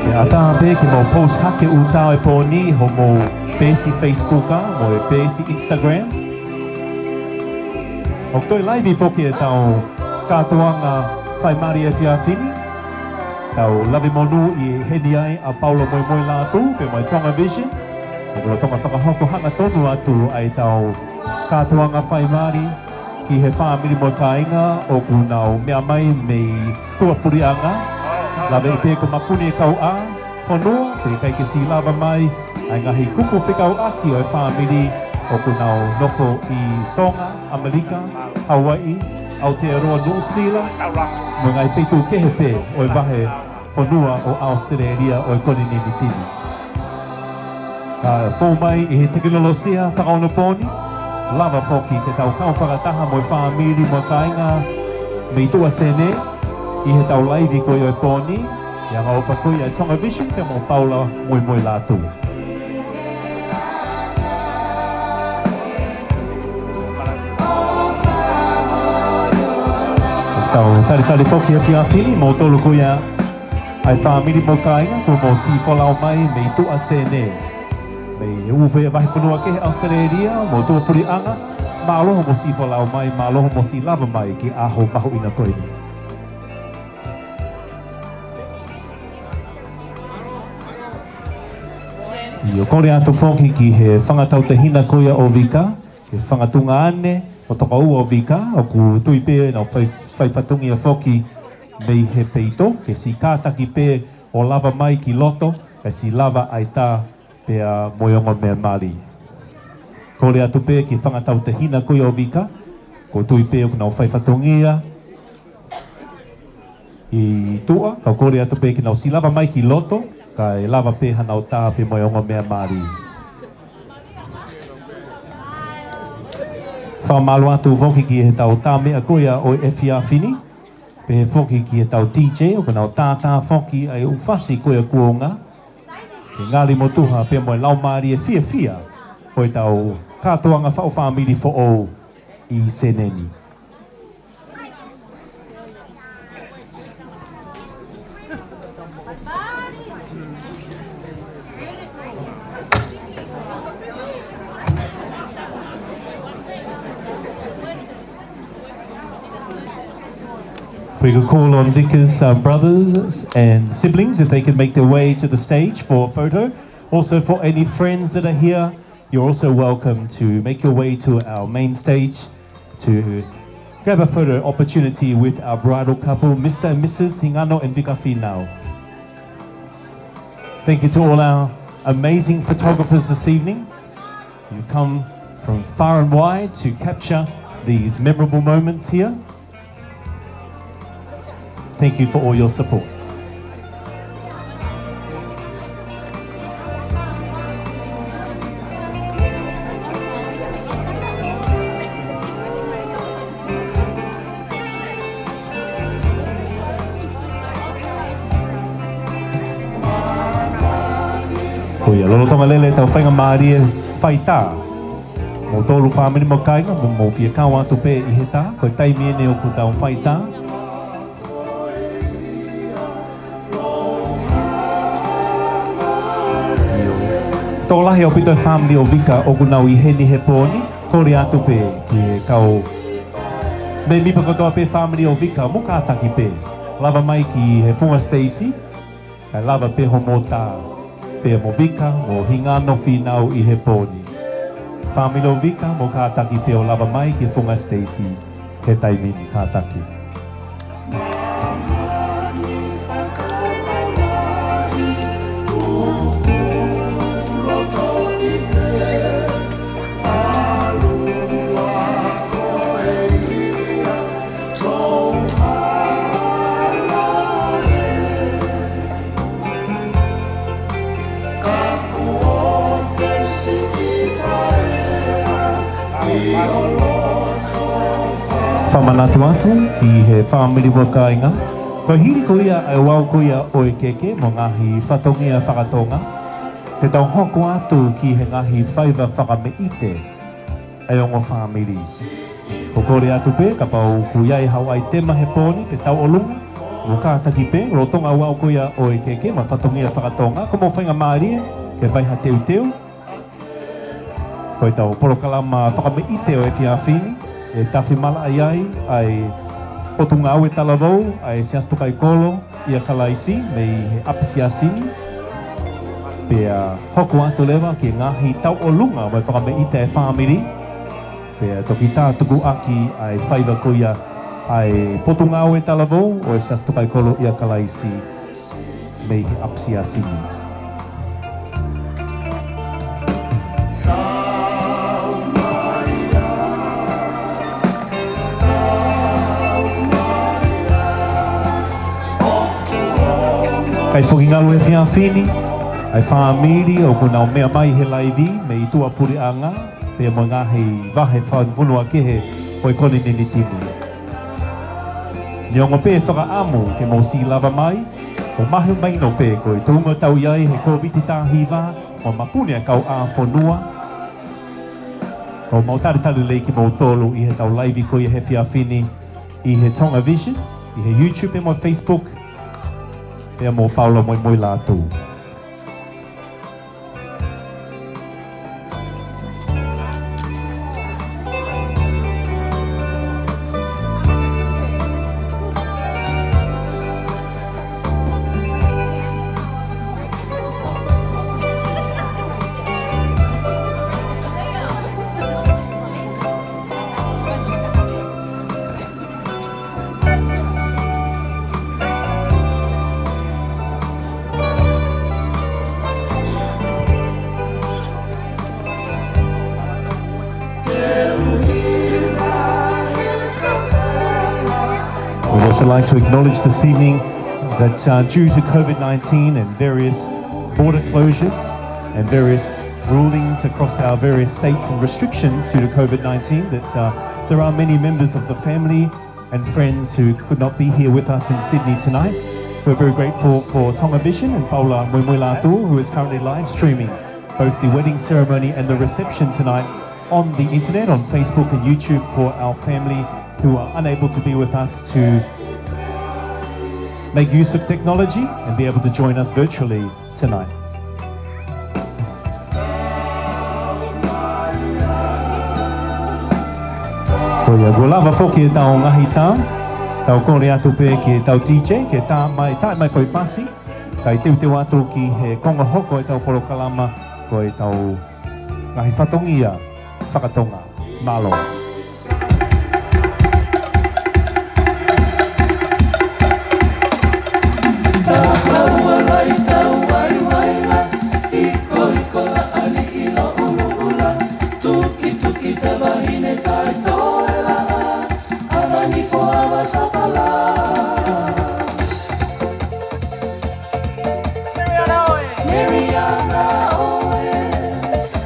ʻE ʻatā pē ke mou post hake ʻū tā ʻo e pō ni ʻi hoʻomou peesi Facebook ʻa mo e peesi Instagram. ʻOku toe laivi foki ʻetau kātoanga faimālie efiafi ni. Tau lave monū ʻi heni ai ʻa Paula Moemoelātū pea mo e Tonga Vision. ʻOku lolotonga fakahoko hangatonu atu ʻa ʻetau kātoanga faimālie ki he fāmili mo e kāinga ʻoku nau meʻa mai mei tuʻapuleʻanga. Lave ʻi pē ko Mapuni e kau ʻā fonua, pea ʻikai ke siʻi lava mai ʻa e ngaahi kupu fekauʻaki ʻo e fāmili ʻoku nau nofo ʻi Tonga, ʻAmelika, Hawaiʻi, Aotearoa, Nuʻusila, mo e ngaahi feituʻu kehe pē ʻo e vahe fonua ʻo ʻAositelēlia ʻo e konitinēniti ni. Ka fou mai ʻi he tekinolosia fakaonopōni, lava foki ke tau kau fakataha mo e fāmili mo e kāinga mei tuʻa Senē ʻi heʻetau laivi ko ia ʻo e pō ni, ʻi he angaʻofa ko ia ʻa e Tonga Vision pea mo Paula Moemoelātū. Tau talitali foki efiafi ni, moutolu ko ia ʻa e fāmili mo e kāinga kuo mou siʻi folau mai mei tuʻa Senē, mei he ʻū vahefonua kehe ʻAositelēlia mo tuʻapuleʻanga. Mālō hoʻomou siʻi folau mai, mālō hoʻomou siʻi lava mai ki he ʻaho mahuʻinga ko eni. ʻIo, kole atu foki ki he fanga tautehina ko ia ʻo Vika, ki he fanga tuongaʻane mo e tokoua ʻo Vika, ʻoku ou tui pē ʻoku nau fai, fai fatongia foki mei he peito, ke siʻi kātaki pē ʻo lava mai ki loto, ke siʻi lava ʻa e tā pea mo e ongo meʻa mali. Kole atu pē ki he fanga tautehina ko ia ʻo Vika, ʻoku ou tui pē ʻoku nau fai fatongia ʻi tuʻa, kau kole atu pē ke nau siʻi lava mai ki loto, kae lava pē hanau tā pea mo e ongo meʻa mali. Fakamālō atu foki ki heʻetau tā meʻa ko ia ʻo e efiafi ni, pehē foki ki heʻetau D J, ʻoku nau tātā foki ʻa e ʻū fasi ko ia kuonga, ke ngali motuha pea mo e laumālie fiefia ʻo ʻetau kātoanga fakafāmili foʻou ʻi Senē ni. We could call on Vika's, uh, brothers and siblings if they could make their way to the stage for a photo. Also, for any friends that are here, you're also welcome to make your way to our main stage to grab a photo opportunity with our bridal couple, Mister and Missus Hingano and Vika Finau. Thank you to all our amazing photographers this evening. You've come from far and wide to capture these memorable moments here. Thank you for all your support. Ko ia, lolotonga lele ʻetau faingamālie fai tā. Moutolu fāmili mo kāinga, mou, mou fie kau atu pē ʻi he tā, ko e taimi eni ʻoku tau fai tā. ʻIo. Tokolahi ʻaupito e fāmili ʻo Vika ʻoku nau ʻi heni he pō ni, kole atu pē ki he kau mēmipa kotoa pē fāmili ʻo Vika, mou kātaki pē. Lava mai ki he funga siteisi, kae lava pē hoʻomou tā pea mo Vika mo Hingano Finau ʻi he pō ni. Fāmili ʻo Vika, mou kātaki pē ʻo lava mai ki he funga siteisi he taimi ni, kātaki. Manatu atu ki he fāmili mo e kāinga, ko e hili ko ia ʻa e ouau ko ia ʻo e keke mo e ngaahi fatongia fakatonga, te tau hoko atu ki he ngaahi faiva fakameʻite ʻa e ongo fāmili. ʻOku kole atu pē kapau ʻoku ʻi ai haʻo ʻaitema he pō ni, te tau ʻolunga, ʻo kātaki pē, lolotonga ouau ko ia ʻo e keke mo e fatongia fakatonga, ko hoʻomou faingamālie ke fai ha teuteu. Ko ʻetau polokalama fakameʻite ʻo e efiafi ni, ʻe tafi malaʻi ai ʻa e Potungāue Talavou ʻa e Siasi Tokaikoló ʻia Kalaisi mei he ʻapisiasi ni. Pea hoko atu leva ki he ngaahi tauʻolunga mo e fakameʻite ʻa e fāmili. Pea toki tātukuʻaki ʻa e faiva ko ia ʻa e Potungāue Talavou ʻo e Siasi Tokaikoló ʻia Kalaisi mei he ʻapisiasi ni. Kae foki ngalu he efiafi ni ʻa e fāmili ʻoku nau meʻa mai he laivi mei tuʻapuleʻanga pea mo e ngaahi vahe fakafonua kehe ʻo e konitinēniti ni. Neongo pē fakaʻamu ke mou siʻi lava mai, ʻoku mahino pē ko e tuʻunga ʻoku tau ʻi ai he Kōviti taha hiva, ʻoku mapuni ʻa e kauʻāfonua. ʻOku mau talitali lelei kimoutolu ʻi heʻetau laivi ko ia he efiafi ni ʻi he Tonga Vision, ʻi he YouTube pea mo Facebook, pea mo Paula Moemoelātū. We'd also like to acknowledge this evening that, uh, due to COVID nineteen and various border closures and various rulings across our various states and restrictions due to COVID nineteen, that, uh, there are many members of the family and friends who could not be here with us in Sydney tonight. We're very grateful for Tonga Vision and Paula Moemoelātū, who is currently live streaming both the wedding ceremony and the reception tonight on the internet, on Facebook and YouTube, for our family who are unable to be with us to make use of technology and be able to join us virtually tonight. Ko ia, kuo lava foki ʻetau ngaahi tā, tau kole atu pē ki heʻetau D J ke tā mai, tā mai ko e pasi, kae teuteu atu ki he konga hoko ʻetau polokalama, ko ʻetau ngaahi fatongia fakatonga. Mālō. Meriana ʻoe.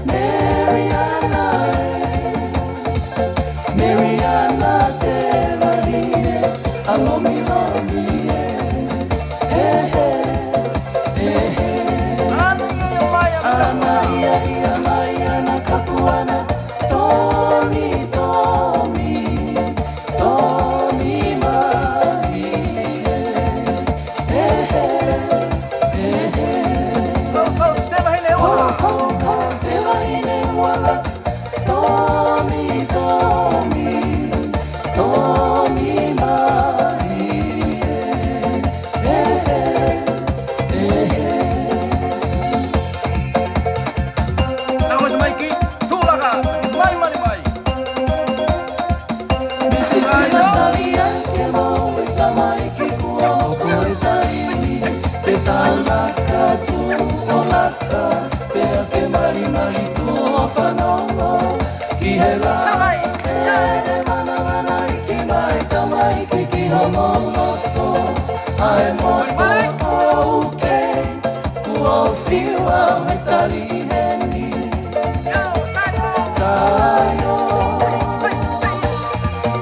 Meriana ē. Meriana te vahine, ʻalomilomi ē. He, he, he, he. Ana ia ia mai ana. Ana ia ia mai ana kapuana. Tomi, tomi, tomi mai ē. He, he, he, he. Ho, ho, te vahine ua. Ho, ho, ho, te vahine ua. Tomi, tomi, tomi mai ē. He, he, he, he. Tau mai ki, tūlaka, mai, mai, mai. Misi fina tali ai ke mau e tamaiki kuo ko e taimi, ke tānaki atu ʻo laka, pea ke malimali tuʻo fanongo ki he lā. E manamana iki mai tamaiki ki hono loto, ʻa e moto ʻoku kei kuo fiu au he tali heni. Kaio,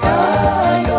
kaio,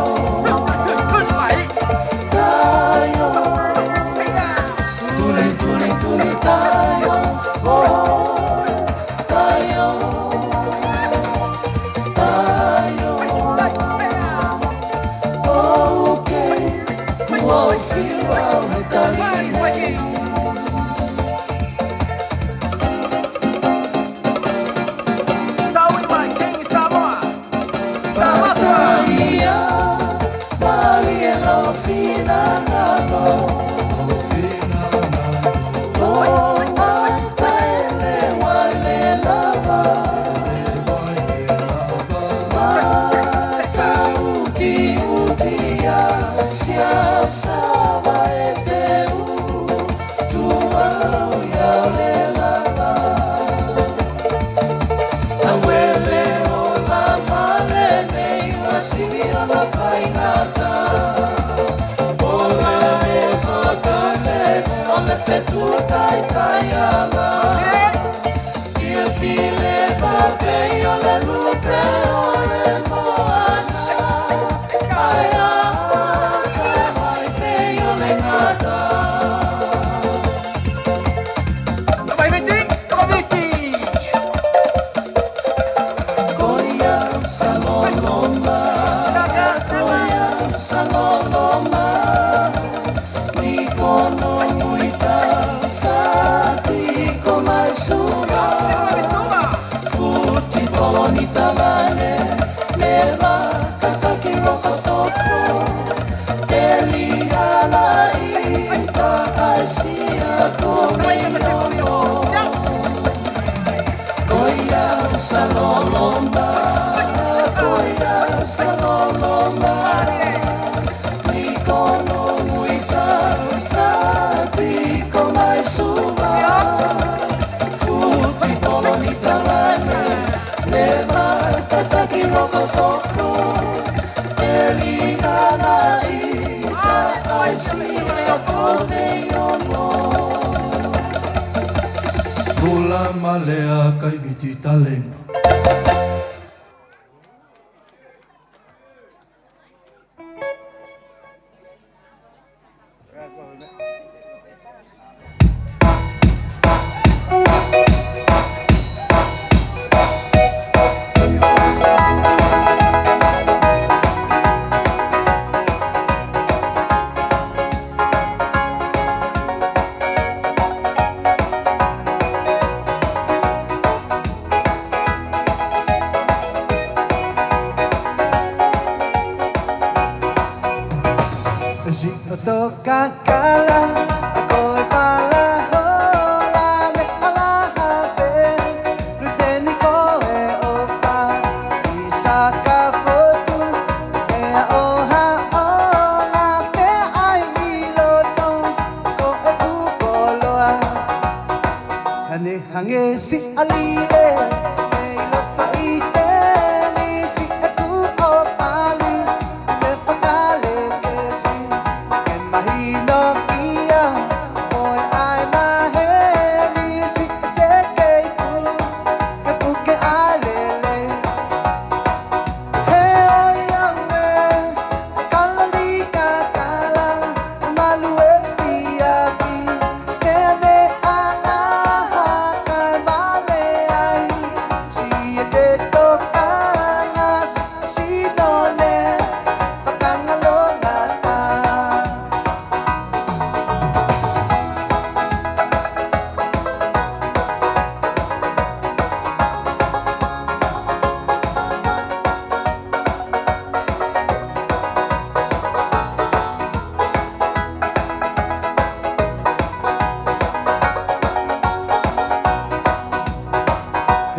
Pula Malea Kaiviti Talema. Siʻoto kakala, ko e fala hola ne ala hape, luteni ko e ʻofa, ʻi Sakafotu, ʻe ʻoha ʻo na pe ai ʻi loto, ko e kukoloa. Hane hangē siʻa lile, mei loto ʻi teni siʻeku ʻofa lī, me fakalekesi, ke mahino kia, mo e ʻai maheni siʻa te kei pū, ke puke ʻa lele. He ʻoi ange,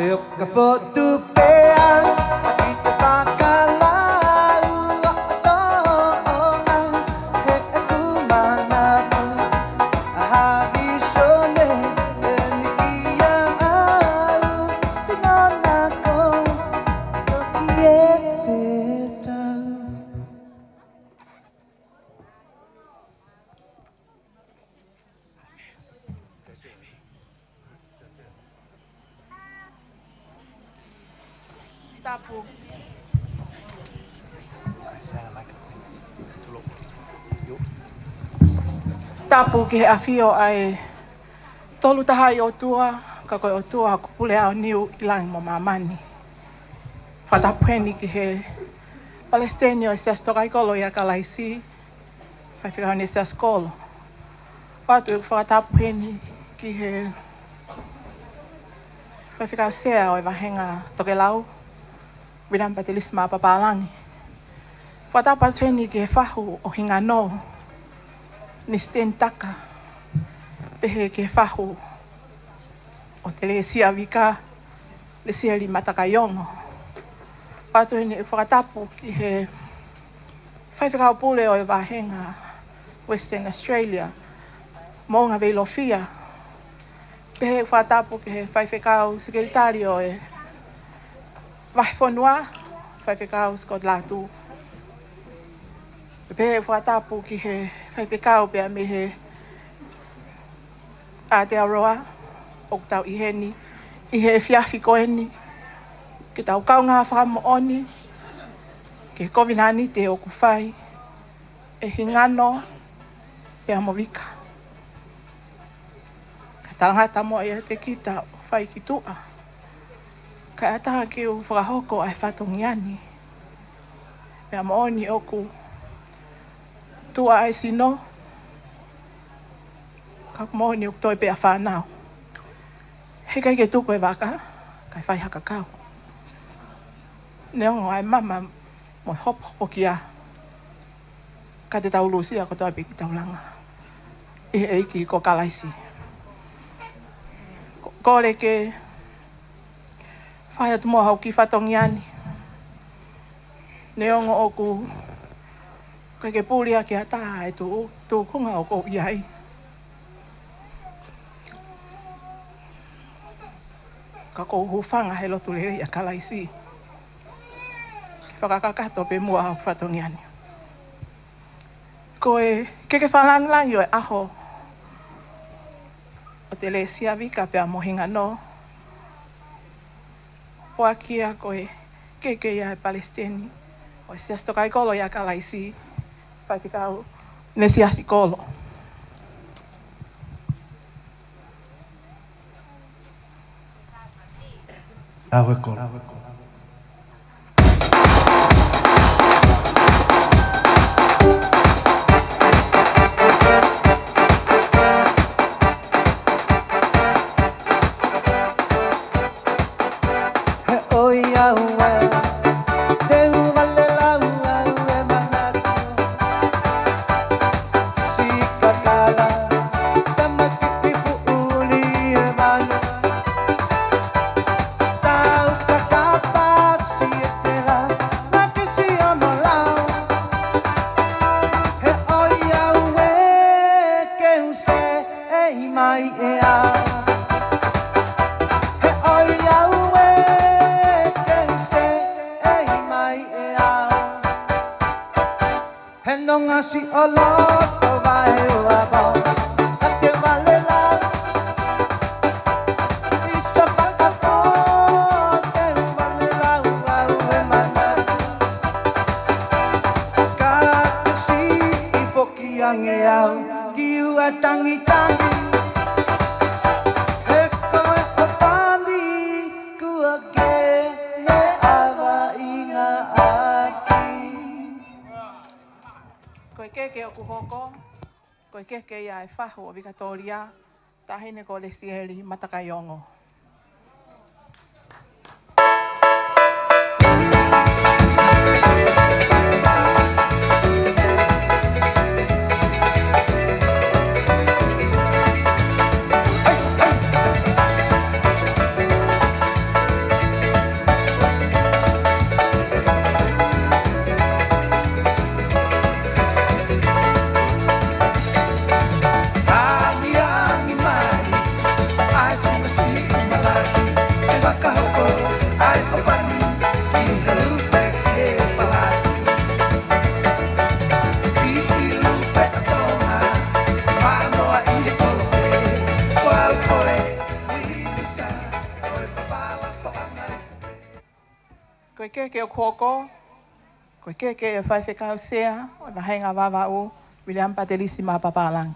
He ʻoka fotu pea, ʻa ki te fakalau ʻa toʻonga, he ʻeku manatu, ʻa Havisone, eni kia au, sino nako, toki e fetau. Tapu. Tapu ki he ʻafio ʻa e Tolu Tahaʻi ʻOtua, ka ko e ʻOtua ʻoku pule aoniu ʻi langi mo māmani. Fakatapu heni ki he Palesiteni ʻo e Siasi Tokaikoloi ʻa Kalaisi, Faifekau Nesiasi Kolo. ʻOatu ʻeku fakatapu heni ki he Faifekau Sea ʻo e Vāhenga Tokelau, Viliami Patelisi Ma'apapalangi. Fakatapu atu heni ki he fahu ʻo Hingano, Nisiteni Taka, pehē ki he fahu ʻo Telesia Vika, Lesieli Matakaiongo. ʻOatu heni ʻeku fakatapu ki he Faifekau Pule ʻo e Vāhenga Western Australia, Moʻunga Veilofia. Pehē ʻeku fakatapu ki he Faifekau Sekelitali ʻo e Vahefonua, Faifekau Scott Latu. Pehē ʻeku fakatapu ki he faifekau pea mei he Aotearoa ʻoku tau ʻi heni ʻi he efiafi ko eni, ke tau kaungā fakamoʻoni ki he kovinānite ʻoku fai ʻe Hingano pea mo Vika. Ka talangata mo ia te kita ʻo fai ki tuʻa, kae ʻatā ke u fakahoko ʻa e fatongia ni. Pea moʻoni ʻoku tuʻa ʻa e sino, ka moʻoni ʻoku toe pē ʻa e fānau. Heʻikai ke tuku e vaka kae fai ha kakau. Neongo ʻa e mama mo e hopohopokia, ka te tau lūsia kotoa pē kitaulanga ʻi he ʻEiki ko Kalaisi. Ko, kole ke fai atu muʻa haʻaku kiʻi fatongia ni. Neongo ʻoku ʻikai ke puli ʻaki ʻe ha taha e tuʻu, tūkunga ʻoku ou ʻi ai, ka ʻoku ou hūfanga he lotu lelei ʻa Kalaisi ke fakakakato pē muʻa haʻaku fatongia ni. Ko e keke fakalāngilangi ʻo e ʻaho ʻo Telesia Vika pea mo Hingano, ʻoku ʻikai ko e keke ia ʻa e Palesiteni ʻo e Siasi Tokaikoloi ʻa Kalaisi, Faifekau Nesiasi Kolo. ʻAuē Kolo. He nonga siʻo loto vaeua vao, ka te vale lau. ʻIsa fakapoʻuli te vale lau au e mana. Ka te siʻi foki ange au ki ua tangitangi. He ko e ʻofa ni kuo ke meʻavaʻinga ʻaki. Ko e keke ʻoku hoko, ko e keke ia ʻa e fahu ʻo Vikatōlia, taʻahine ko Lesieli Matakaiongo. Ko e keke ʻoku hoko, ko e keke ʻa e Faifekau Sea ʻo e Vāhenga Vavaʻu, Viliami Patelisi Ma'apapalangi.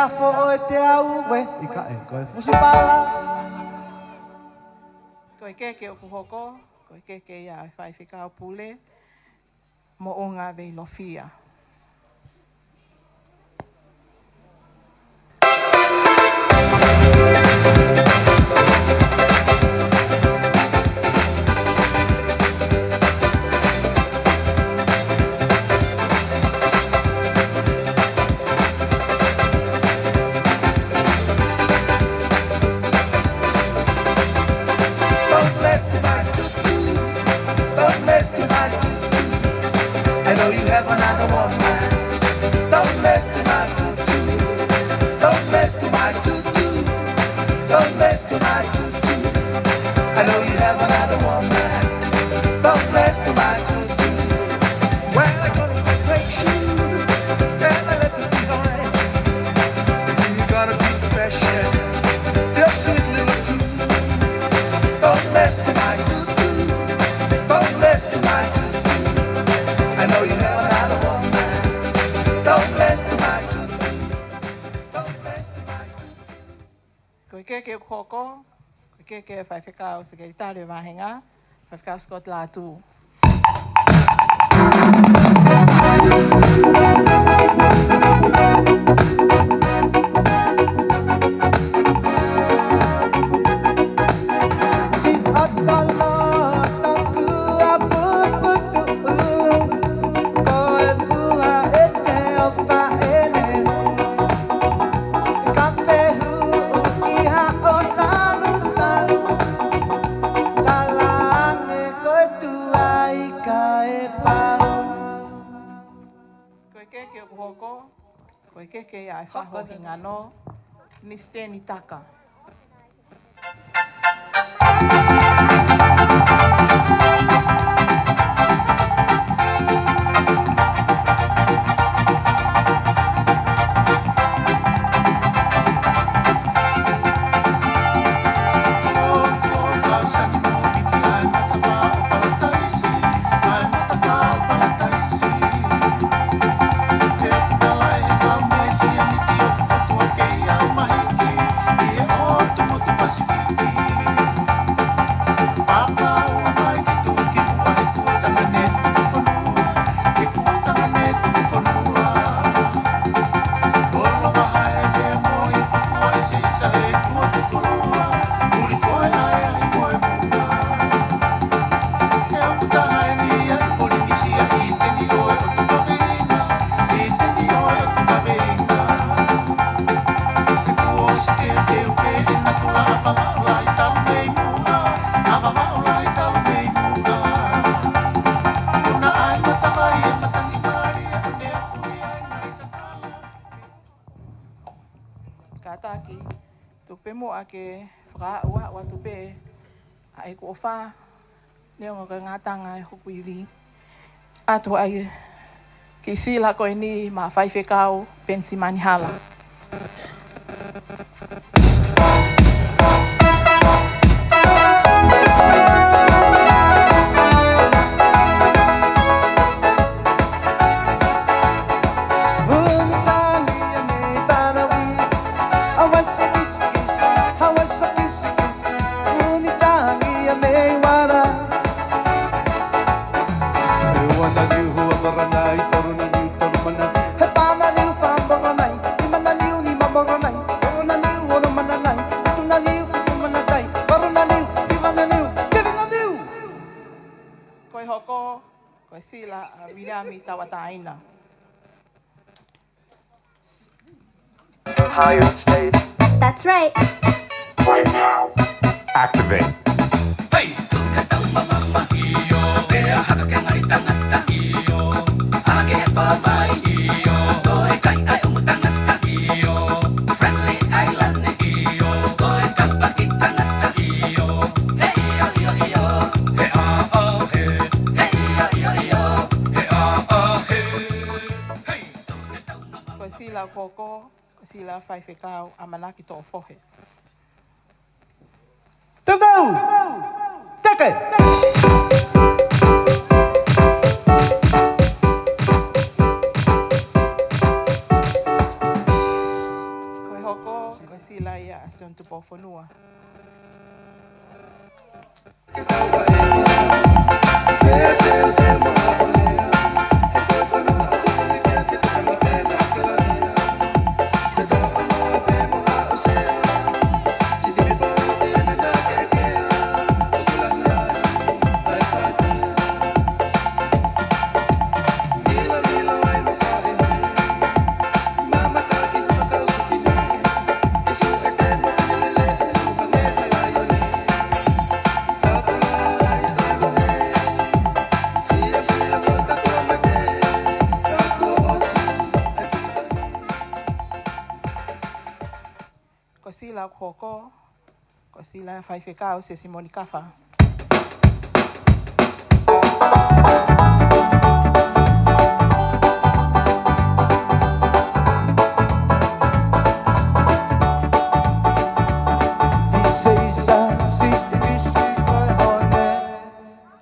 Afo ʻo e teau ē, ʻikai ko e fusi pala. Ko e keke ʻoku hoko, ko e keke ia ʻa e faifekau pule, Moʻunga Veilofia. Don't mess with my tutu. Don't mess with my tutu. I know you have another woman. Don't mess with my tutu. Don't mess with my tutu. Don't mess with my tutu. I know you have another woman. Don't mess with my tutu. Well, I gonna break you, and I left you behind. If you gotta be patient, your sweet little tutu. Don't mess with my tutu. Don't mess with my tutu. I know you have another woman. Don't mess with my tutu. Don't mess with my tutu. Ko e keke ʻoku hoko, ko e keke ʻa e faifekau sekelitali ʻo e vāhenga, Faifekau Scott Lātū. Ka fehuʻi ha ʻo salusalu, talaange ko e tuai kae pau. Ko e keke ʻoku hoko, ko e keke ia ʻa e Faho Hingano, Nisiteni Taka. Kātaki, tuku pē muʻa ke fakaaʻu atu pē ʻa ʻeku ʻofa, neongo ko e ngataʻanga ʻa hoku ivi. ʻAtu ai ki he sila ko eni maʻa Faifekau Penisimani Hala. Ko e hoko, ko e sila ʻa Viliami Tauʻatāina. Higher state. That's right. Right now. Activate. Hey! Friendly Island. Ko e sila ʻoku hoko, ko e sila ʻa Faifekau ʻAmanaki Toʻofohe. Tau! Teke! Sila ia ʻa Sione Tupou Fonua. Ko Sila ʻoku hoko, ko Sila faifekau Siasi Monikafa.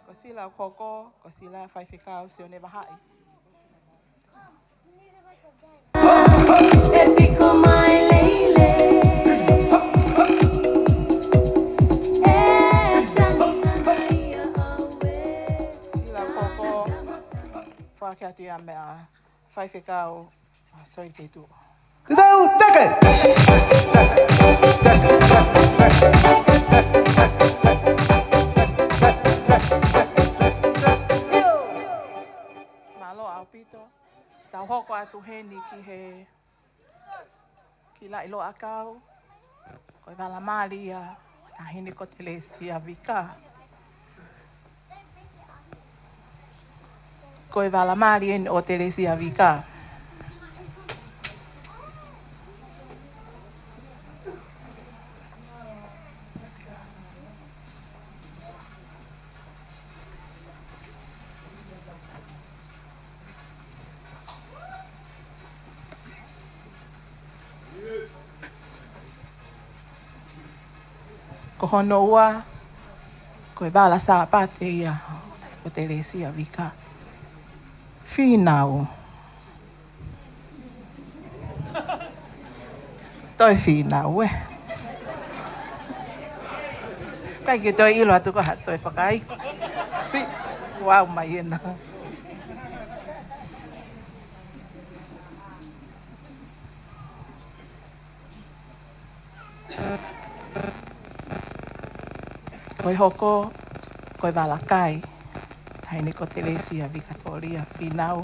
Ko Sila ʻoku hoko, ko Sila faifekau Sione Vahaʻi. E piko mai lelei. E sani mai ia ʻaue. Sila ʻoku hoko. Foaki atu ia meia faifekau, ʻa Soili Petuʻu. Teu teke! Mālō ʻaupito. Tau hoko atu heni ki he kiʻi laʻi loʻakau. Ko e vala mali ia ʻo e taʻahine ko Telesia Vika. Ko e vala mali eni ʻo Telesia Vika. Ko hono ua, ko e vala Sāpate ia ʻo Telesia Vika. Fīnau. Toe fīnau, ē. ʻIkai ke toe ʻilo atu ko ha toe fakaiku. Siʻi, ʻoku ʻomai ena. Ko e hoko, ko e vala kai. Taʻahine ko Telesia Vikatolia, fīnau.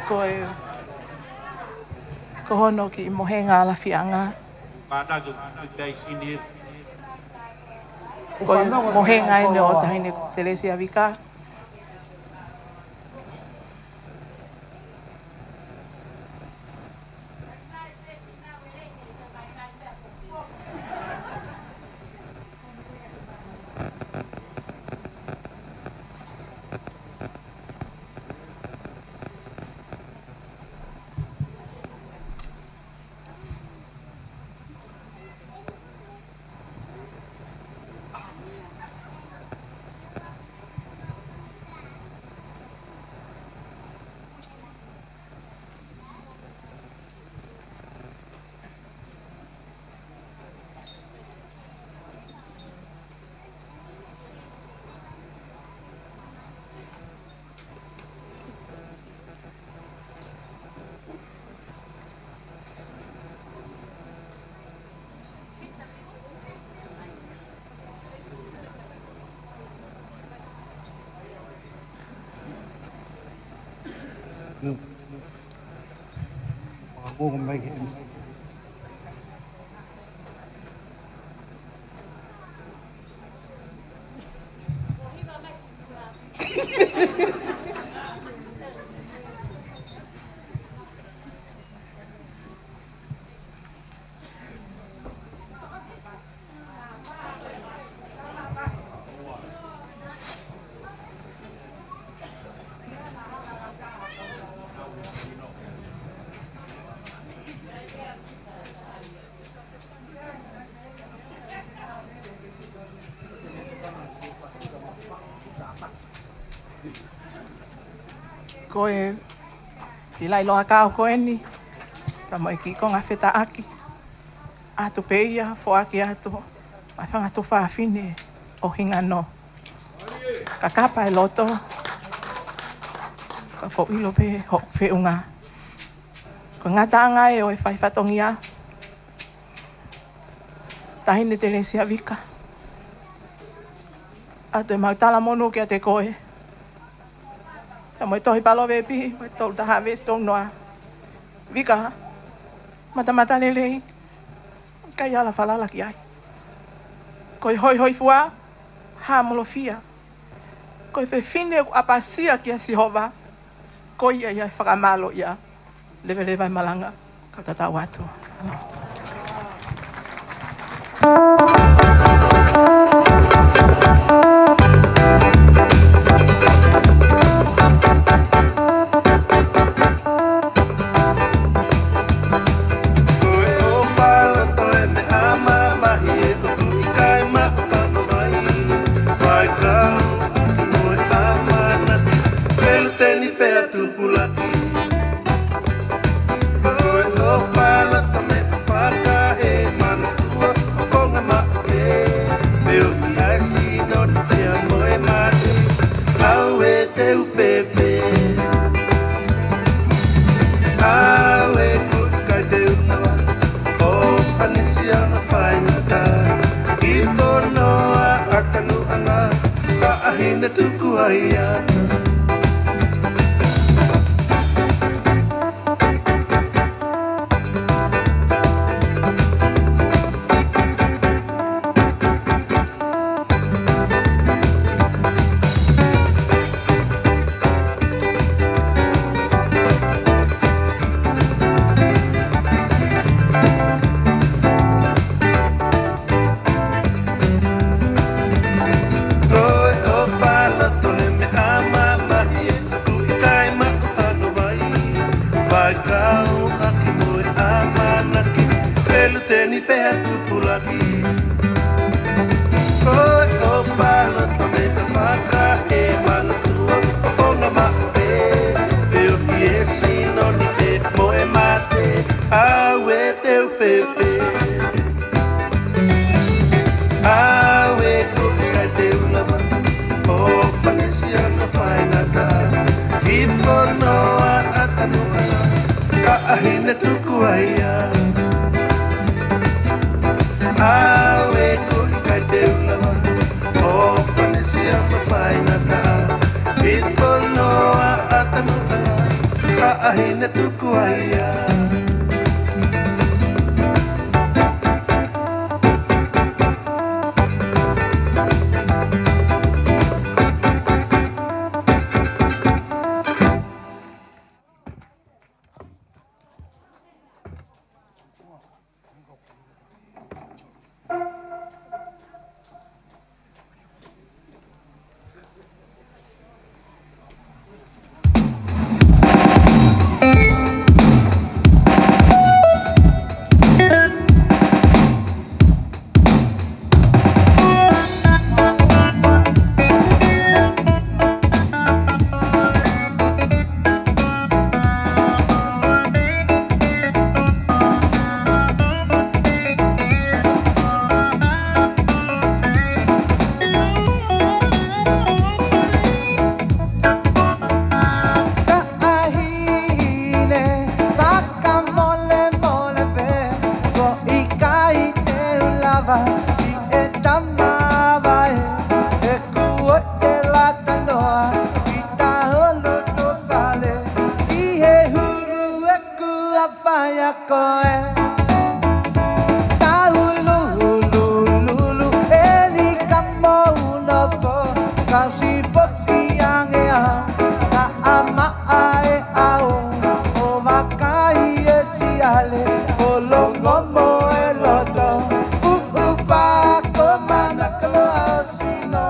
Ko e, ko hono kiʻi mohenga ʻa Lafiʻanga. Ko e mohenga eni ʻo e taʻahine ko Telesia Vika. Ko e kiʻi laʻi loa kau ko eni, pea mo e kiʻi konga fetaʻaki atu pē ia, foaki atu maʻa e fanga tuofāfine ʻo Hinganō. Ka kapa e loto, ka ʻoku ou ʻilo pē hoʻo feʻunga. Ko e ngataʻanga ē ʻo e fai fatongia, Taʻahine Telesia Vika. ʻOatu ʻemau talamonū kiate koe, pea mo e tohi Palōveepi, mo e tolu taha veesi tolu noa. Vika, matamatalelei, ʻikai ala falala ki ai. Ko e hoihoifua, hāmolofia. Ko e fefine ʻoku ʻapasia kia Sihova, ko ia ia ʻe fakamālō ia. Leveleva e malanga, kau tatau atu. Ko e ʻofa loto e meʻa mamahi ē, ʻoku ʻikai maʻu pano mai. Fai kau atu mo e ʻamanaki, feluteni pea tupulaki. Ko e ʻofa loto meʻa fakaʻemanatuʻa, ʻofonga maʻu pē, feohi ʻa e sino ni pea mo e mate, ʻauē te u fēfē. ʻAuē ʻoku ʻikai te u lava ʻo panisio hono faingataʻa, hifo noa ʻatanuʻanga, Taʻahine Tukuaia. Ko e ʻofa loto he meʻa mamahi ē, ʻoku ʻikai maʻu pano mai. Fai kau atu mo e ʻamanaki, feluteni pea tupulaki. Ko e ʻofa loto meʻa fakaʻemanatuʻa, ʻofonga maʻu pē, feohi ʻa e sino ni pea mo e mate, ʻauē te u fēfē. ʻAuē ʻoku ʻikai te u lava ʻo panisio hono faingataʻa, hifo noa ʻatanuʻanga, Taʻahine Tukuaia. ʻAuē ʻoku ʻikai te u lava ʻo panisio hono faingataʻa, hifo noa ʻatanuʻanga, Taʻahine Tukuaia. Taʻahine fakamolemole pē, ʻoku ʻikai te u lava ʻi he tamavaʻe, he kuo te lata noa ki taʻo loto fale, ʻi he hulu ʻeku ʻapaʻapa ʻia koe. Taululululu, ʻeli ka mou nofo, ka sipoki ange au, ka ʻamaʻa e ʻao, ʻo vakai e siale, ʻo longo mo e loto, ʻuʻufa ko manakaloa sino.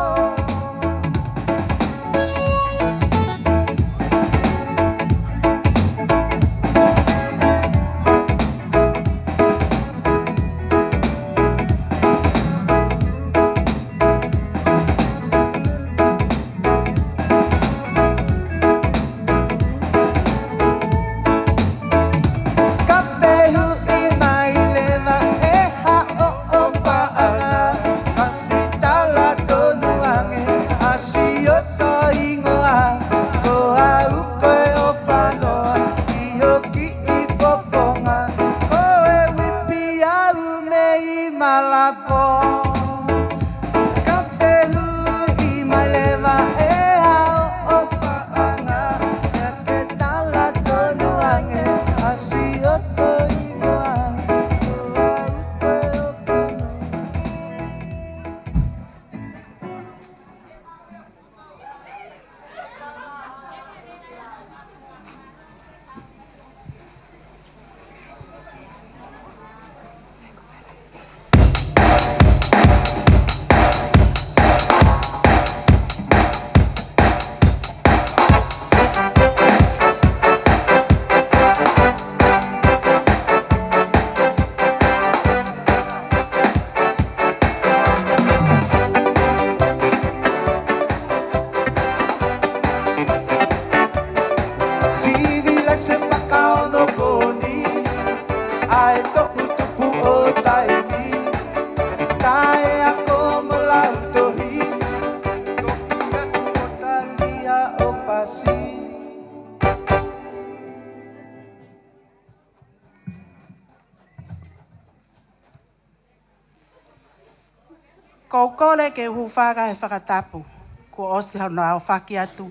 Ko u kole ke u hūfanga he fakatapu kuo ʻosi hono aofaki atu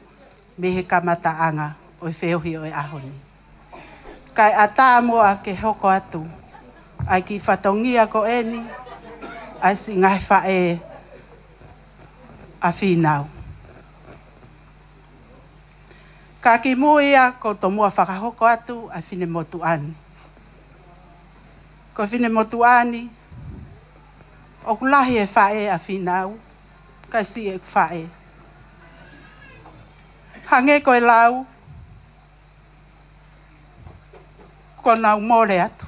mei he kamataʻanga ʻo e feohi ʻo e ʻaho ni. Kae ʻatā muʻa ke hoko atu ʻa e kiʻi fatongia ko eni ʻa e siʻi ngaahi faʻē ʻa Fīnau. Ka kimuʻa ia ʻoku ou tomuʻa fakahoko atu ʻa e finemotuʻa ni. Ko e finemotuʻa ni, ʻoku lahi e faʻē ʻa Fīnau, kae siʻi ʻeku faʻē. Hangē ko e lau, kuo nau mole atu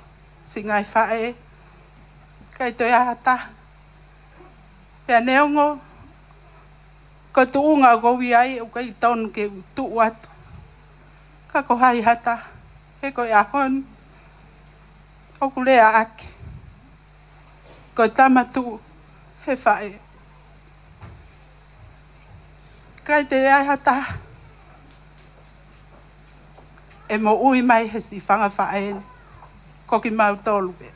siʻi ngaahi faʻē, ʻikai toe ʻi ai ha taha. Pea neongo ko e tuʻunga ʻoku ou ʻi ai, ʻoku ʻikai tonu ke u tuʻu atu. Ka ko hai ha taha, he ko e ʻaho ni ʻoku lea ʻaki ko e tama tuʻu he faʻē. ʻIkai toe ʻi ai ha taha ʻe moʻui mai he siʻi fanga faʻē ni, ko kimautolu pē.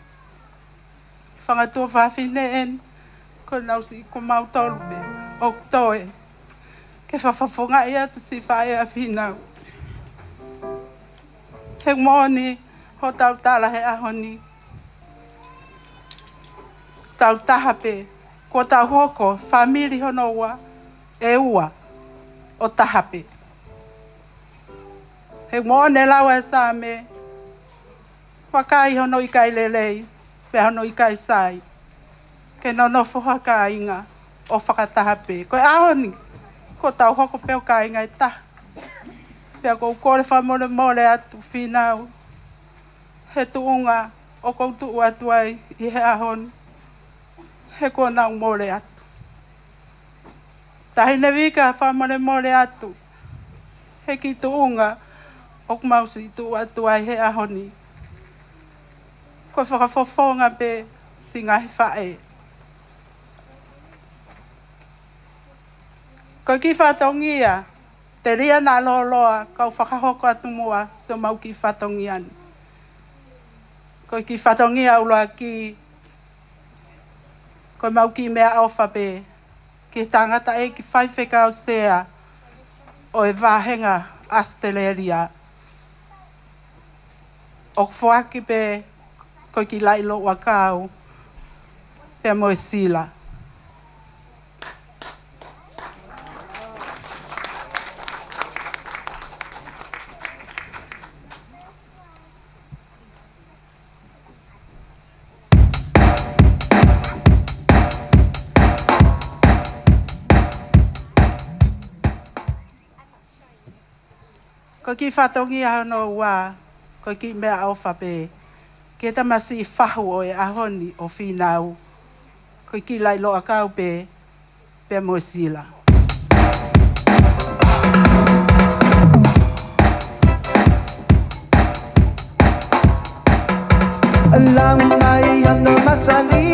Fanga tuofāfine eni, ko nau siʻi ko mautolu pē ʻoku toe ke fakafofongaʻi atu siʻi faʻē ʻa Fīnau. He moʻoni hotau tala he ʻaho ni, tau taha pē, kuo tau hoko fāmili hono ua, ʻe ua ʻo taha pē. He moʻoni e lau ʻa e Saame, vakai hono ʻikai lelei, pea hono ʻikai sai, ke nonofo ha kāinga ʻo fakataha pē. Ko e ʻaho ni, kuo tau hoko pē ʻo kāinga ʻe taha. Pea ʻoku ou kole fakamolemole atu Fīnau, he tuʻunga ʻoku ou tuʻu atu ai ʻi he ʻaho ni, he kuo nau mole atu. Taʻahine Vika, fakamolemole atu he kiʻi tuʻunga ʻoku mau siʻi tuʻu atu ai he ʻaho ni. Ko e fakafofonga pē siʻi ngaahi faʻē. Ko e kiʻi fatongia telia naʻa lōloa, kau fakahoko atu muʻa siʻomau kiʻi fatongia ni. Ko e kiʻi fatongia ʻuluaki, ko ʻemau kiʻi meʻaʻofa pē ki he tangataʻeiki faifekau sea ʻo e vāhenga ʻAositelēlia. ʻOku foaki pē ko e kiʻi laʻi louʻakau pea mo e sila. Ko e kiʻi fatongia hono ua, ko e kiʻi meʻaʻofa pē ki he tamasiʻi fahu ʻo e ʻaho ni ʻo Fīnau, ko e kiʻi laʻi louʻakau pē pea mo e sila. Lau mai hono masani,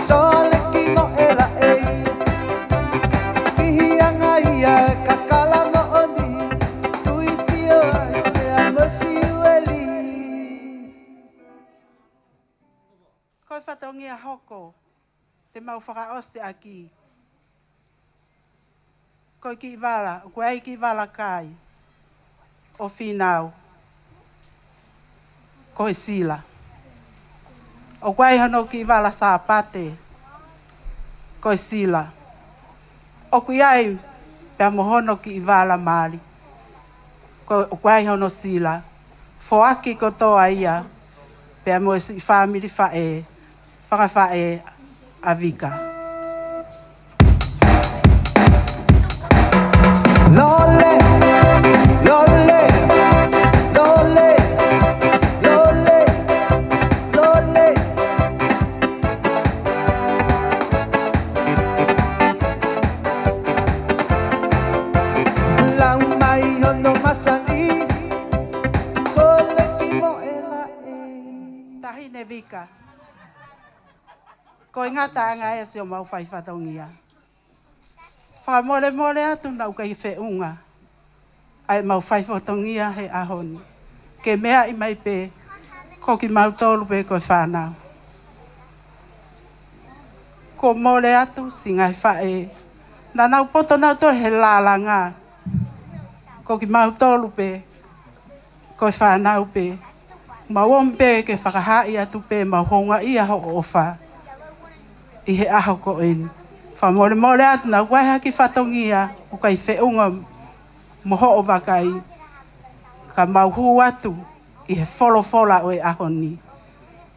Sōleki mo ʻElaʻei. Fihiʻanga ia kakala moʻoni, Tuifio ai pea mo Siueli. Ko e fatongia hoko te mau fakaʻosi ʻaki, ko e kiʻi vala, ʻoku ʻi ai kiʻi vala kai ʻo Fīnau, ko e sila. ʻOku ʻi ai hono kiʻi vala Sāpate, ko e sila. ʻOku ʻi ai pea mo hono kiʻi vala mali, ko, ʻoku ʻi ai hono sila. Foaki kotoa ia pea mo e siʻi fāmili faʻē, fanga faʻē ʻa Vika. Lole, lole, lole, lole, lole. Lau mai hono masani, Sōleki mo ʻElaʻei. Taʻahine Vika. Ko e ngataʻanga ia siʻomau fai fatongia. Fakamolemole atu naʻa ʻoku ʻikai feʻunga ʻa ʻemau fai fatongia he ʻaho ni. Ke meaʻi mai pē ko kimautolu pē ko e fānau. Ko mole atu siʻi ngaahi faʻē. Naʻa nau poto nau toe he lālanga. Ko kimautolu pē, ko e fānau pē. Mau ōmi pē ke fakahaaʻi atu pē mau houngaʻia hoʻo ʻofa ʻi he ʻaho ko eni. Fakamolemole atu naʻa ʻoku ʻi ai ha kiʻi fatongia ʻoku ʻikai feʻunga mo hoʻo vakai, ka mau hū atu ʻi he folofola ʻo e ʻaho ni.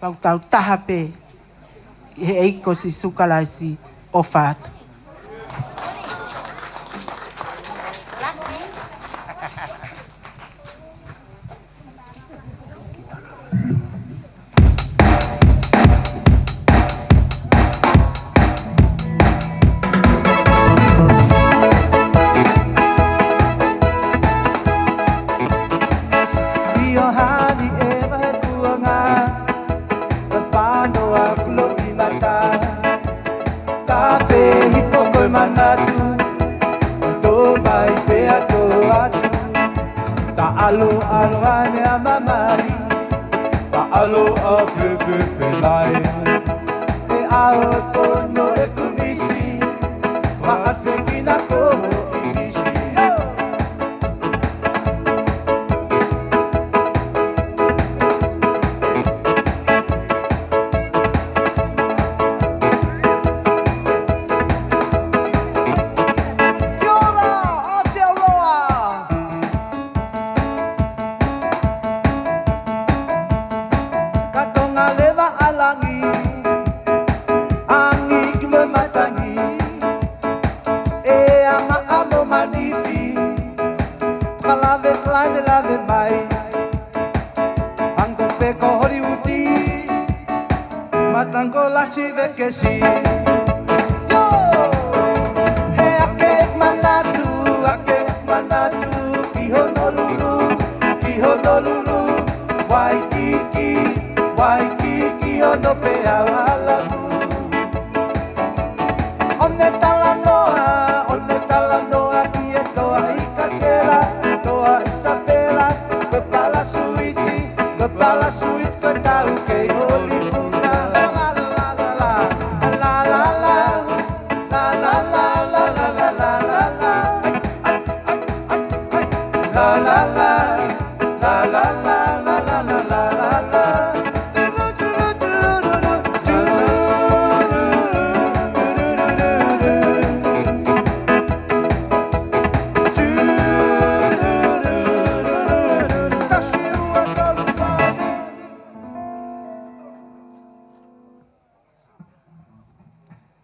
Pau tau taha pē ʻi he ʻEiki ko Sīsū Kalaisi, ʻofa atu. Iohani e vahe tuanga, ka fano a kulo i mata. Ka pehifo ko e manatu, tō mai pea tō atu. Ta alo alo ane a mamali, ta alo a pepepe mai. E ao tono e kumisi, ma afekina ko Ingisi. Kia ora, Aotearoa! Ka tonga leva ʻa langi, angi ki mo matangi, e anga amo manifi, ka lave, lave, lave mai. Ango pe ko Holiuti, matango lasi vekesi. Yo! He ake manatu, ake manatu, ki Honolulu, ki Honolulu, Waikiki, Waikiki, hono pe au alamu. ʻOne talanoa, ʻone talanoa ki he toa ʻIsakela, toa ʻIsapela, ko Palasuiti, ko Palasuiti, ko tau kei Holiuti. La, la, la, la, la, la, la, la.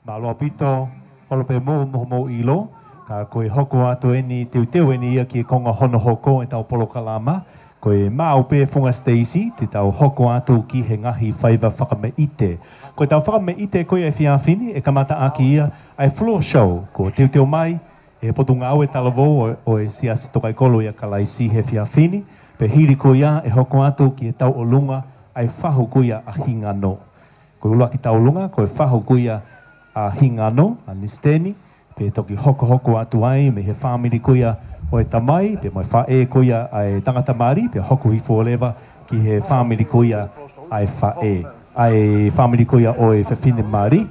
Mālō ʻaupito, ʻoku pē mo, mo, mo ʻilo, ka ko e hoko atu eni, teuteu eni ia ki he konga hono hoko ʻetau polokalama, ko e maʻu pē Funga Stacy, te tau hoko atu ki he ngaahi faiva fakameʻite. Ko ʻetau fakameʻite ko ia he efiafi ni, ʻe kamata ʻaki ia ʻa e floor show, kuo teuteu mai ʻe he Potungāue Talavou ʻo, ʻo e Siasi Tokaikolo ʻia Kalaisi he efiafi ni, pea hili ko ia ʻe hoko atu ki he tauʻolunga ʻa e fahu ko ia ʻa Hingano. Ko e ʻuluaki tauʻolunga, ko e fahu ko ia ʻa Hingano, ʻa Nisiteni, pea toki hokohoko atu ai mei he fāmili ko ia ʻo e tamai, pea mo e faʻē ko ia ʻa e tangata mali, pea hoko hifo leva ki he fāmili ko ia ʻa e faʻē, ʻa e fāmili ko ia ʻo e fefine mali,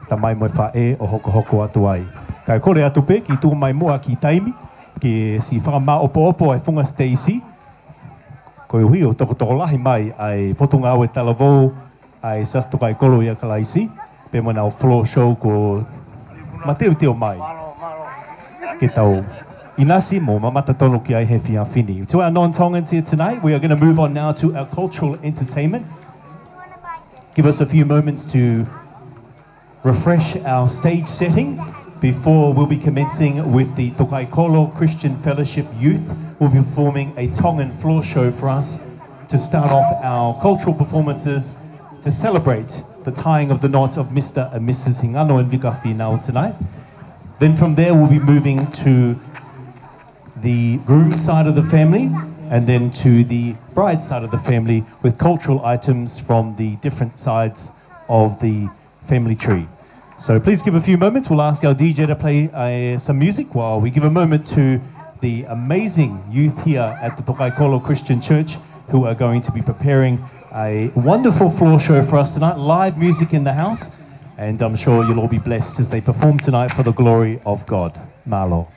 tamai mo e faʻē ʻo hokohoko atu ai. Kae kole atu pē ke tuku mai muʻa ha kiʻi taimi, ke siʻi fakamāʻopoʻopo ʻa e Funga Stacy, koeʻuhi ʻoku tokotokolahi mai ʻa e Potungāue Talavou ʻa e Siasi Tokaikolo ʻia Kalaisi, pea mo ʻenau floor show kuo mateuteu mai ke tau ʻinasi mo mamata tonu ki ai he efiafi ni. To our non-Tongans here tonight, we are gonna move on now to our cultural entertainment. Give us a few moments to refresh our stage setting before we'll be commencing with the Tokaikolo Christian Fellowship Youth will be performing a Tongan floor show for us to start off our cultural performances to celebrate the tying of the knot of Mister and Missus Hingano and Vika Finau tonight. Then from there, we'll be moving to the groom side of the family and then to the bride side of the family with cultural items from the different sides of the family tree. So please give a few moments. We'll ask our D J to play, uh, some music while we give a moment to the amazing youth here at the Tokaikolo Christian Church who are going to be preparing a wonderful floor show for us tonight. Live music in the house. And I'm sure you'll all be blessed as they perform tonight for the glory of God. Mālō.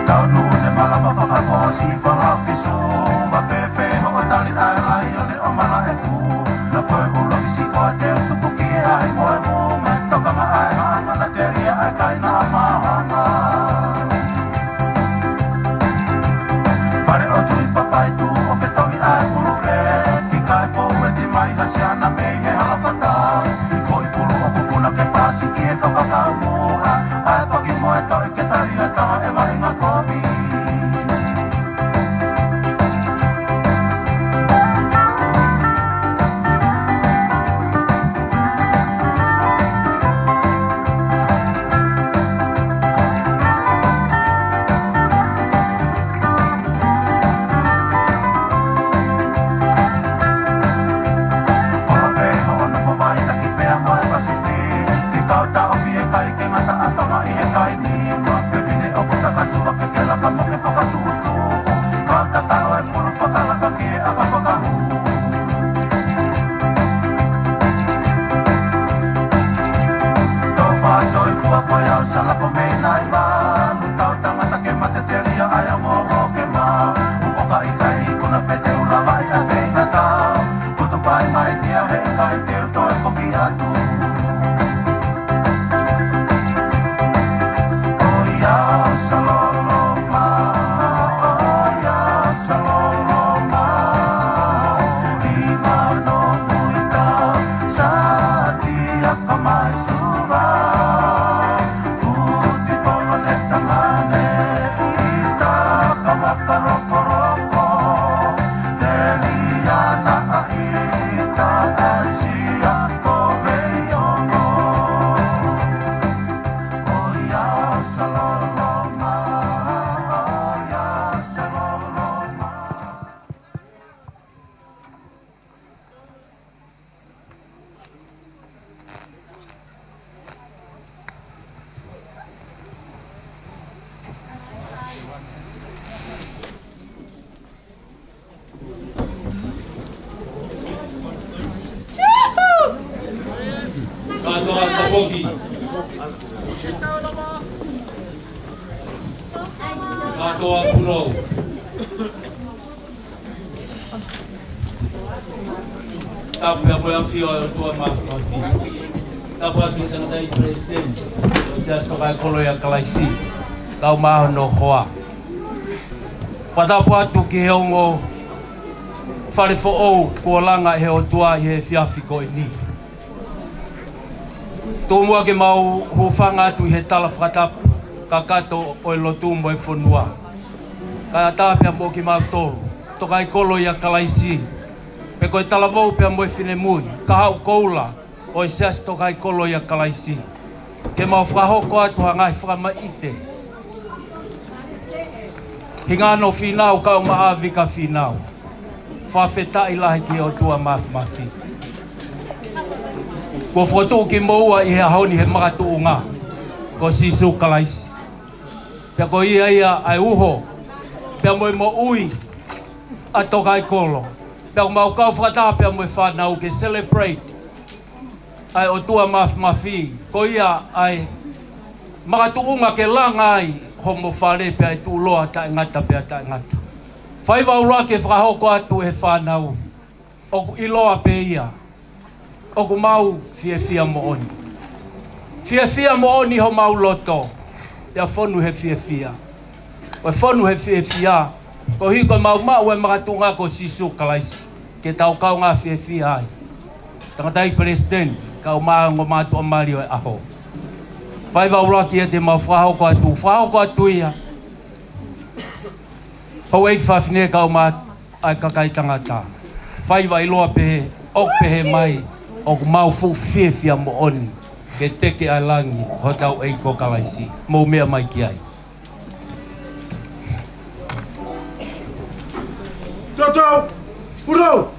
Tau nune malama fakapō si fala pisu, ma pepe ho tali ai ai o ne o mala e pū. Na koe ʻulu ki siko te tupu ki ai mo e pū, me toka ma ai ha ana telia ai kai na mahanga. Fale ʻo Tui Papai tu o fetongi ai ʻulu pe, ki kai pou e ti mai ha siana mei he hala fata. Ko i pulu o kupuna ke pasi ki he kapakau mua, ai paki mo e toi ke tali a taha e vainga kovi. Polo pe ho ono po mai taki pea mo e Pasifiki, kau tau fie kai ke ngata a tama i he kai ni, ma ke vine o kuta ka sua ke ke laka mo ke fakatuʻutuʻu, kau tatau e pulu fakalaka ki he ʻaka fakahū. Tau fasoifua ko e au sala ko mei nai ma, mu tau tangata ke mate telia ai a mo ke ma, u poka i kai kuna pe te u lava i a feinga tau. Kutu pai mai tia he kai te u toe foki atu. Oia saloloma, oia saloloma. Lima no muita, sa tia ka mai suva. Futi polo ne tamane, ita ka makarokoroko. Teliana a ita a sia ko veiongo. Oia saloloma, oia saloloma. Kātoa tafoki. Kātoa pulou. Tapu pea mo e ʻafio ʻa e ʻOtua Māfimafi. Tapu atu ki he tangataʻeiki Palesiteni ʻo e Siasi Tokaikoloi ʻa Kalaisi, kau mai hono hoa. Fakatapu atu ki he ongo fale foʻou kuo langa ʻe he ʻOtua ʻi he efiafi ko eni. Tuku muʻa ke mau hūfanga atu ʻi he tala fakatapu kakato ʻo e lotu mo e fonua. Kae ʻatā pea mo kimautolu, tokaikoloi ʻa Kalaisi, pe ko e talavou pea mo e finemui, kahaʻu koula ʻo e Siasi Tokaikoloi ʻa Kalaisi, ke mau fakahoko atu ha ngaahi fakamaiʻite. Hingoa no Fīnau kau mai ʻa Vika Fīnau. Fakafetaʻi lahi ki he ʻOtua Māfimafi. Kuo fokotuʻu kimoua ʻi he ʻaho ni he makatuʻunga ko Sīsū Kalaisi. Pea ko ia ia ʻa e uho pea mo e moʻui ʻa Tokaikolo. Pea ʻoku mau kau fakataha pea mo e fānau ke celebrate ʻa e ʻOtua Māfimafi, ko ia ʻa e makatuʻunga ke langa ai homo fale pea ʻe tuʻuloa taʻengata pea taʻengata. Fai ʻuluaki ke fakahoko atu ʻe he fānau, ʻoku ʻiloa pē ia, ʻoku mau fiefia moʻoni. Fiefia moʻoni homau loto, pea fonu he fiefia. ʻO e fonu he fiefia, koeʻuhi ko ʻemau maʻu e makatuʻunga ko Sīsū Kalaisi, ke tau kaungā fiefia ai. Tangataʻeiki Palesiteni, kau mai ongo mātuʻa mali ʻo e ʻaho. Fai ʻuluaki ia te mau fakahoko atu, fakahoko atu ia. Houʻeiki fafine kau mai ʻa e kakai tangata. Fai ʻiloa pē, ʻoku pehē mai, ʻoku mau fuʻu fiefia moʻoni, ke teke ʻa e langi, hotau ʻEiki ko Kalaisi. Mou meʻa mai ki ai. Toto! Puro!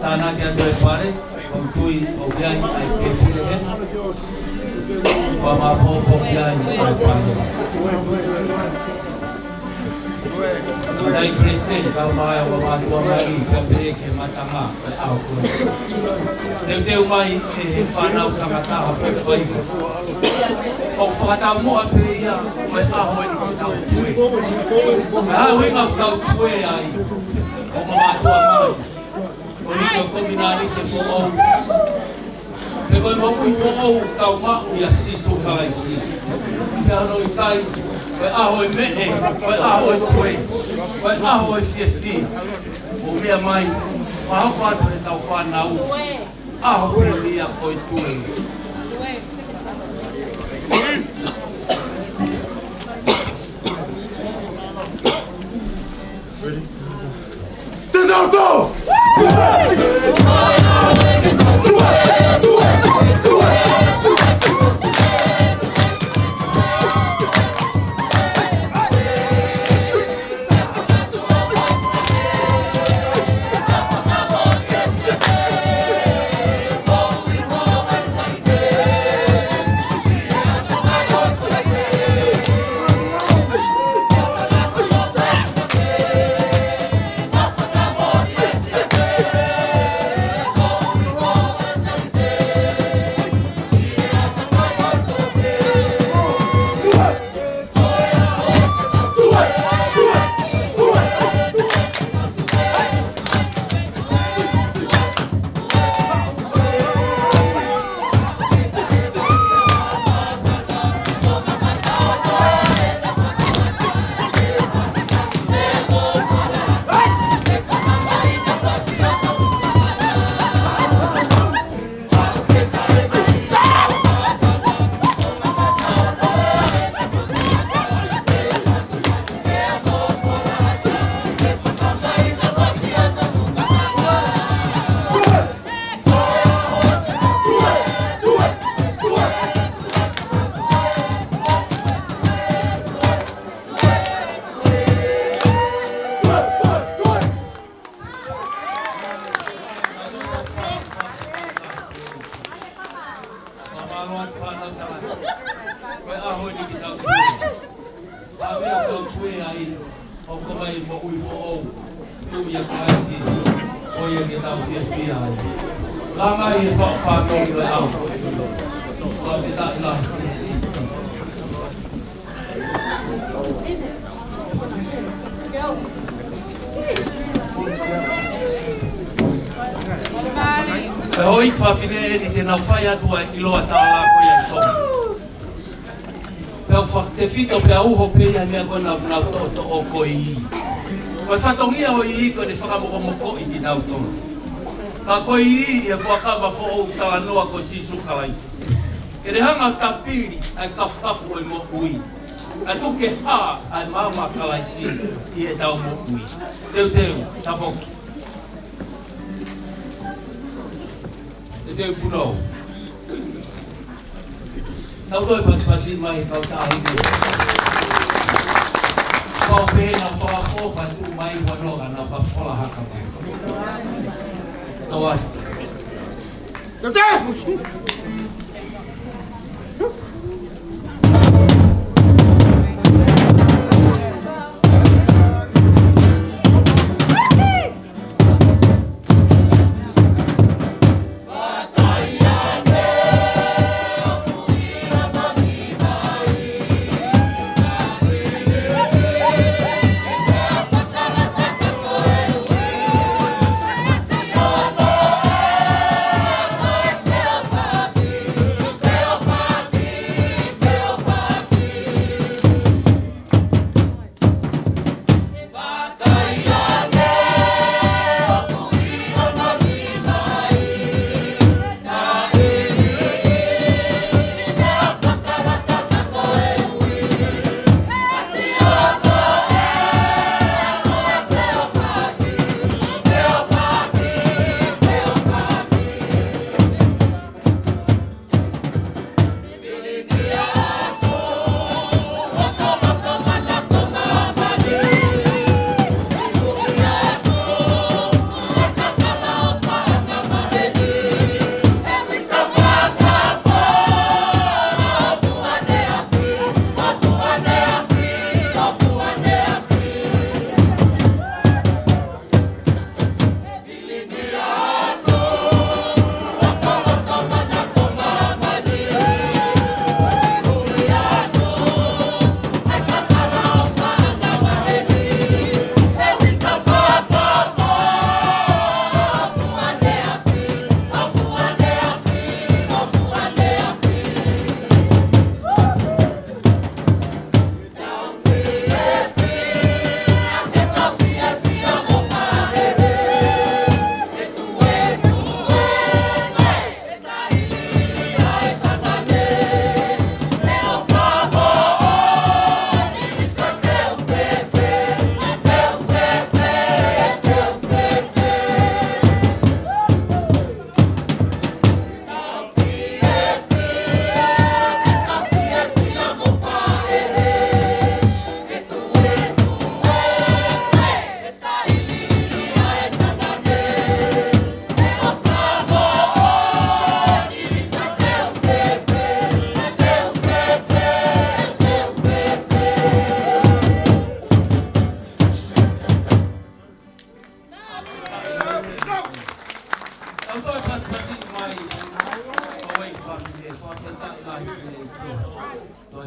Tānaki atu e fale, ʻoku ou tui ʻoku ʻi ai ʻa e kepile he. Pea maʻu pē ʻoku ʻi ai ʻa e fale. Naʻe ʻi ai Palesiteni, kau mai ʻa e mātuʻa mai, ka pehē ke matanga, ʻa ko ē. Teuteu mai ʻe he fānau tangata ha fai faiva. ʻOku fakataumuʻa pē ia, ko e ʻaho eni ke tau tue. Ko e ʻuhinga ʻoku tau tue ai, ʻoku mātuʻa mai. Ko e hiki ʻo e Kominalite foʻou. Pea ko e moʻui foʻou ʻoku tau maʻu ʻia Sīsū Kalaisi. Pea ʻoku ʻikai, ko e ʻaho e meʻe, ko e ʻaho e tue, ko e ʻaho e fiefia. ʻO meʻa mai, mahoko atu heʻetau fānau, ʻaho pē ia ko e tue. Mālō atu fānau tangata. Ko e ʻaho eni ke tau tue. ʻA e meʻa ʻoku tau tue ai, ʻoku ʻomai moʻui foʻou. Tuʻu ʻia Kalaisi Sīsū, ko ia ke tau fiefia ai. Langaʻi e fa-, fānau ʻi he ʻaho. Fakafetaʻi lahi. Pea hoi fafine eni te nau fai atu ʻa e ʻiloa tālā ko ia ʻi Tonga. Pea ʻoku fakatefito pea uho pē ia he meʻa ko ē naʻa nau toʻotoʻo ko e iʻi. Ko e fatongia ʻo e iʻi ko ʻene fakamokomokoʻi kitautolu. Ka ko e iʻi ʻi he fuakava foʻou talanoa ko Sīsū Kalaisi. Ke ne hanga ʻo tapili ʻa e kafukafu ʻo e moʻui. Kae tuku ke hā ʻa e maama ʻa Kalaisi ʻi heʻetau moʻui. Teuteu, tafoki. Teuteu punou. Tau toe pasipasi mai he kautaha ni. Pau pē naʻa pau pō patu mai wano ka naʻa pa fola haka mai. Tau ai. Tete!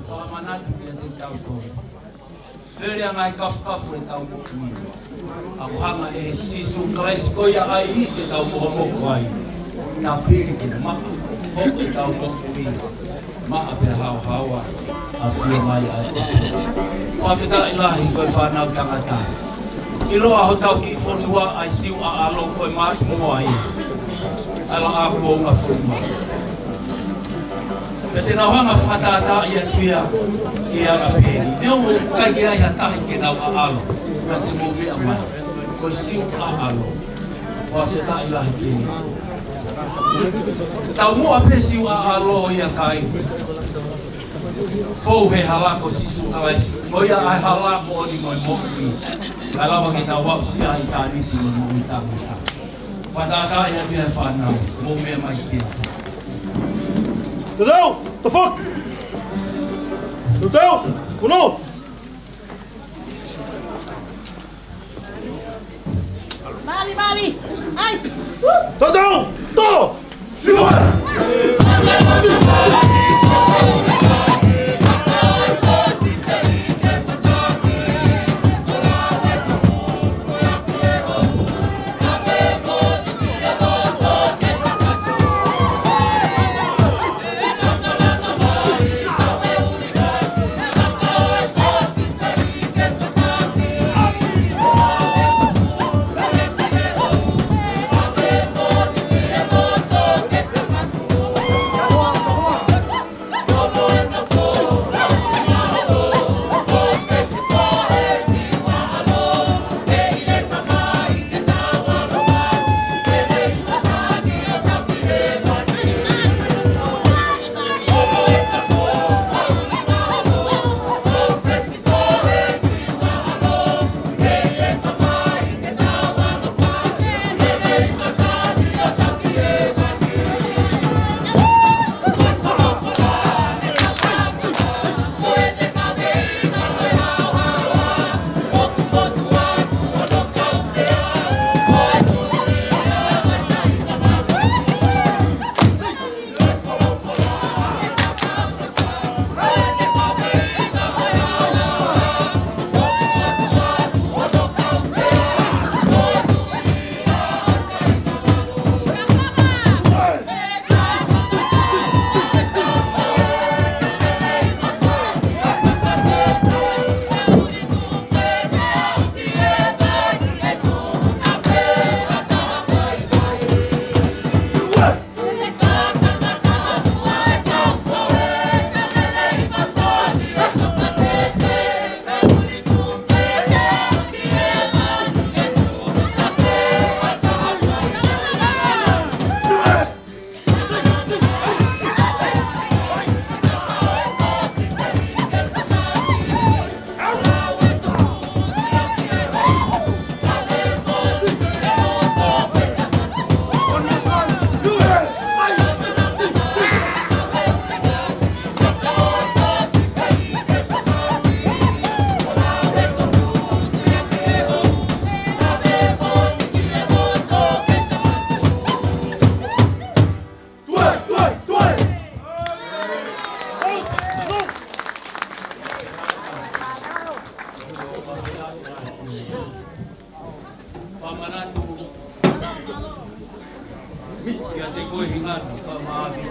Fakamanatu kiate kitautolu. Fele ʻa e ngaahi kafukafu ʻetau moʻui. ʻOku hanga ʻe Sīsū Kalaisi ko ia ʻa ia ke tau mokomoko ai. Tāpili ke maʻa. Hoko ʻetau moʻui. Maʻa pea haohaoa. ʻAfio mai ʻa e ʻOtua. Fakafetaʻi lahi ko e fānau tangata. ʻIloa hotau kiʻi fonua ʻa e Siu ʻAʻalo ko e mātuʻa ia. ʻAla ʻa kuo unga fonua. Pea te nau hanga fakatātaaʻi atu ia ʻe ala pē. Neongo ʻikai ke ʻi ai ha tahi ke nau ʻaʻalo. Ka te mou meʻa mai. Ko e Siu ʻAʻalo. Fakafetaʻi lahi ki he. Taumuʻa pē Siu ʻAʻalo ia kai. Fou he hala ko Sīsū Kalaisi. Ko ia ʻa e hala moʻoni mo e moʻui. Kae lava ke tau aʻusia ʻitāniti mo e moʻui taʻengata. Fakatātaaʻi atu ia ʻe he fānau, mou meʻa mai ki ai. Tau, tau, foki. Tau, tau, uno. Mali, mali. Ai. Tau, tau, tau. Fakamanatu kiate koe Hingano, fakamālō.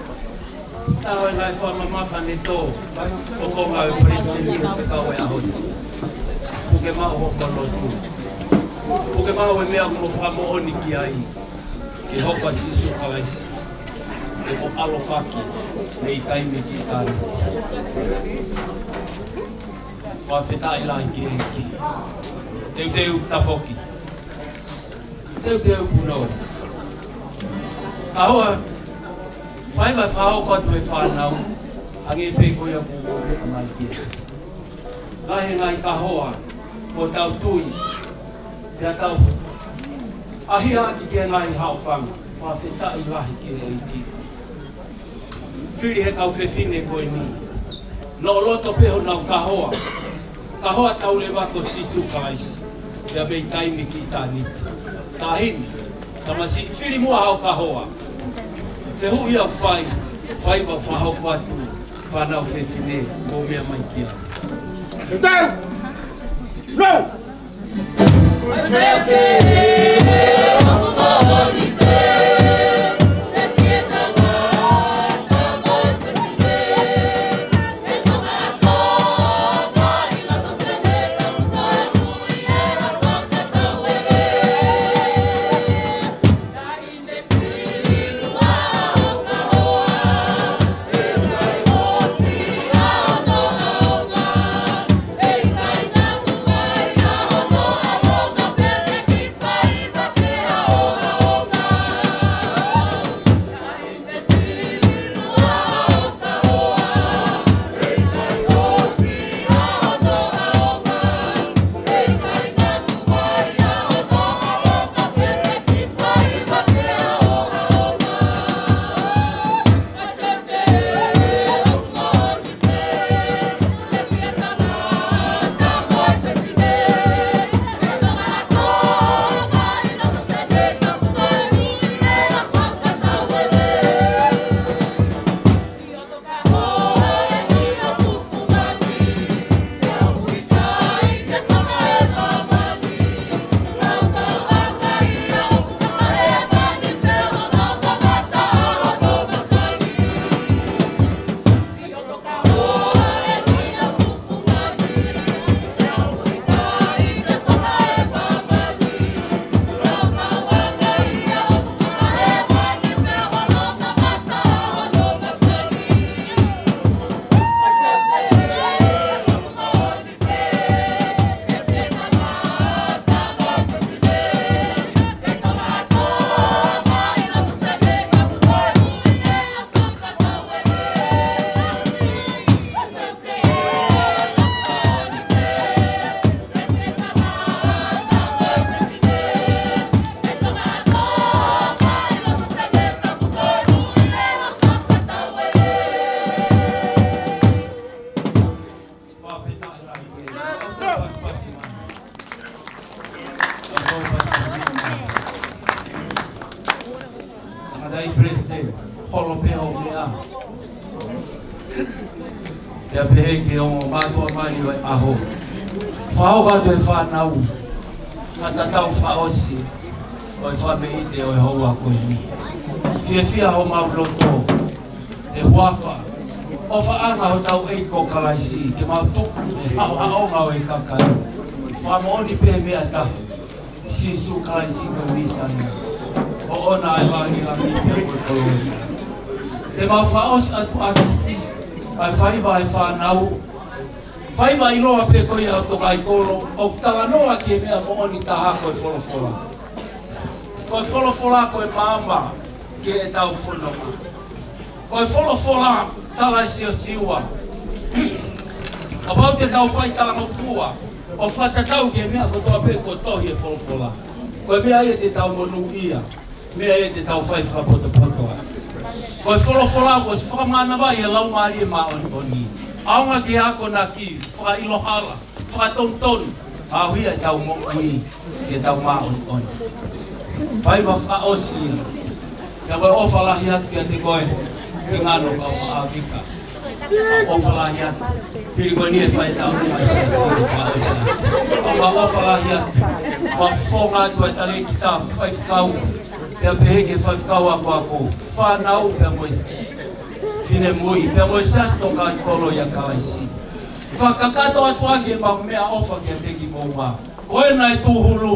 Taha e ngaahi fakamamafa ne tō, ʻo fofonga ʻo e Palesiteni ʻo e fekau ʻo e ʻaho ni. Puke maʻu hoʻo lotu. Puke maʻu e meʻa ʻoku mo fakamoʻoni ki ai. Ke hoko ʻa Sīsū Kalaisi. Ke mo ʻalofaki. Mei taimi ki taimi. Fakafetaʻi lahi ki he ʻEiki. Teuteu tafoki. Teuteu punou. Kahoa, fai mai fakahoko atu e fānau, hangē pē ko ia kuo mou meʻa mai ki ai. Lahi e ngaahi kahoa, kuo tau tui, pea tau ʻahiʻaki ki he ngaahi haʻofanga, fakafetaʻi lahi ki he ʻEiki. Fili he kau fefine ko eni. Noʻo loto pē honau kahoa. Kahoa tau leva ko Sīsū Kalaisi. Pea mei taimi ki taimi. Taʻahine, tamasiʻi fili muʻa hao kahoa. Fehuʻi ʻoku fai, fai pea fakahoko atu. Fānau fefine, mou meʻa mai ki ai. Tau! No! Tangataʻeiki Palesiteni, holo pē hoʻo meʻa. Pea pehē ki he ongo mātuʻa mali ʻo e ʻaho. Fakahoko atu e fānau ha tatau fakaʻosi ʻo e fakameʻite ʻo e houa ko eni. Fiefia homau loto he huafa ʻofaʻanga hotau ʻEiki ko Kalaisi, ke mau tuku e haʻohaʻonga ʻo e kakai. Fakamoʻoni pē meʻa taha, Sīsū Kalaisi ko e Mīsaia. ʻOʻona ʻa e lāngilangi pea mo e kolōlia. Te mau fakaʻosi atu ʻaki ʻa e faiva ʻa e fānau. Faiva ʻiloa pē ko ia ʻa e tokāikolo, ʻoku talanoa ki he meʻa moʻoni taha ko e folofola. Ko e folofola ko e maama ki heʻetau fononga. Ko e folofola, tala ʻe Siosiua, kapau te tau fai talangofua ʻo fakatatau ki he meʻa kotoa pē kuo tohi he folofola, ko e meʻa ia te tau monūʻia, meʻa ia te tau fai fakapotopoto ai. Ko e folofola kuo ʻosi fakamānavaʻi ʻe he Laumālie Māʻoniʻoni, ʻaonga ki he akonaki, fakaʻilo hala, fakatonutonu, ʻaʻahi ʻetau moʻui ke tau māʻoniʻoni. Faiva fakaʻosi ia. Pea ko e ʻofa lahi atu kiate koe, Kingano Kaufaʻāvika. ʻOfa lahi atu. Pili ko eni e fai tau ni mai se sio fakaʻosi. ʻOfa, ʻofa lahi atu. Fakafofonga atu e talēkita faifekau. Pea pehē ki he faifekau akoako. Fānau pea mo e finemui. Pea mo e siasi tokāikolo ʻia Kalaisi. Fakakakato atu ʻaki ʻemau meʻaʻofa kiate kimoua. Ko ena ʻe tūhulu,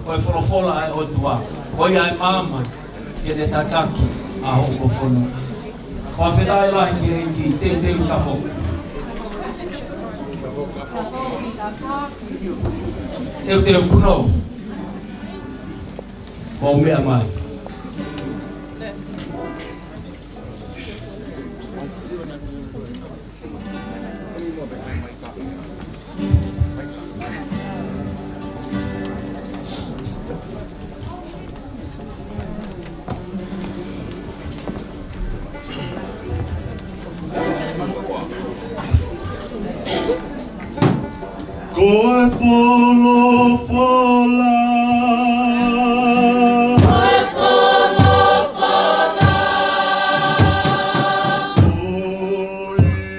ko e folofola ʻa e ʻOtua, ko ia ʻe maama ke ne tataki ʻa hoʻomou fononga. Fakafetaʻi lahi ki he ʻEiki. Teuteu tafoki. Teuteu punou. Mou meʻa mai. Ko e folofola. Ko e folofola. Ko e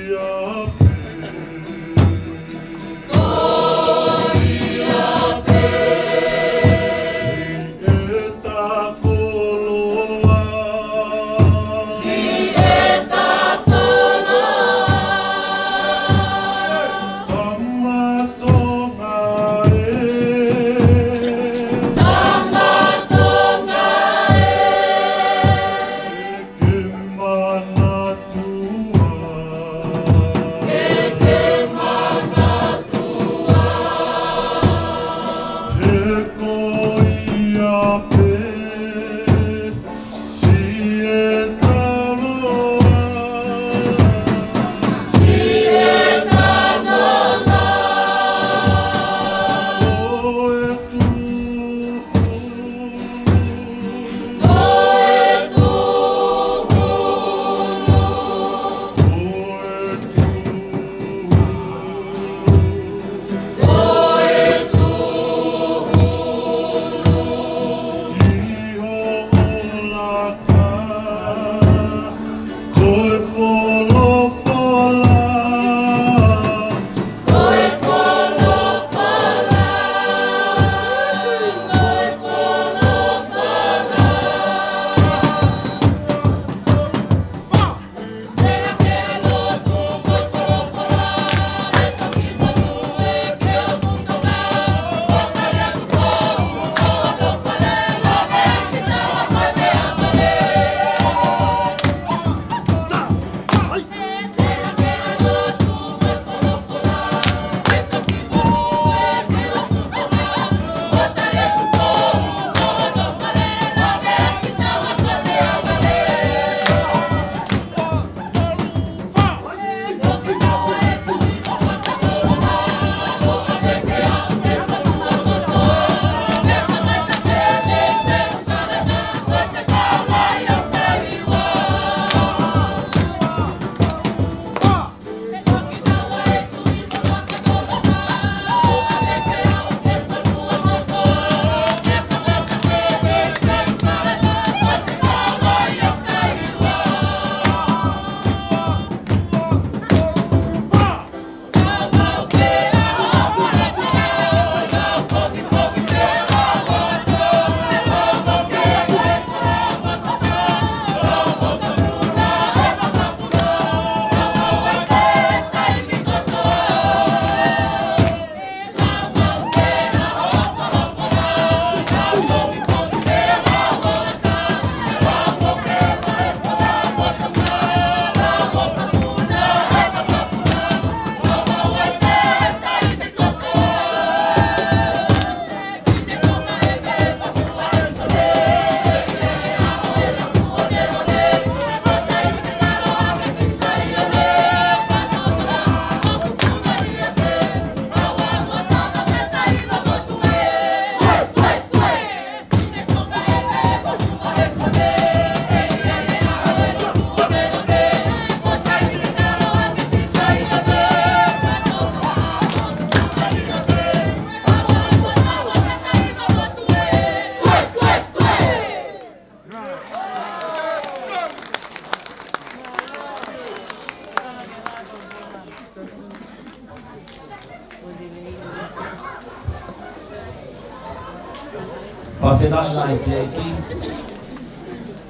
Fakafetaʻi lahi ki he ʻEiki,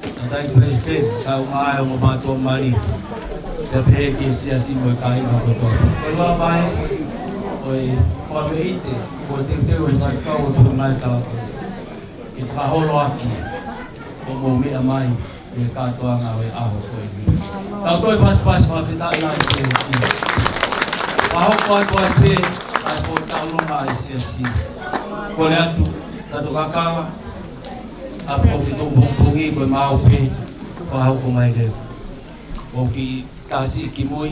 ʻa e Taʻahine Palesiteni, kae ʻumaʻā e ongo mātuʻa mali, pea pehē ki he siasi mo e kāinga kotoa. Ko e lava mai ʻo e fakamoʻoni, ko e teuteu ʻa e faifekau ʻo e Potungāue Talateu ke fakaholoaki ʻo mou meʻa mai ʻi he kātoanga ʻo e ʻaho ko eni. Tau toe pasipasi fakafetaʻi lahi ki he ʻEiki. Fakahoko atu ai pē ʻa e foʻi taulonga ʻa e siasi. Kole atu, tau kakala ʻa e pō fitu pongipongi, ko e maau pē, fakahoko mai leva. ʻOku kiʻi kasi kimui.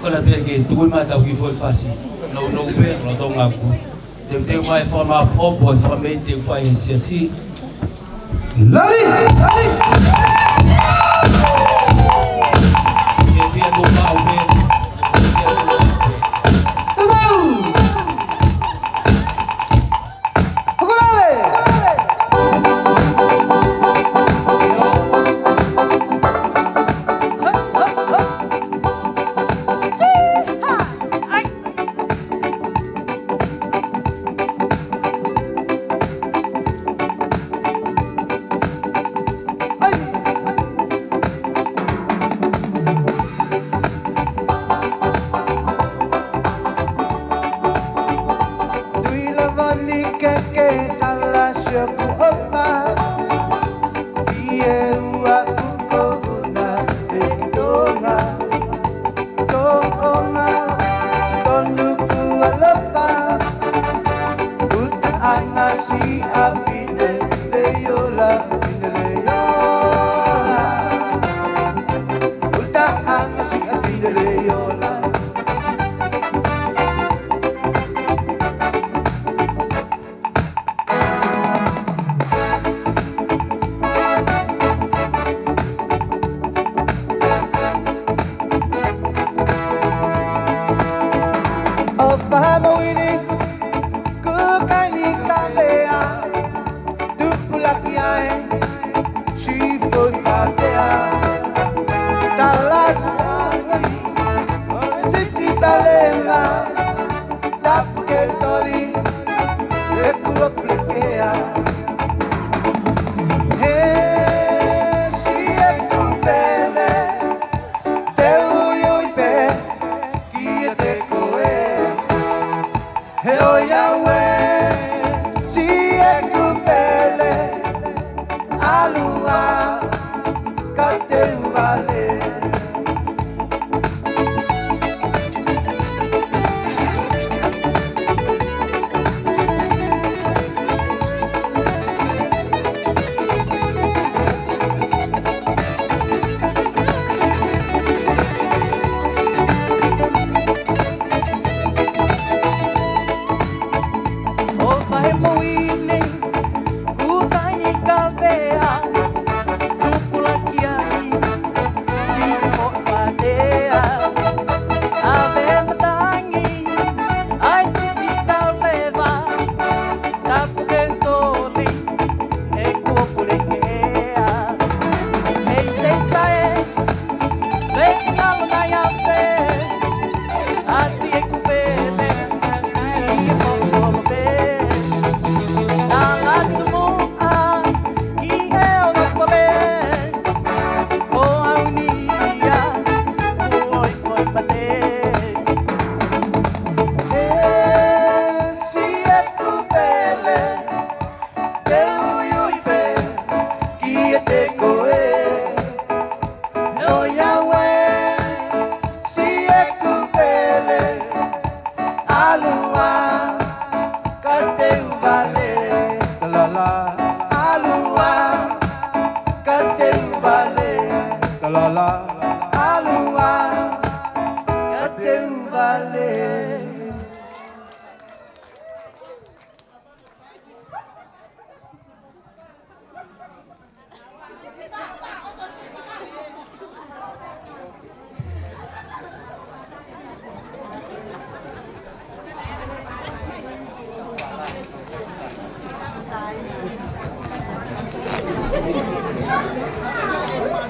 Kole pē ke tuku mai ʻetau kiʻi foʻi fasi nounou pē, lolotonga ʻeku teuteu mai e fakamāʻopoʻopo e fakamoʻoni te u fai he siasi. Lali! Lali! Ke fia tō pau pē. Ke fia tō pau pē. Tau! Hokolale! Tui lava ni ke ke tala siʻoku ʻofa ki he ua kuko una e Tonga. Tōʻonga tonu kuo ʻaloʻofa, ʻuta ʻanga siʻa Pineleiola, Pineleiola. Utaʻanga siʻa Pineleiola. ʻO fahamouini, kukaini kavea, tupulaki ai, sifo i patea, talakuani, ʻo sisi talema, tapu ke toli, e kuo pulekea. He siʻeku pele, te u uiui pē kiate koe. He ʻoiauē, siʻeku pele, ʻalu ā, ka te u vale. ʻO fahamouini, kukaini kavea, tupulaki ai, sifo i patea, ʻave matangi, ʻai sisi talema, tapu ke toli, e kuo pulekea. Hei seisae, peki nalo nai afe, ʻa siʻeku pele, ʻi he poupou pē. Nala tumuʻa, ʻi he ʻofa pē. Ko au ni ia, kuo ʻi koi pate. He siʻeku pele, te u uiui pē kiate koe. ʻOiauē, siʻeku pele, ʻalu ā, ka te u vale. Talala. ʻAlu ā, ka te u vale. Talala. ʻAlu ā, ka te u vale.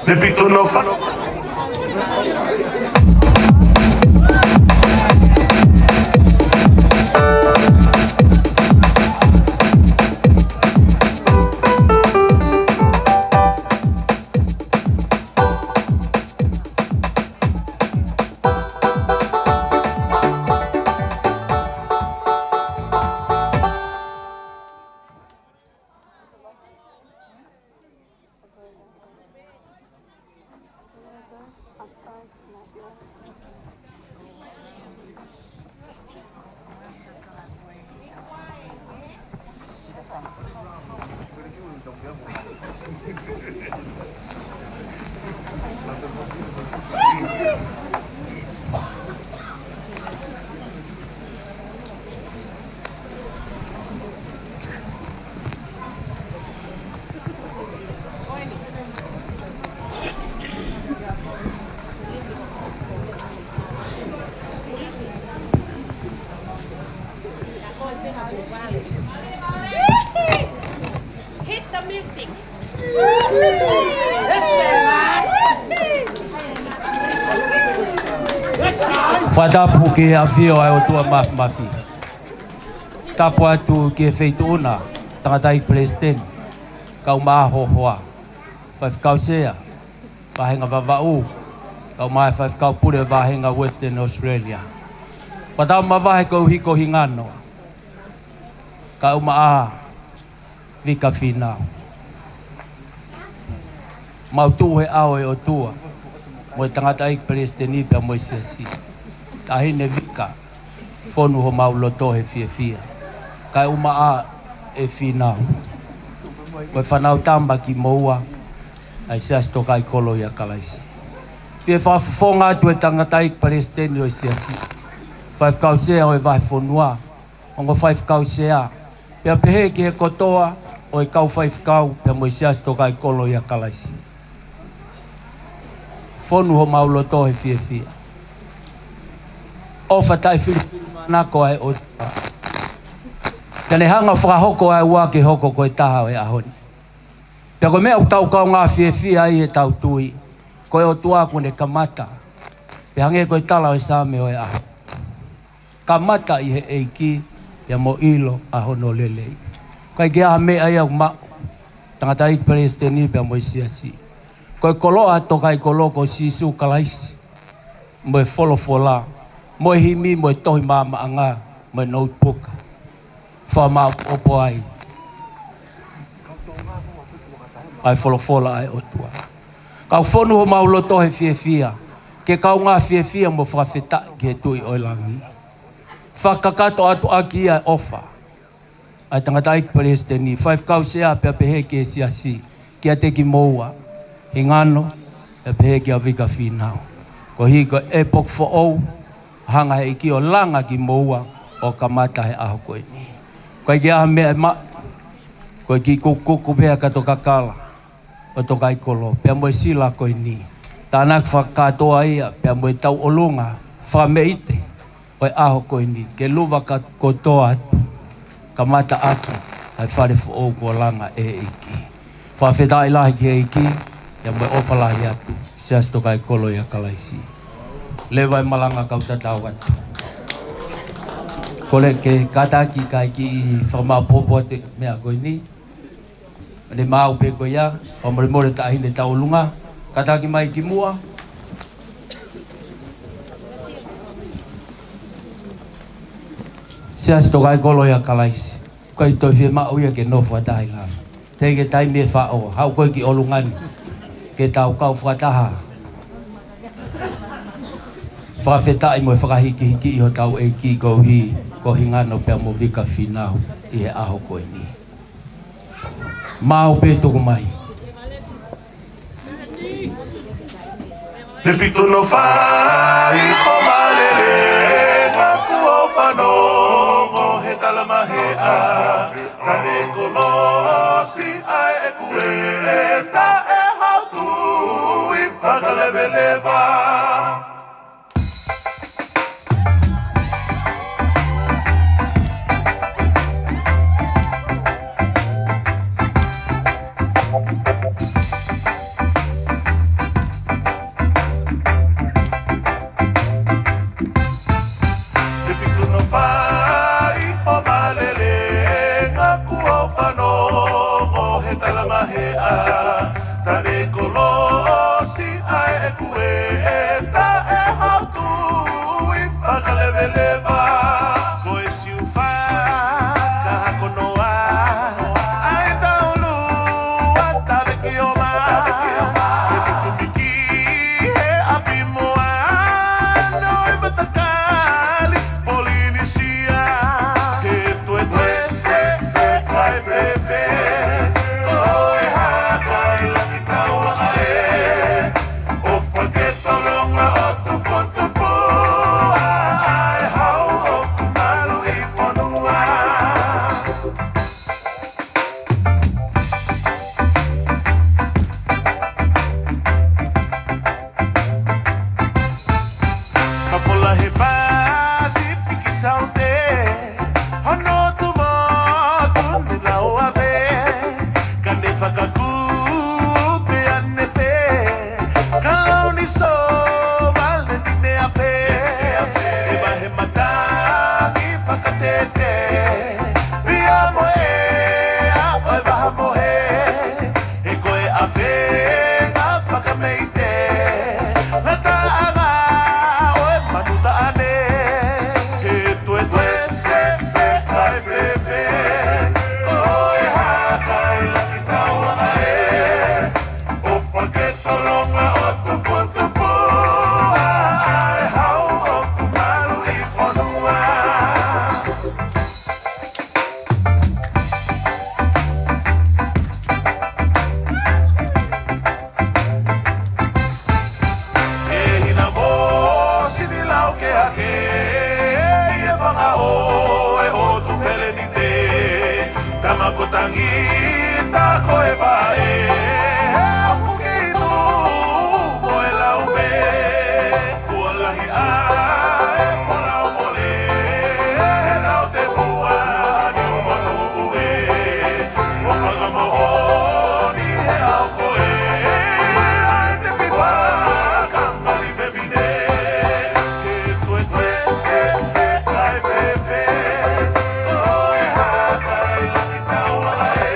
Pepito no fa. Hit the music. Fakatapu ki he ʻafio ʻa e ʻOtua Māfimafi. Tapu atu ki he Feituʻuna, Tangataʻeiki Palesiteni, kau maʻa hohoa, Faifekau Sea, Vāhenga Vavaʻu, kau maʻa e Faifekau Pule Vāhenga Western Australia. Fakatapu mavahe koeʻuhi ko Hingano, kau maʻa Vika Fīnau. Mau tuʻu he ʻao ʻo e ʻOtua, mo e Tangataʻeiki Palesiteni pea mo e Siasi. Taʻahine Vika, fonu homau loto he fiefia. Kae ʻumaʻā ʻe Fīnau, ko e fānau tama kimoua ʻa e Siasi Tokāikolo ʻia Kalaisi. Fie fakafofonga atu e Tangataʻeiki Palesiteni ʻo e Siasi, Faifekau Sea ʻo e Vahefonua, ongo Faifekau Sea, pea pehē ki he kotoa ʻo e kau faifekau pea mo e Siasi Tokāikolo ʻia Kalaisi. Fonu homau loto he fiefia. ʻOfa taʻefilifilimānako ʻa e ʻOtua, ka ne hanga ʻo fakahoko ʻa e ua ke hoko ko e taha ʻo e ʻaho ni. Pea ko e meʻa ʻoku tau kaungā fiefia ai he tau tui, ko e ʻOtua kuo ne kamata, pea hangē ko e tala ʻo e Saame ʻo e ʻaho, kamata ʻi he ʻEiki, pea mo ʻilo ʻa hono lelei. ʻIkai ke ʻi ai ha meʻa ia ʻoku maʻu, Tangataʻeiki Palesiteni pea mo e Siasi. Ko e koloa tokāikolo ko Sīsū Kalaisi, mo e folofola, mo e himi, mo e tohi maʻamaʻanga, mo e notebook. Fakamaʻopoʻopo ai ʻa e folofola ʻa e ʻOtua. Kau fonu homau loto he fiefia, ke kaungā fiefia mo fakafetaʻi ki he Tuʻi ʻo e langi. Fakakakato atu ʻaki ia e ʻofa ʻa e Tangataʻeiki Palesiteni, Faifekau Sea pea pehē ki he Siasi, kiate kimoua, Hingano, pea pehē kia Vika Fīnau. Koeʻuhi ko e ʻepoki foʻou, hanga he ʻEiki ʻo langa kimoua ʻo kamata he ʻaho ko eni. ʻIkai ke ʻi ai ha meʻa ʻe maʻu, ko e kiʻi kukuku pea kato kakala ʻo e tokāikolo, pea mo e sila ko eni. Tānaki fakakātoa ia, pea mo e tauʻolunga fakameʻite ʻo e ʻaho ko eni, ke luva ka kotoa atu, kamata ʻaki ʻa e fale foʻou kuo langa ʻe he ʻEiki. Fakafetaʻi lahi ki he ʻEiki, pea mo e ʻofa lahi atu, Siasi Tokāikolo ʻia Kalaisi. Leva e malanga kau tatau atu. Kole ke kātaki kae kiʻi fakamaʻopoʻopo atu e meʻa ko eni. Mane maau pē ko ia, fakamolemole taʻahine tauʻolunga, kātaki mai ki muʻa. Siasi Tokāikolo ʻia Kalaisi, ʻikai toe fiemaʻu ia ke nofo ʻa taha ʻi lalo. Teʻeki ke taimi ʻe faʻo, haʻu koe ki ʻolunga ni, ke tau kau fakataha. Fakafetaʻi mo e fakahikihiki ʻi hotau ʻEiki koeʻuhi ko Hingano pea mo Vika Fīnau ʻi he ʻaho ko eni. Maau pē tuku mai. Pepito no fa, ʻi ko Malele, ka kuo fanongo he talamaheʻa, tane kolosi ʻa e kueta ʻe hatu ʻi fakaleveleva. Kuo taʻe haʻu tui fakaleveleva. Ko e siufa ka hakonoa ai taulu a tave ki oma. He tutumiki he ʻapi moa no e matakali Polinisia. He tuetue te te kai fefe. Ko e hā kai langi tauanga ē. ʻO faketolonga ʻo tuputupu ʻa e hau ʻoku malu ʻi fonua. Ka fola he Pasifiki Saute, hono tumotu ne lau ave, ka ne fakakū pē ʻa ne fē, ka lau ni sōvale ni ne afe, he vahe matangi fakatete, pea mo e ʻea ʻo e vaha mohe, he ko e ʻafenga fakameite, ngataʻanga ʻo e manu taʻane. He tuetue te te kai fefe, ko e hā kai langi tauanga ē. ʻO faketolonga ʻo tuputupu ʻa e hau ʻoku malu ʻi fonua. ʻE hina mo sini lau ke hake, ʻi he fanga ʻo e ʻotu felenite, tama ko Tangita ko e pae, ʻoku ke inu mo e lau pē. Kuo lahi ʻa e folau mole, he nau te fua ni umanu ue. ʻO fakamoʻoni he ʻao ko ē, ʻa e tepi fakamanifefine. Ke tuetue te te kai fefe, ko e hā kai langi tauanga ē.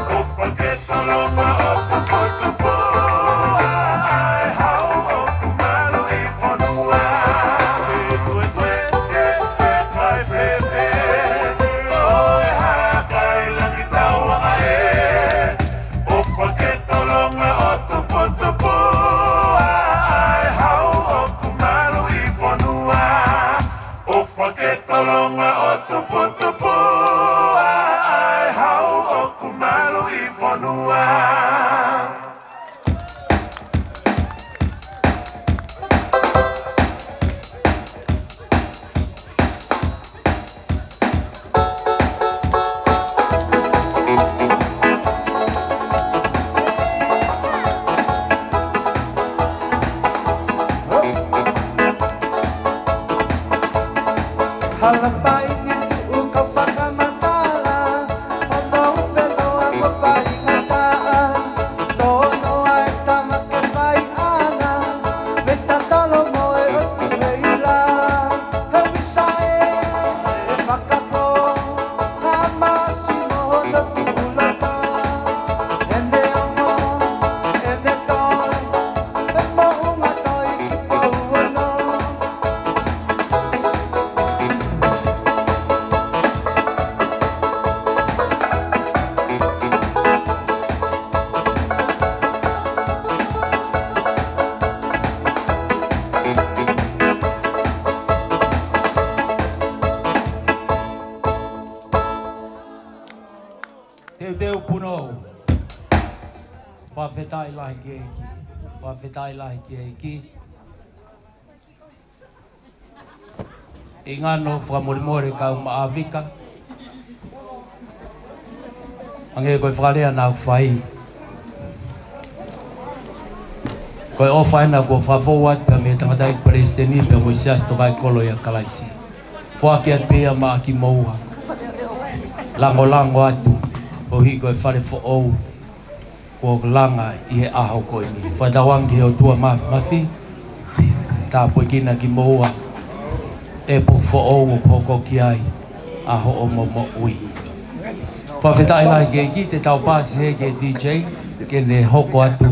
ʻO faketolonga ʻo tuputupu ʻa e hau ʻoku malu ʻi fonua. Ke tuetue te te kai fefe, ko e hā kai langi tauanga ē. ʻO faketolonga ʻo tuputupu ʻa e hau ʻoku malu ʻi fonua. ʻO faketolonga ʻo tuputupu ʻa e hau ʻoku malu ʻi fonua. Hala pai ni tuʻu ka fakamatala, ʻo mau feloa mo faingataʻa, tō noa e tama ke fai ʻana, me tatalo mo e ʻotu he ila, he visa ē, e fakapō, ka masi mo hono fuʻu laka, ʻene ongo, ʻene toe, e moʻunga toi ki Pouono. Teuteu punou. Fakafetaʻi lahi ki he ʻEiki. Fakafetaʻi lahi ki he ʻEiki. ʻI ngano fakamolemole kau maʻa Vika. Hangē ko e fakalea naʻa ku fai. Ko e ʻofa ena kuo fakafou atu pea mei he tangataʻeiki palesiteni pea mo e Siasi Tokāteline ʻo Kalaisi. Foaki atu pē ia maʻa kimoua. Langolango atu. Koeʻuhi ko e fale foʻou kuo langa ʻi he ʻaho ko eni. Fakatauange ki he ʻOtua Mafimafi, tāpuekina kimoua ʻi he ʻaho foʻou ʻoku hoko ki ai ʻa hoʻomo moʻui. Fakafetaʻi lahi ki he ʻEiki. Te tau pasi heni ki he D J ke ne hoko atu.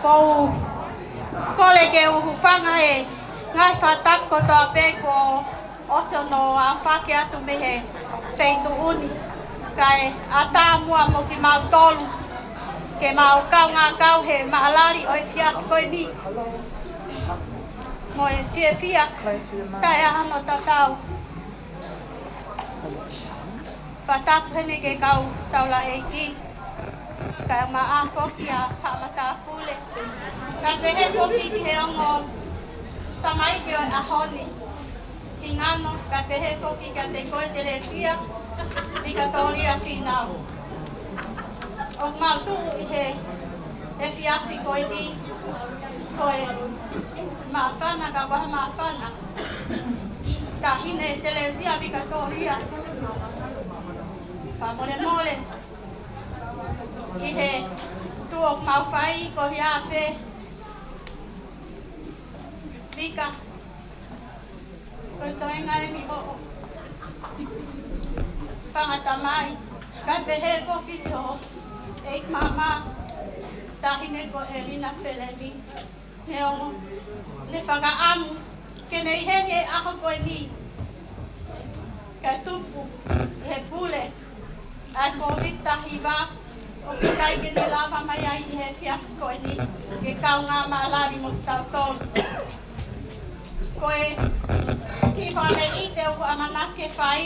Kou kole ke u hūfanga he ngaahi fakatapu kotoa pē kuo ʻosi hono aofaki atu mei he feituʻu ni. Kae ʻatā muʻa mo kimautolu ke mau kaungā kau he maʻalali ʻo e efiafi ko eni. Mo e fiefia taʻe ʻi ai hano tatau. Fakatapu heni ki he kau taulaʻeiki, kae ʻumaʻā foki ʻa e haʻa matāpule. Kae pehē foki ki he ongo tamaiki ʻo e ʻaho ni, Hingano, kae pehē foki kiate koe Telesia Vikatolia Fīnau. ʻOku mau tuʻu ʻi he efiafi ko eni, ko e māfana, ka ko e māfana Taʻahine Telesia Vikatolia. Fakamolemole ʻi he tuʻu ʻoku mau fai, ko ia pē Vika, ko e toenga eni hoʻo fanga tamai, kae pehē foki ki hoʻo ʻeiki māmā, Taʻahine ko ʻElina Felemi. Neongo ne fakaʻamu ke ne ʻi heni he ʻaho ko eni, kae tupu ʻi he pule ʻa e Kōviti taha hiva, ʻoku ʻikai ke ne lava mai ai ʻi he efiafi ko eni ke kaungā maʻalali mo kitautolu. Ko e kiʻi fakameʻite ʻoku ʻamanaki ke fai,